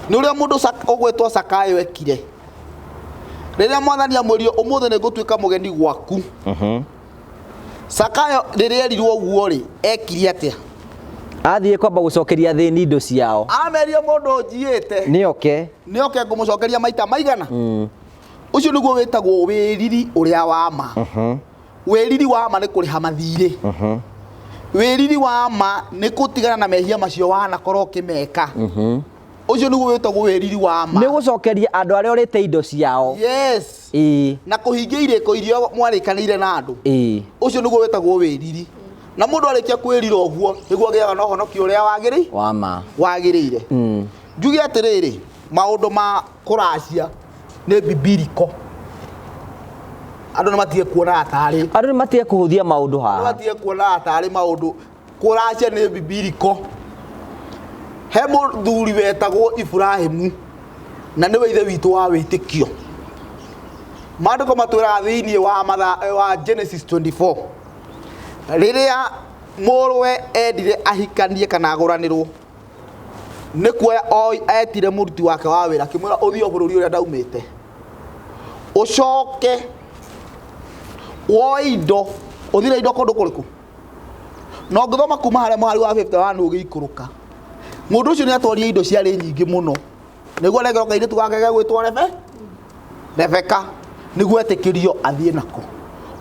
nĩ ũrĩa mũndũ ũgwĩtwo Sakayo ekire rĩrĩa Mwathani amwĩrire, "Ũmũthĩ nĩ ngũtuĩka mũgeni gwaku." Sakayo rĩrĩa erirwo ũguo rĩ, ekire atĩa? Athiĩ kwamba gũcokeria athĩni indo ciao. Amerie mũndũ njiĩte nĩ oke. Nĩ oke, ngũmũcokeria maita maigana. Ũcio nĩguo wĩtagwo wĩriri ũrĩa wa ma. Wĩriri wa ma nĩ kũrĩha mathirĩ. Wĩriri wa ma nĩ gũtigana na mehia macio wanakorwo ũkĩmeka. Ũcio nĩguo wĩtagwo wĩriri wa ma. Nĩ gũcokeria andũ arĩa ũrĩte indo ciao. Yes. Na kũhingia irĩko iria mwarĩkanĩire na andũ. Ũcio nĩguo wĩtagwo wĩriri, na mũndũ arĩkia kwĩrira ũguo nĩguo agĩaga na ũhonokio ũrĩa wagĩrĩire. Wa ma. Wagĩrĩire. Njuge atĩrĩrĩ, maũndũ ma kũracia nĩ bibiriko. Andũ nĩ matige kuonaga tarĩ Andũ nĩ matige kũhũthia maũndũ nĩ haha. Matige kuonaga tarĩ maũndũ. Kũracia nĩ bibiriko. He mũthuri wetagwo Iburahĩmu, na nĩwe ithe witũ wa wĩtĩkio. Maandĩko matwĩraga thĩinĩ wa wa Genesis 24, rĩrĩa mũrũwe endire ahikanie kana agũranĩrwo, nĩ kuoya etire mũruti wake wa wĩra, akĩmwĩra, "Ũthiĩ o bũrũri ũrĩa ndaumĩte, ũcoke woe indo, ũthiĩ na indo kũndũ kũrĩkũ." Na ũngĩthoma kuma harĩa mũhari wa 51 ũgĩikũrũka, mũndũ ũcio nĩ atwarire indo ciarĩ nyingĩ mũno nĩguo anengerwo kairĩtu gake gegwĩtwo Rebeka, nĩguo etĩkĩrio athiĩ nako.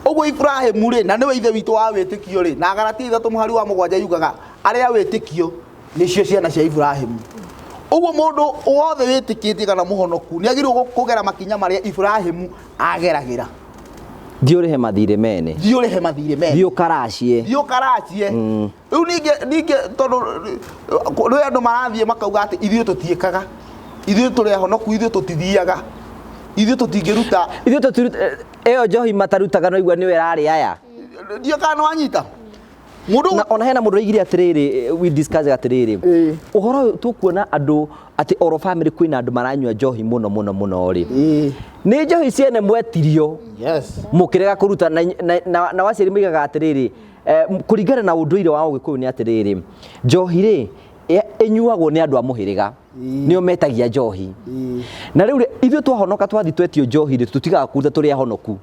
Ũguo Iburahĩmu rĩ, na nĩwe ithe witũ wa wĩtĩkio rĩ, na Galatia 3 mũhari wa 7 yugaga arĩa wĩtĩkio nĩcio ciana cia Iburahĩmu. Ũguo mũndũ wothe wĩtĩkĩtie kana mũhonoku nĩ agĩrĩirwo kũgera makinya marĩa Iburahĩmu ageragĩra. Thiĩ ũrĩhe mathirĩ mene. Thiĩ ũrĩhe mathirĩ mene. Thiĩ ũkaracie. Thiĩ ũkaracie. Rĩu ningĩ tondũ rĩ andũ marathiĩ makauga atĩ ithuĩ tũtiĩkaga, ithuĩ tũrĩ ahonoku, ithuĩ tũtithiaga, ithuĩ tũtingĩruta. Ithuĩ tũtiruta ĩyo njohi matarutaga, no igua nĩyo ĩrarĩ aya. Ndiũ kana nĩwanyita mũndũ. Na ona hena mũndũ oigire atĩrĩrĩ, we discuss atĩrĩrĩ, ũhoro ũyũ tũkuona andũ atĩ oro family kwĩna andũ maranyua njohi mũno mũno mũno rĩ, nĩ njohi ciene mwetirio mũkĩrega kũruta. Na waciari moigaga atĩrĩrĩ, kũringana na ũndũire wa Ũgĩkũyũ nĩ atĩrĩrĩ, njohi rĩ, ĩnyuagwo nĩ andũ a mũhĩrĩga, nĩo metagia njohi. Na rĩu rĩ, ithuĩ twahonoka twathi twetio njohi rĩ, tũtigaga kũruta tũrĩ ahonoku.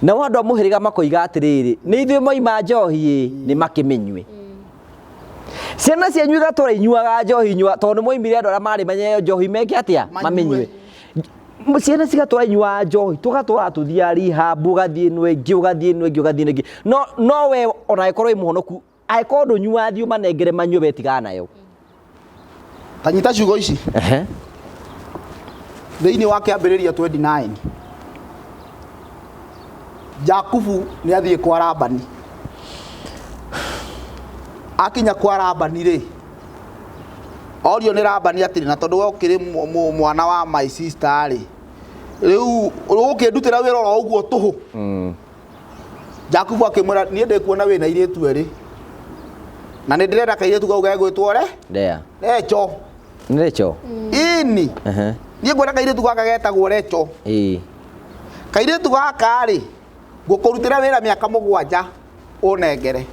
Nao andũ a mũhĩrĩga makoiga atĩrĩrĩ, nĩ ithuĩ moima njohi ĩ, nĩ makĩmĩnyue. Ciana cianyu igatũra inyuaga njohi nyua, tondũ nĩ mwoimire andũ arĩa marĩ manyeo njohi meke atĩa? Manyue. Mamĩnyue. Ciana cigatũra inyuaga njohi, tũgatũra tũthiaga rehab, ũgathiĩ ĩno ĩngĩ, ũgathiĩ ĩno ĩngĩ, ũgathiĩ ĩno ĩngĩ, no we ona angĩkorwo wĩ mũhonoku, angĩkorwo ndũnyuaga, thiĩ ũmanengere manyue, we tigana nayo. Ta nyita ciugo ici. Thĩinĩ wa Kĩambĩrĩria 29, Jakubu nĩ athiĩ kwa Labani. Akinya kwa Labani rĩ, orio nĩ Labani atĩrĩ, "Na tondũ we ũkĩrĩ mwana wa my sister rĩ, rĩu ũgũkĩndutĩra wĩra oro ũguo tũhũ?" Jakubu akĩmwĩra, "Niĩ ndĩkuona wĩna airĩtu erĩ, na nĩ ndĩrenda kairĩtu kau gegwĩtwo re Lea. Recho." Nĩ Recho. Ini. "Niĩ ngwenda kairĩtu gaka getagwo Recho. Kairĩtu gaka rĩ, ngũkũrutĩra wĩra mĩaka 7 ũnengere."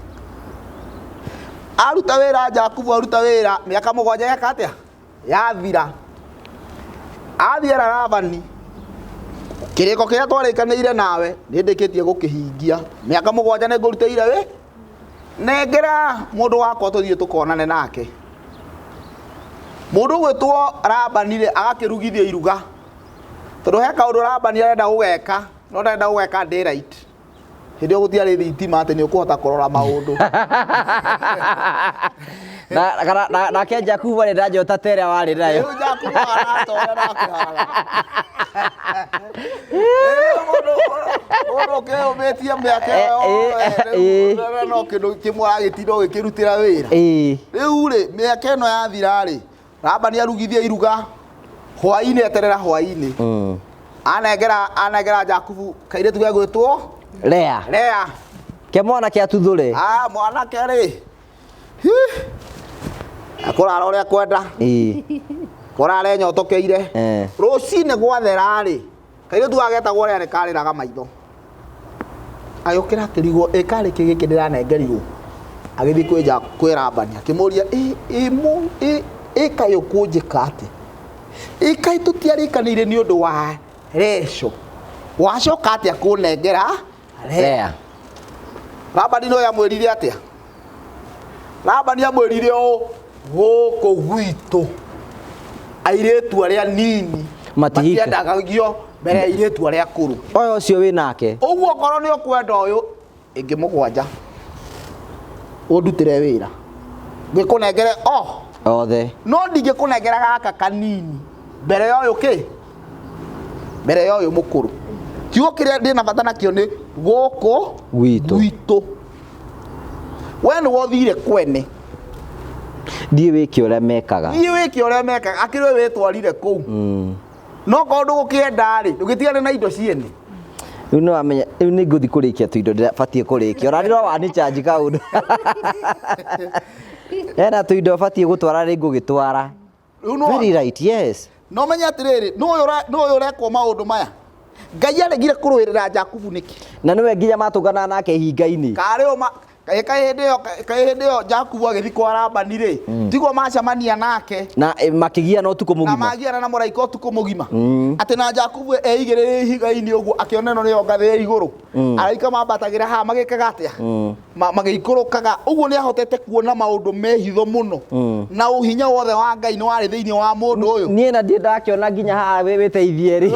Aruta wĩra, Jakubu aruta wĩra mĩaka 7, yeka atĩa? Yathira. Athiĩ era Labani, "Kĩrĩko kĩrĩa twarĩkanĩire nawe nĩ ndĩkĩtie gũkĩhingia. Mĩaka 7 nĩ ngũrutĩire wĩ, nengera mũndũ wakwa tũthiĩ tũkonane nake." Mũndũ ũgwĩtwo Labani rĩ agakĩrugithia iruga tondũ he kaũndũ Labani arenda gũgeka no ndarenda gũgeka daylight. Hĩndĩ ĩyo gũtiarĩ thitima atĩ nĩ ũkũhota kũrora maũndũ. Nake Jakubu arĩ na njota ta ĩrĩa warĩ nayo. Rĩu Jakubu aratonya na akĩhara. Mũndũ ũkĩyũmĩtie mĩaka ĩyo yothe, rĩu no kĩndũ kĩmwe aragĩtinda ũgĩkĩrutĩra wĩra. Rĩu rĩ mĩaka ĩno yathira rĩ Labani arugithia iruga hwainĩ, eterera hwainĩ. Anengera Jakubu kairĩtu gegwĩtwo Lea. Lea. Ke mwana kĩa tuthũre. Ah, mwanake rĩ akũrara ũrĩa kwenda kũrara enyotokeire. Rũcinĩ gwathera rĩ kairĩtu gagetagwo Lea nĩ karĩraga maitho. Agĩũkĩra akĩrigwo ĩ karĩ kĩ gĩkĩ ndĩranengerirwo. Agĩthiĩ kwĩ Labani akĩmũria ĩ kaĩ ũkũnjĩka atĩa? Ĩ kaĩ tũtiarĩkanĩire nĩ ũndũ wa Rachel, wacoka atĩa kũnengera Lea? Labani no amwĩrire atĩa? Labani amwĩrire ũũ, gũkũ gwitũ airĩtu arĩa nini matiendagio mbere ya airĩtu arĩa akũrũ. Ũyũ ũcio wĩ nake. Ũguo okorwo nĩ ũkwenda ũyũ ĩngĩ mũgwanja ũndutĩre wĩra ngĩkũnengere othe, no ndingĩkũnengera gaka kanini mbere ya ũyũ kĩ mbere ya ũyũ mũkũrũ. Kiugo kĩrĩa ndĩna bata nakĩo nĩ gũkũ gwitũ. We nĩ wothire kwene. Thiĩ wĩke ũrĩa mekaga. Thiĩ wĩke ũrĩa mekaga. Akĩrĩ we wĩtwarire kũu. No korwo ndũgũkĩenda rĩ, ndũgĩtigane na indo ciene. Rĩu nĩ wamenya, rĩu nĩ ngũthiĩ kũrĩkia tũindo ndĩrabatiĩ kũrĩkia. Ona ndĩro wani charge kaũndũ. Hena tũindo batiĩ gũtwara rĩ ngũgĩtwara. Very right, yes. No menye atĩrĩrĩ, nũ ũyũ ũrekwo maũndũ maya? Ngai aregire kũrũĩrĩra Jakubu nĩkĩ? Na nĩwe nginya matũnganaga nake ihinga-inĩ. Karĩ hĩndĩ ĩyo Jakubu agĩthiĩ kwa Labani rĩ, tiguo macemania nake. Na makĩgiana ũtukũ mũgima. Na magiana na mũraika ũtukũ mũgima. Atĩ na Jakubu eigĩrĩire ihiga-inĩ ũguo akĩona ĩno nĩyo ngathĩ ya igũrũ. Araika mambatagĩra haha magĩkaga atĩa? Magĩikũrũkaga. Ũguo nĩ ahotete kuona maũndũ me hitho mũno. Na ũhinya wothe wa Ngai nĩ warĩ thĩinĩ wa mũndũ ũyũ. Niĩ na ndirĩ ndakĩona nginya haha wĩteithie rĩ.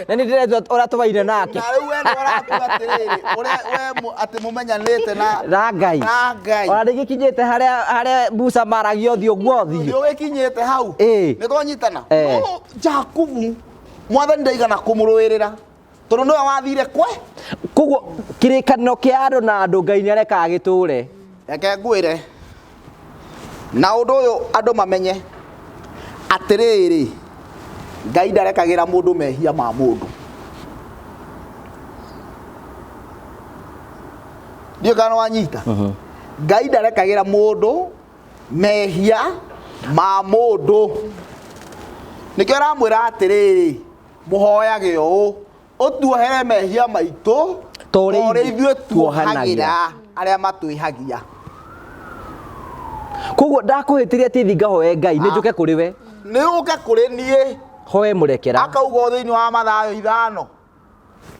Na nĩ ndĩretua ũrĩa tũbaire nake. Na rĩu we nĩ ũratua atĩrĩrĩ, ũrĩa we atĩ mũmenyanĩte na Ngai. Na Ngai. Ona ndĩgĩkinyĩte harĩa Musa maragia ũthiũ guo ũthiũ. Nĩ ũgĩkinyĩte hau. Nĩ twanyitana. No Jakubu mwathani ndaigana kũmũrũĩrĩra. Tondũ nĩwe wathire kwe. Koguo kĩrĩkanĩro kĩa andũ na andũ Ngai nĩ arekaga gĩtũre. Reke ngwĩre na ũndũ ũyũ andũ mamenye atĩrĩrĩ, Ngai ndarekagĩra mũndũ mehia ma mũndũ. Ndiũĩ kana wanyita. Ngai ndarekagĩra mũndũ mehia ma mũndũ. Nĩkĩo aramwĩra atĩrĩrĩ, mũhoyage ũũ, ũtuohere mehia maitũ ta ũrĩa ithuĩ tuohagĩra arĩa matwĩhagia. Koguo ndakũhĩtĩria atĩ thiĩ ngahoe Ngai, nĩ njũke kũrĩ we. Nĩ ũke kũrĩ niĩ. Hoe mũrekera. Akauga thĩinĩ wa Mathayo 5.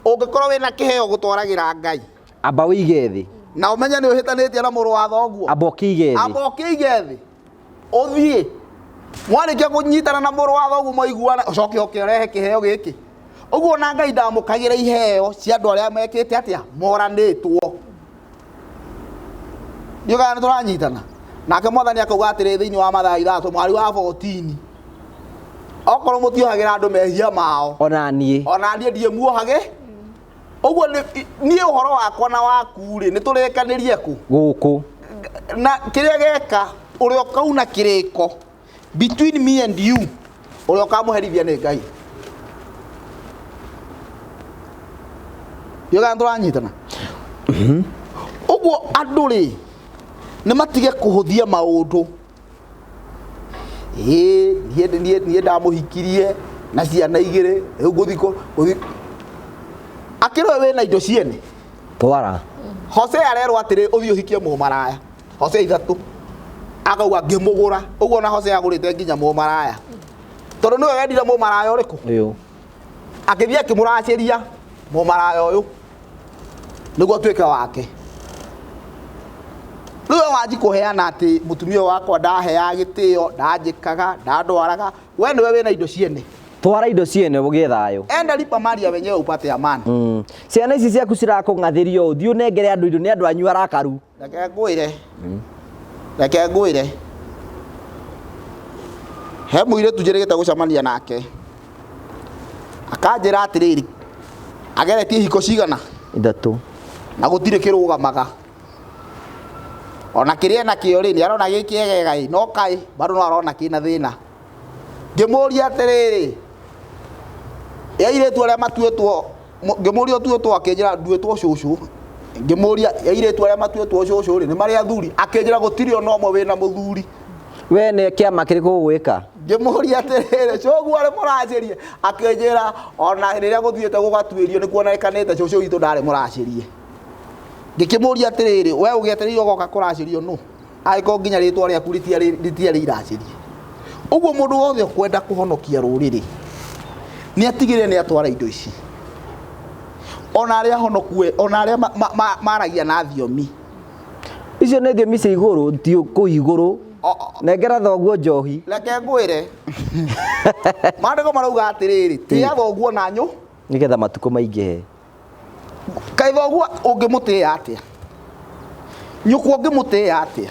Ũngĩkorwo wĩna kĩheo gũtwaragĩra Ngai. Amba ũige thĩ. Na ũmenye nĩ ũhĩtanĩtie na mũrũ wa thoguo. Amba ũkĩige thĩ. Amba ũkĩige thĩ. Ũthiĩ. Mwarĩkia kũnyitana na mũrũ wa thoguo mwaiguana, ũcoke ũke ũrehe kĩheo gĩkĩ. Ũguo na Ngai ndamũkagĩra iheo cia andũ arĩa mekĩte atĩa? Moranĩtwo. Ndiũĩ kana nĩtũranyitana. Nake mwathani akauga atĩrĩ thĩinĩ wa Mathayo 3 mwari wa 14. Okorwo mũtiohagĩra andũ mehia mao. Ona niĩ. Ona niĩ ndiĩ muohage. Ũguo niĩ ũhoro wakwa na waku rĩ, nĩtũrĩkanĩrie kũ? Gũkũ. Na kĩrĩa geka, ũrĩa ũkauna kĩrĩko between me and you, ũrĩa ũkamũherithia nĩ Ngai. Ndiũĩ kana nĩtũranyitana. Ũguo andũ rĩ, nĩ matige kũhũthia maũndũ. Niĩ ndamũhikirie na ciana igĩrĩ, rĩu ngũthiĩ ngũthiĩ. Akĩrwo wĩna indo ciene. Twara. Hosea arerwo atĩrĩ, ũthiĩ ũhikie mũmaraya. Hosea 3. Akauga ngĩmũgũra. Ũguo na Hosea agũrĩte nginya mũmaraya. Tondũ nĩwe wendire mũmaraya ũrĩkũ? Ũyũ. Akĩthiĩ akĩmũracĩria mũmaraya ũyũ nĩguo atuĩke wake. Rĩu Wanji kũheana atĩ mũtumia ũyũ wakwa ndaheaga gĩtĩo, ndanjĩkaga, ndandwaraga, we nĩwe wĩna indo ciene. Twara indo ciene ũgĩe thayũ. Enda lipa mali ya wenyewe upate amani. Ciana ici ciaku cirakũng'athĩrio, ũthiĩ ũnengere andũ indo, nĩ andũ anyu arakaru. Reke ngwĩre, reke ngwĩre, he mũirĩtu njĩrĩgĩte gũcemania nake, akanjĩra atĩrĩrĩ, ageretie ihiko cigana? 3. Na gũtirĩ kĩrũgamaga. Ona kĩrĩa enakĩo rĩ, nĩ arona gĩ kĩegega ĩ, no kaĩ bado no arona kĩna thĩna. Ngĩmũria atĩrĩrĩ, ĩ airĩtu arĩa matuĩtwo, ngĩmũria ũtuĩtwo, akĩnjĩra nduĩtwo cũcũ. Ngĩmũria airĩtu arĩa matuĩtwo cũcũ rĩ, nĩ marĩ athuri? Akĩnjĩra gũtirĩ ona ũmwe wĩna mũthuri. We nĩ kĩama kĩrĩkũ ũgwĩka? Ngĩmũria atĩrĩrĩ, cũguo arĩ mũracĩrie? Akĩnjĩra ona rĩrĩa gũthiĩte gũgatuĩrio nĩ kuonekanĩte cũcũ witũ ndarĩ mũracĩrie. Ngĩkĩmũria atĩrĩrĩ, we ũgĩetereire ũgoka kũracĩrio nũ? Angĩkorwo nginya rĩtwa rĩaku rĩtiarĩ iracĩrie. Ũguo mũndũ wothe ũkwenda kũhonokia rũrĩrĩ nĩ atigĩrĩre nĩ atwara indo ici. Ona arĩa honoku, ona arĩa maragia na thiomi. Icio nĩ thiomi cia igũrũ, ti kũu igũrũ. Nengera thoguo njohi. Reke ngwĩre. Maandĩko marauga atĩrĩrĩ, tĩa thoguo na nyũ nĩgetha matukũ maingĩhe. Kaĩ thoguo ũngĩmũtĩĩa atĩa? Nyũkwa ũngĩmũtĩĩa atĩa?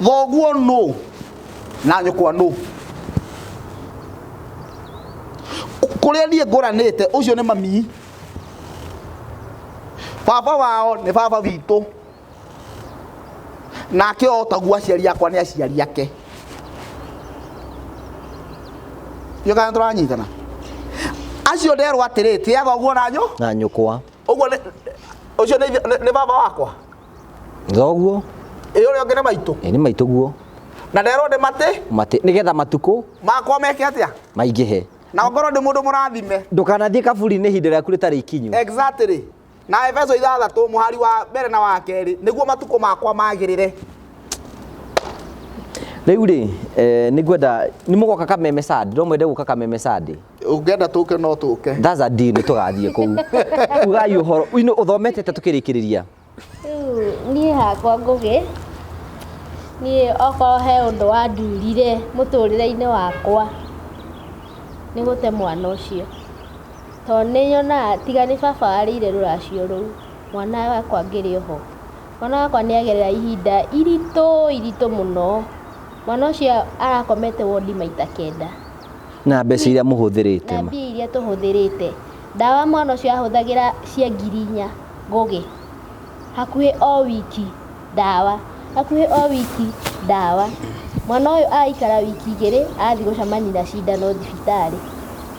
Thoguo nũ na nyũkwa nũ? Kũrĩa niĩ ngũranĩte ũcio nĩ mami. Baba wao nĩ baba witũ. Nake o taguo aciari akwa nĩ aciari ake. Iyo kana tũranyitana? Acio nderwo atĩrĩ, tĩa thoguo na nyũ? Na nyũkwa. Ũguo nĩ ũcio nĩ baba wakwa. Thoguo? Ĩ ũrĩa ũngĩ nĩ maitũ. Ĩ nĩ maitũ guo. Na nderwo ndĩ matĩ? Matĩ, nĩgetha matukũ makwa meke atĩa? Maingĩhe. Na ongorwo ndĩ mũndũ mũrathime. Ndũkanathiĩ kaburi-inĩ ihinda rĩaku rĩtarĩ ikinyu. Exactly. Na Efeso 6 mũhari wa mbere na wa kerĩ nĩguo matukũ makwa magĩrĩre. Rĩu rĩ, nĩ ngwenda nĩ mũgoka Kameme Sunday, no mwende gũka Kameme Sunday. Ũngĩenda tũke no tũke. That's a deal, nĩ tũgathiĩ kũu. Ugai ũhoro, ino ũthomete atĩa tũkĩrĩkĩrĩria? Rĩu niĩ hakwa Ngũgĩ, niĩ okorwo he ũndũ wandurire mũtũrĩre-inĩ wakwa nĩ gũte mwana ũcio. Tondũ nĩ nyonaga tiga nĩ baba warĩire rũracio rũu, mwana wakwa angĩrĩ oho. Mwana wakwa nĩ agerera ihinda iritũ iritũ mũno. Mwana ũcio arakomete wondi maita 9. Na mbeca iria mũhũthĩrĩte Na ma. mbia iria tũhũthĩrĩte. Ndawa mwana ũcio ahũthagĩra cia ngiri inya Ngũgĩ. Hakuhĩ o wiki ndawa. Hakuhĩ o wiki ndawa. Mwana ũyũ aikara wiki 2 athiĩ gũcemania na cindano thibitarĩ.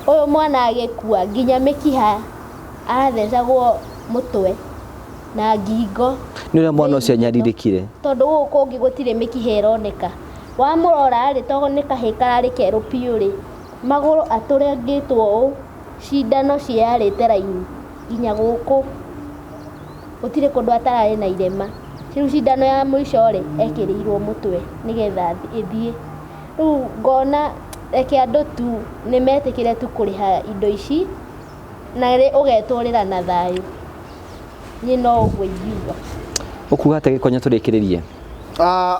Ũyũ mwana agĩkua nginya mĩkiha arathecagwo mũtwe na ngingo. Nĩ ũrĩa mwana ũcio anyarirĩkire. Tondũ gũkũ kũngĩ gũtirĩ mĩkiha ĩroneka. Wamũrora rĩ, tondũ nĩ kahĩĩ kararĩ kerũ biũ rĩ, magũrũ atũrangĩtwo ũũ, cindano ciarĩte raini nginya gũkũ. Gũtirĩ kũndũ atararĩ na irema. Rĩu cindano ya mũico rĩ, ekĩrĩirwo mũtwe nĩgetha ĩthiĩ. Rĩu ngona reke andũ tu nĩ metĩkĩre tu kũrĩha indo ici na rĩ ũgetũrĩra na thayũ. Niĩ no ũguo ingiuga. Ũkuga atĩa Gĩkonyo tũrĩkĩrĩrie?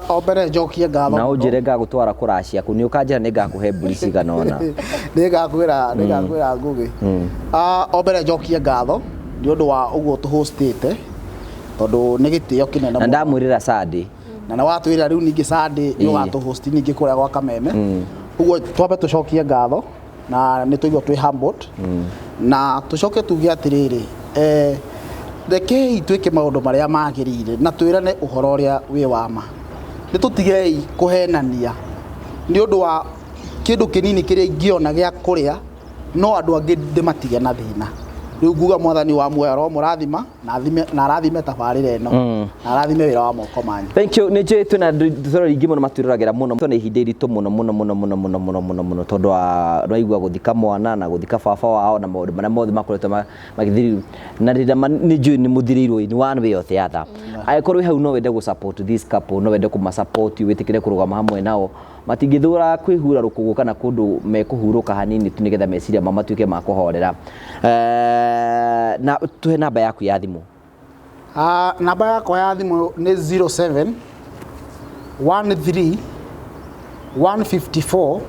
O mbere njokie ngatho Na mũno. ũnjĩre ngagũtwara kũracia kũ, nĩ ũkanjĩra nĩ ngakũhe mbũri cigana ũna. Nĩ ngakwĩra, nĩ ngakwĩra Ngũgĩ. O mbere njokie ngatho nĩ ũndũ wa ũguo tũhostĩte, tondũ nĩ gĩtĩo kĩnene Na mũno. ndamwĩrĩra Sunday. Na nĩ watwĩra rĩu ningĩ Sunday nĩ ũgatũhost ningĩ kũrĩa gwa Kameme. Ũguo twambe tũcokie ngatho na nĩ tũigua twĩ humbled. Na tũcoke tuge atĩrĩrĩ, rekei twĩke maũndũ marĩa magĩrĩire na twĩrane ũhoro ũrĩa wĩ wa ma. Nĩ tũtigei kũhenania nĩ ũndũ wa kĩndũ kĩnini kĩrĩa ingĩona gĩa kũrĩa, no andũ angĩ ndĩmatige na thĩna. Rĩu nguga mwathani wa muoyo aromũrathima na athime, na arathime tabarĩra ĩno, na arathime wĩra wa moko manyu. Thank you. Nĩ njũĩ twĩna andũ aingĩ mũno matwĩroragĩra mũno. Twĩna ihinda iritũ mũno mũno mũno mũno mũno mũno mũno mũno tondũ wa nĩwaigua gũthika mwana na gũthika baba wao na maũndũ marĩa mothe makoretwo magĩthirĩrwo. Na rĩrĩa nĩ njũĩ nĩ mũthirĩirwo in one way or the other. Angĩkorwo wĩ hau no wende gũ support this couple, no wende kũma support, wĩtĩkĩre kũrũgama hamwe nao. Matingĩthũra kwĩhura rũkũngũ kana kũndũ mekũhurũka hanini tu nĩgetha meciria mao matuĩke ma kũhorera. Na tũhe namba yaku ya thimũ. Namba yakwa ya thimũ nĩ 07 13 154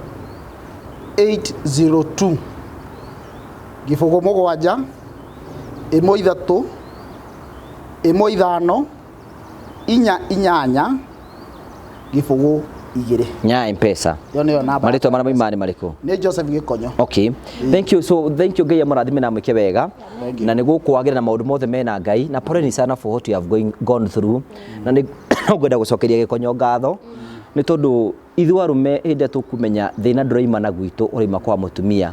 802 0 7 1 3 1 5 4 8 0 2. Nya Mpesa. Ĩyo nĩyo namba. Marĩtwa marĩa maima nĩ marĩkũ? Nĩ Joseph Gĩkonyo. Okay. Thank you. So thank you Ngai amũrathime na amwĩke wega. Na nĩ gũkwagĩra na maũndũ mothe mena Ngai na poleni sana for what you have gone through. Na nĩ ngwenda gũcokeria Gĩkonyo ngatho nĩ tondũ ithuĩ arũme hĩndĩ ĩrĩa tũkũmenya thĩna ndũraima na gwitũ ũraima kwa mũtumia.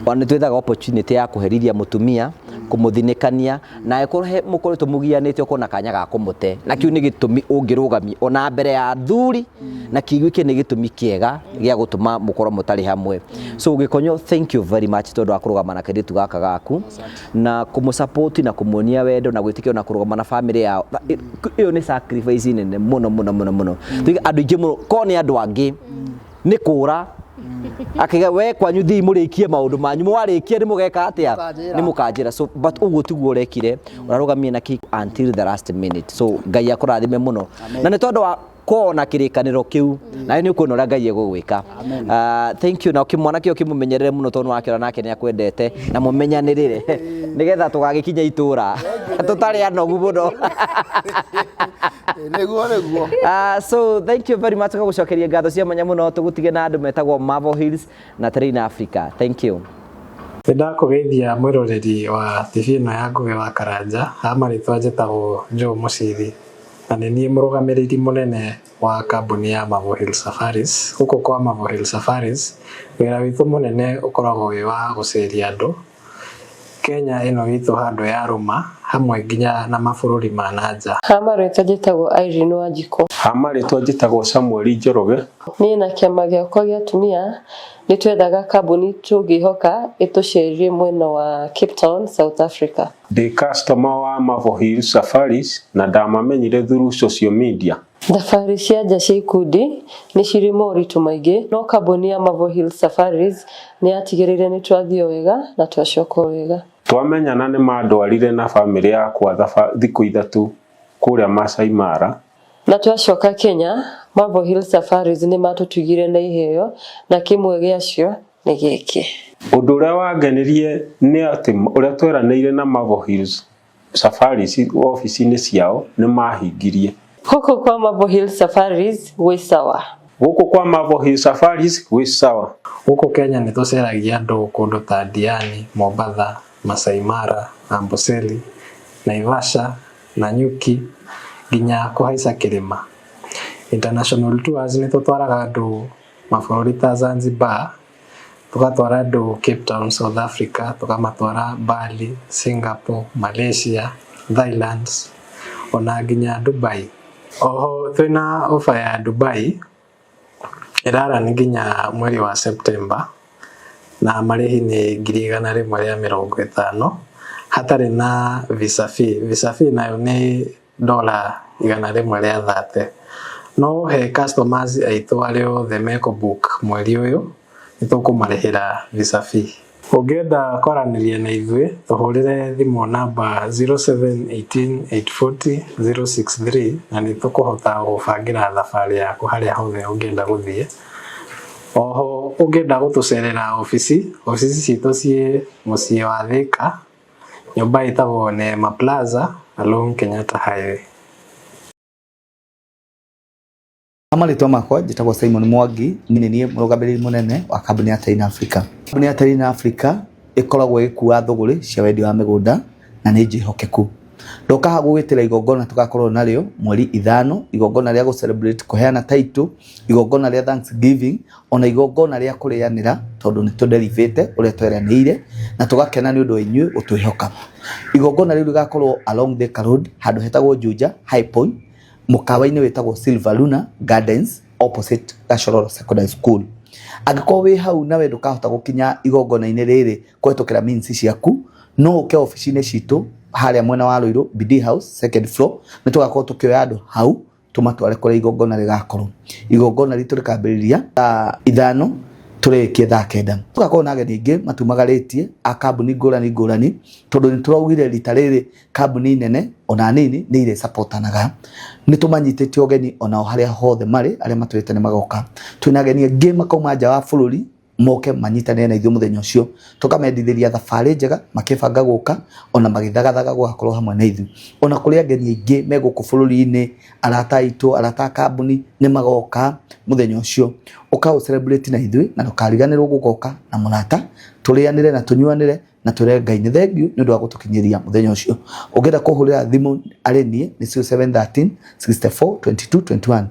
Ona nĩ twethaga opportunity ya kũherithia mũtumia, kũmũthinĩkania na angĩkorwo he mũkoretwo mũgianĩte ũkorwo na kanya ga kũmũte na kĩu nĩ gĩtũmi ũngĩrũgamia ona mbere ya athuri na kĩiguĩke nĩ gĩtũmi kĩega gĩa gũtũma mũkorwo mũtarĩ hamwe. So Gĩkonyo, thank you very much tondũ wa kũrũgama na kairĩtu gaka gaku na kũmũsupport na kũmuonia wendo na gwĩtĩkĩra na kũrũgama na family yao. Ĩyo nĩ sacrifice nene mũno mũno mũno mũno. Tuge andũ aingĩ mũno korwo nĩ andũ angĩ nĩ kũra akiga we kwanyu thii mũrĩkie maũndũ manyu mwarĩkia nĩ mũgeka atĩa Mũkanjĩra. nĩ mũkanjĩra. So but ũguo tiguo ũrekire, ũrarũgamie na kĩ until the last minute. So Ngai akũrathime mũno na nĩ tondũ wa kona kĩrĩkanĩro kĩu nawe nĩ ũkuona ũrĩa Ngai egũgwĩka. Thank you. Na mwana kĩo kĩmũmenyerere mũno tondũ wakĩona nake nĩ akwendete na mũmenyanĩrĩre nĩgetha tũgagĩkinya itũra tũtarĩ anogu mũno. Nĩguo nĩguo. So thank you very much gũcokeria ngatho cia mwanya mũno tũgũtige na andũ metagwo Marvel Hills na Terrain Africa. Thank you. Nĩndakũgeithia mwĩroreri wa TV ĩno ya Ngũgĩ wa Karanja. Ha marĩtwa njĩtagwo Joe Mũciri na nĩ niĩ mũrũgamĩrĩri mũnene wa kambuni ya Marvel Hills Safaris. Gũkũ kwa Marvel Hills Safaris wĩra witũ mũnene ũkoragwo wĩ wa gũceria andũ Kenya ĩno itũ handũ ya rũma hamwe nginya na mabũrũri ma na nja. Ha marĩtwa njĩtagwo Irene Wanjikũ. Ha marĩtwa njĩtagwo Samuel Njoroge. Niĩ na kĩama gĩakwa gĩa atumia nĩ twethaga kambuni tũngĩhoka ĩtũcerie mwena wa Cape Town, South Africa. Ndĩ customer wa Marvel Hills Safaris na ndamamenyire through social media. Thabarĩ cia nja cia ikundi nĩ cirĩ moritũ maingĩ no kambuni ya Marvel Hills Safaris nĩ yatigĩrĩire nĩ twathiĩ wega na twacoka wega. Twamenyana nĩ mandwarire na bamĩrĩ yakwa thikũ 3 kũrĩa Masai Mara. Na twacoka Kenya, Marvel Hills Safaris nĩ matũtugire na iheo na kĩmwe gĩacio nĩ gĩkĩ. Ũndũ ũrĩa wangenirie nĩ atĩ ũrĩa tweranĩire na Marvel Hills Safaris obici-inĩ ciao nĩ mahingirie. Gũkũ kwa Marvel Hills Safaris gwĩ sawa. Gũkũ kwa Marvel Hills Safaris gwĩ sawa. Gũkũ Kenya nĩ tũceragia andũ kũndũ ta Diani, Mombatha, Masai Mara, Amboseli, Naivasha, Nanyuki nginya kũhaica kĩrĩma. International tours nĩ tũtwaraga andũ mabũrũri ta Zanzibar, tũgatwara andũ Cape Town, South Africa, tũkamatwara Bali, Singapore, Malaysia, Thailand ona nginya Dubai. Oho twĩna offer ya Dubai ĩrarani nginya mweri wa September na marĩhi nĩ 150,000 hatarĩ na visa fee. Visa fee nayo nĩ $130. No he customers aitũ arĩa othe mekũbook mweri ũyũ nĩ tũkũmarĩhĩra visa fee. Ũngĩenda kwaranĩria na ithuĩ tũhũrĩre thimũ namba 0718 840 063 na nĩ tũkũhota gũbangĩra thabarĩ yaku harĩa hothe ũngĩenda gũthiĩ. Oho ũngĩenda gũtũcerera obici, obici citũ ciĩ mũciĩ wa Thika, nyũmba ĩtagwo Neema Plaza along Kenyatta Highway. Marĩtwa makwa njĩtagwo Simon Mwangi, niĩ nĩ niĩ mũrũgamĩrĩri mũnene wa kambuni ya Terrain Africa. Kambuni ya Terrain Africa ĩkoragwo ĩgĩkua thũgũrĩ cia wendia wa mĩgũnda na nĩ njĩhokeku. Ndoka haha gũgwĩtĩra igongona tũgakorwo narĩo mweri 5, igongona rĩa gũ celebrate kũheana title, igongona rĩa Thanksgiving, ona igongona rĩa kũrĩanĩra tondũ nĩ tũderivĩte ũrĩa tweranĩire na tũgakena nĩ ũndũ wa inyuĩ gũtwĩhoka. Igongona rĩu rĩgakorwo along Thika Road handũ hetagwo Juja High Point, mũkawa-inĩ wĩtagwo Silver Luna Gardens opposite Gachororo Secondary School. Angĩkorwo wĩ hau nawe ndũkahota gũkinya igongona-inĩ rĩrĩ kũhetũkĩra means ciaku, no ũke obici-inĩ citũ harĩa mwena wa Ruiru BD House second floor, nĩ tũgakorwo tũkĩoya andũ hau tũmatware kũrĩa igongona rĩgakorwo. Igongona ritũ rĩkambĩrĩria thaa 5 Tũrĩkie thaa 9. Tũgakorwo na ageni aingĩ matumagarĩtie a kambuni ngũrani ngũrani, tondũ nĩ tũraugire rita rĩrĩ kambuni nene ona nini nĩ irĩ supportanaga. Nĩ tũmanyitĩte ũgeni onao harĩa hothe marĩ, arĩa matwĩrĩte nĩ magoka. Twĩna ageni angĩ makauma nja wa bũrũri moke manyitanĩre na ithuĩ mũthenya ũcio, tũkamendithĩria thabarĩ njega makĩbanga gũka ona magĩthagathaga gũgakorwo hamwe na ithuĩ. Ona kũrĩ ageni aingĩ me gũkũ bũrũri-inĩ, arata aitũ, arata a kambuni nĩ magoka mũthenya ũcio. Ũka ũ celebrate na ithuĩ na ndũkariganĩrwo gũgoka na mũrata, tũrĩanĩre na tũnyuanĩre na twĩre Ngai nĩ thengiũ nĩ ũndũ wa gũtũkinyĩria mũthenya ũcio. Ũngĩenda kũhũrĩra thimũ arĩ niĩ nĩ 0713 64 22 21.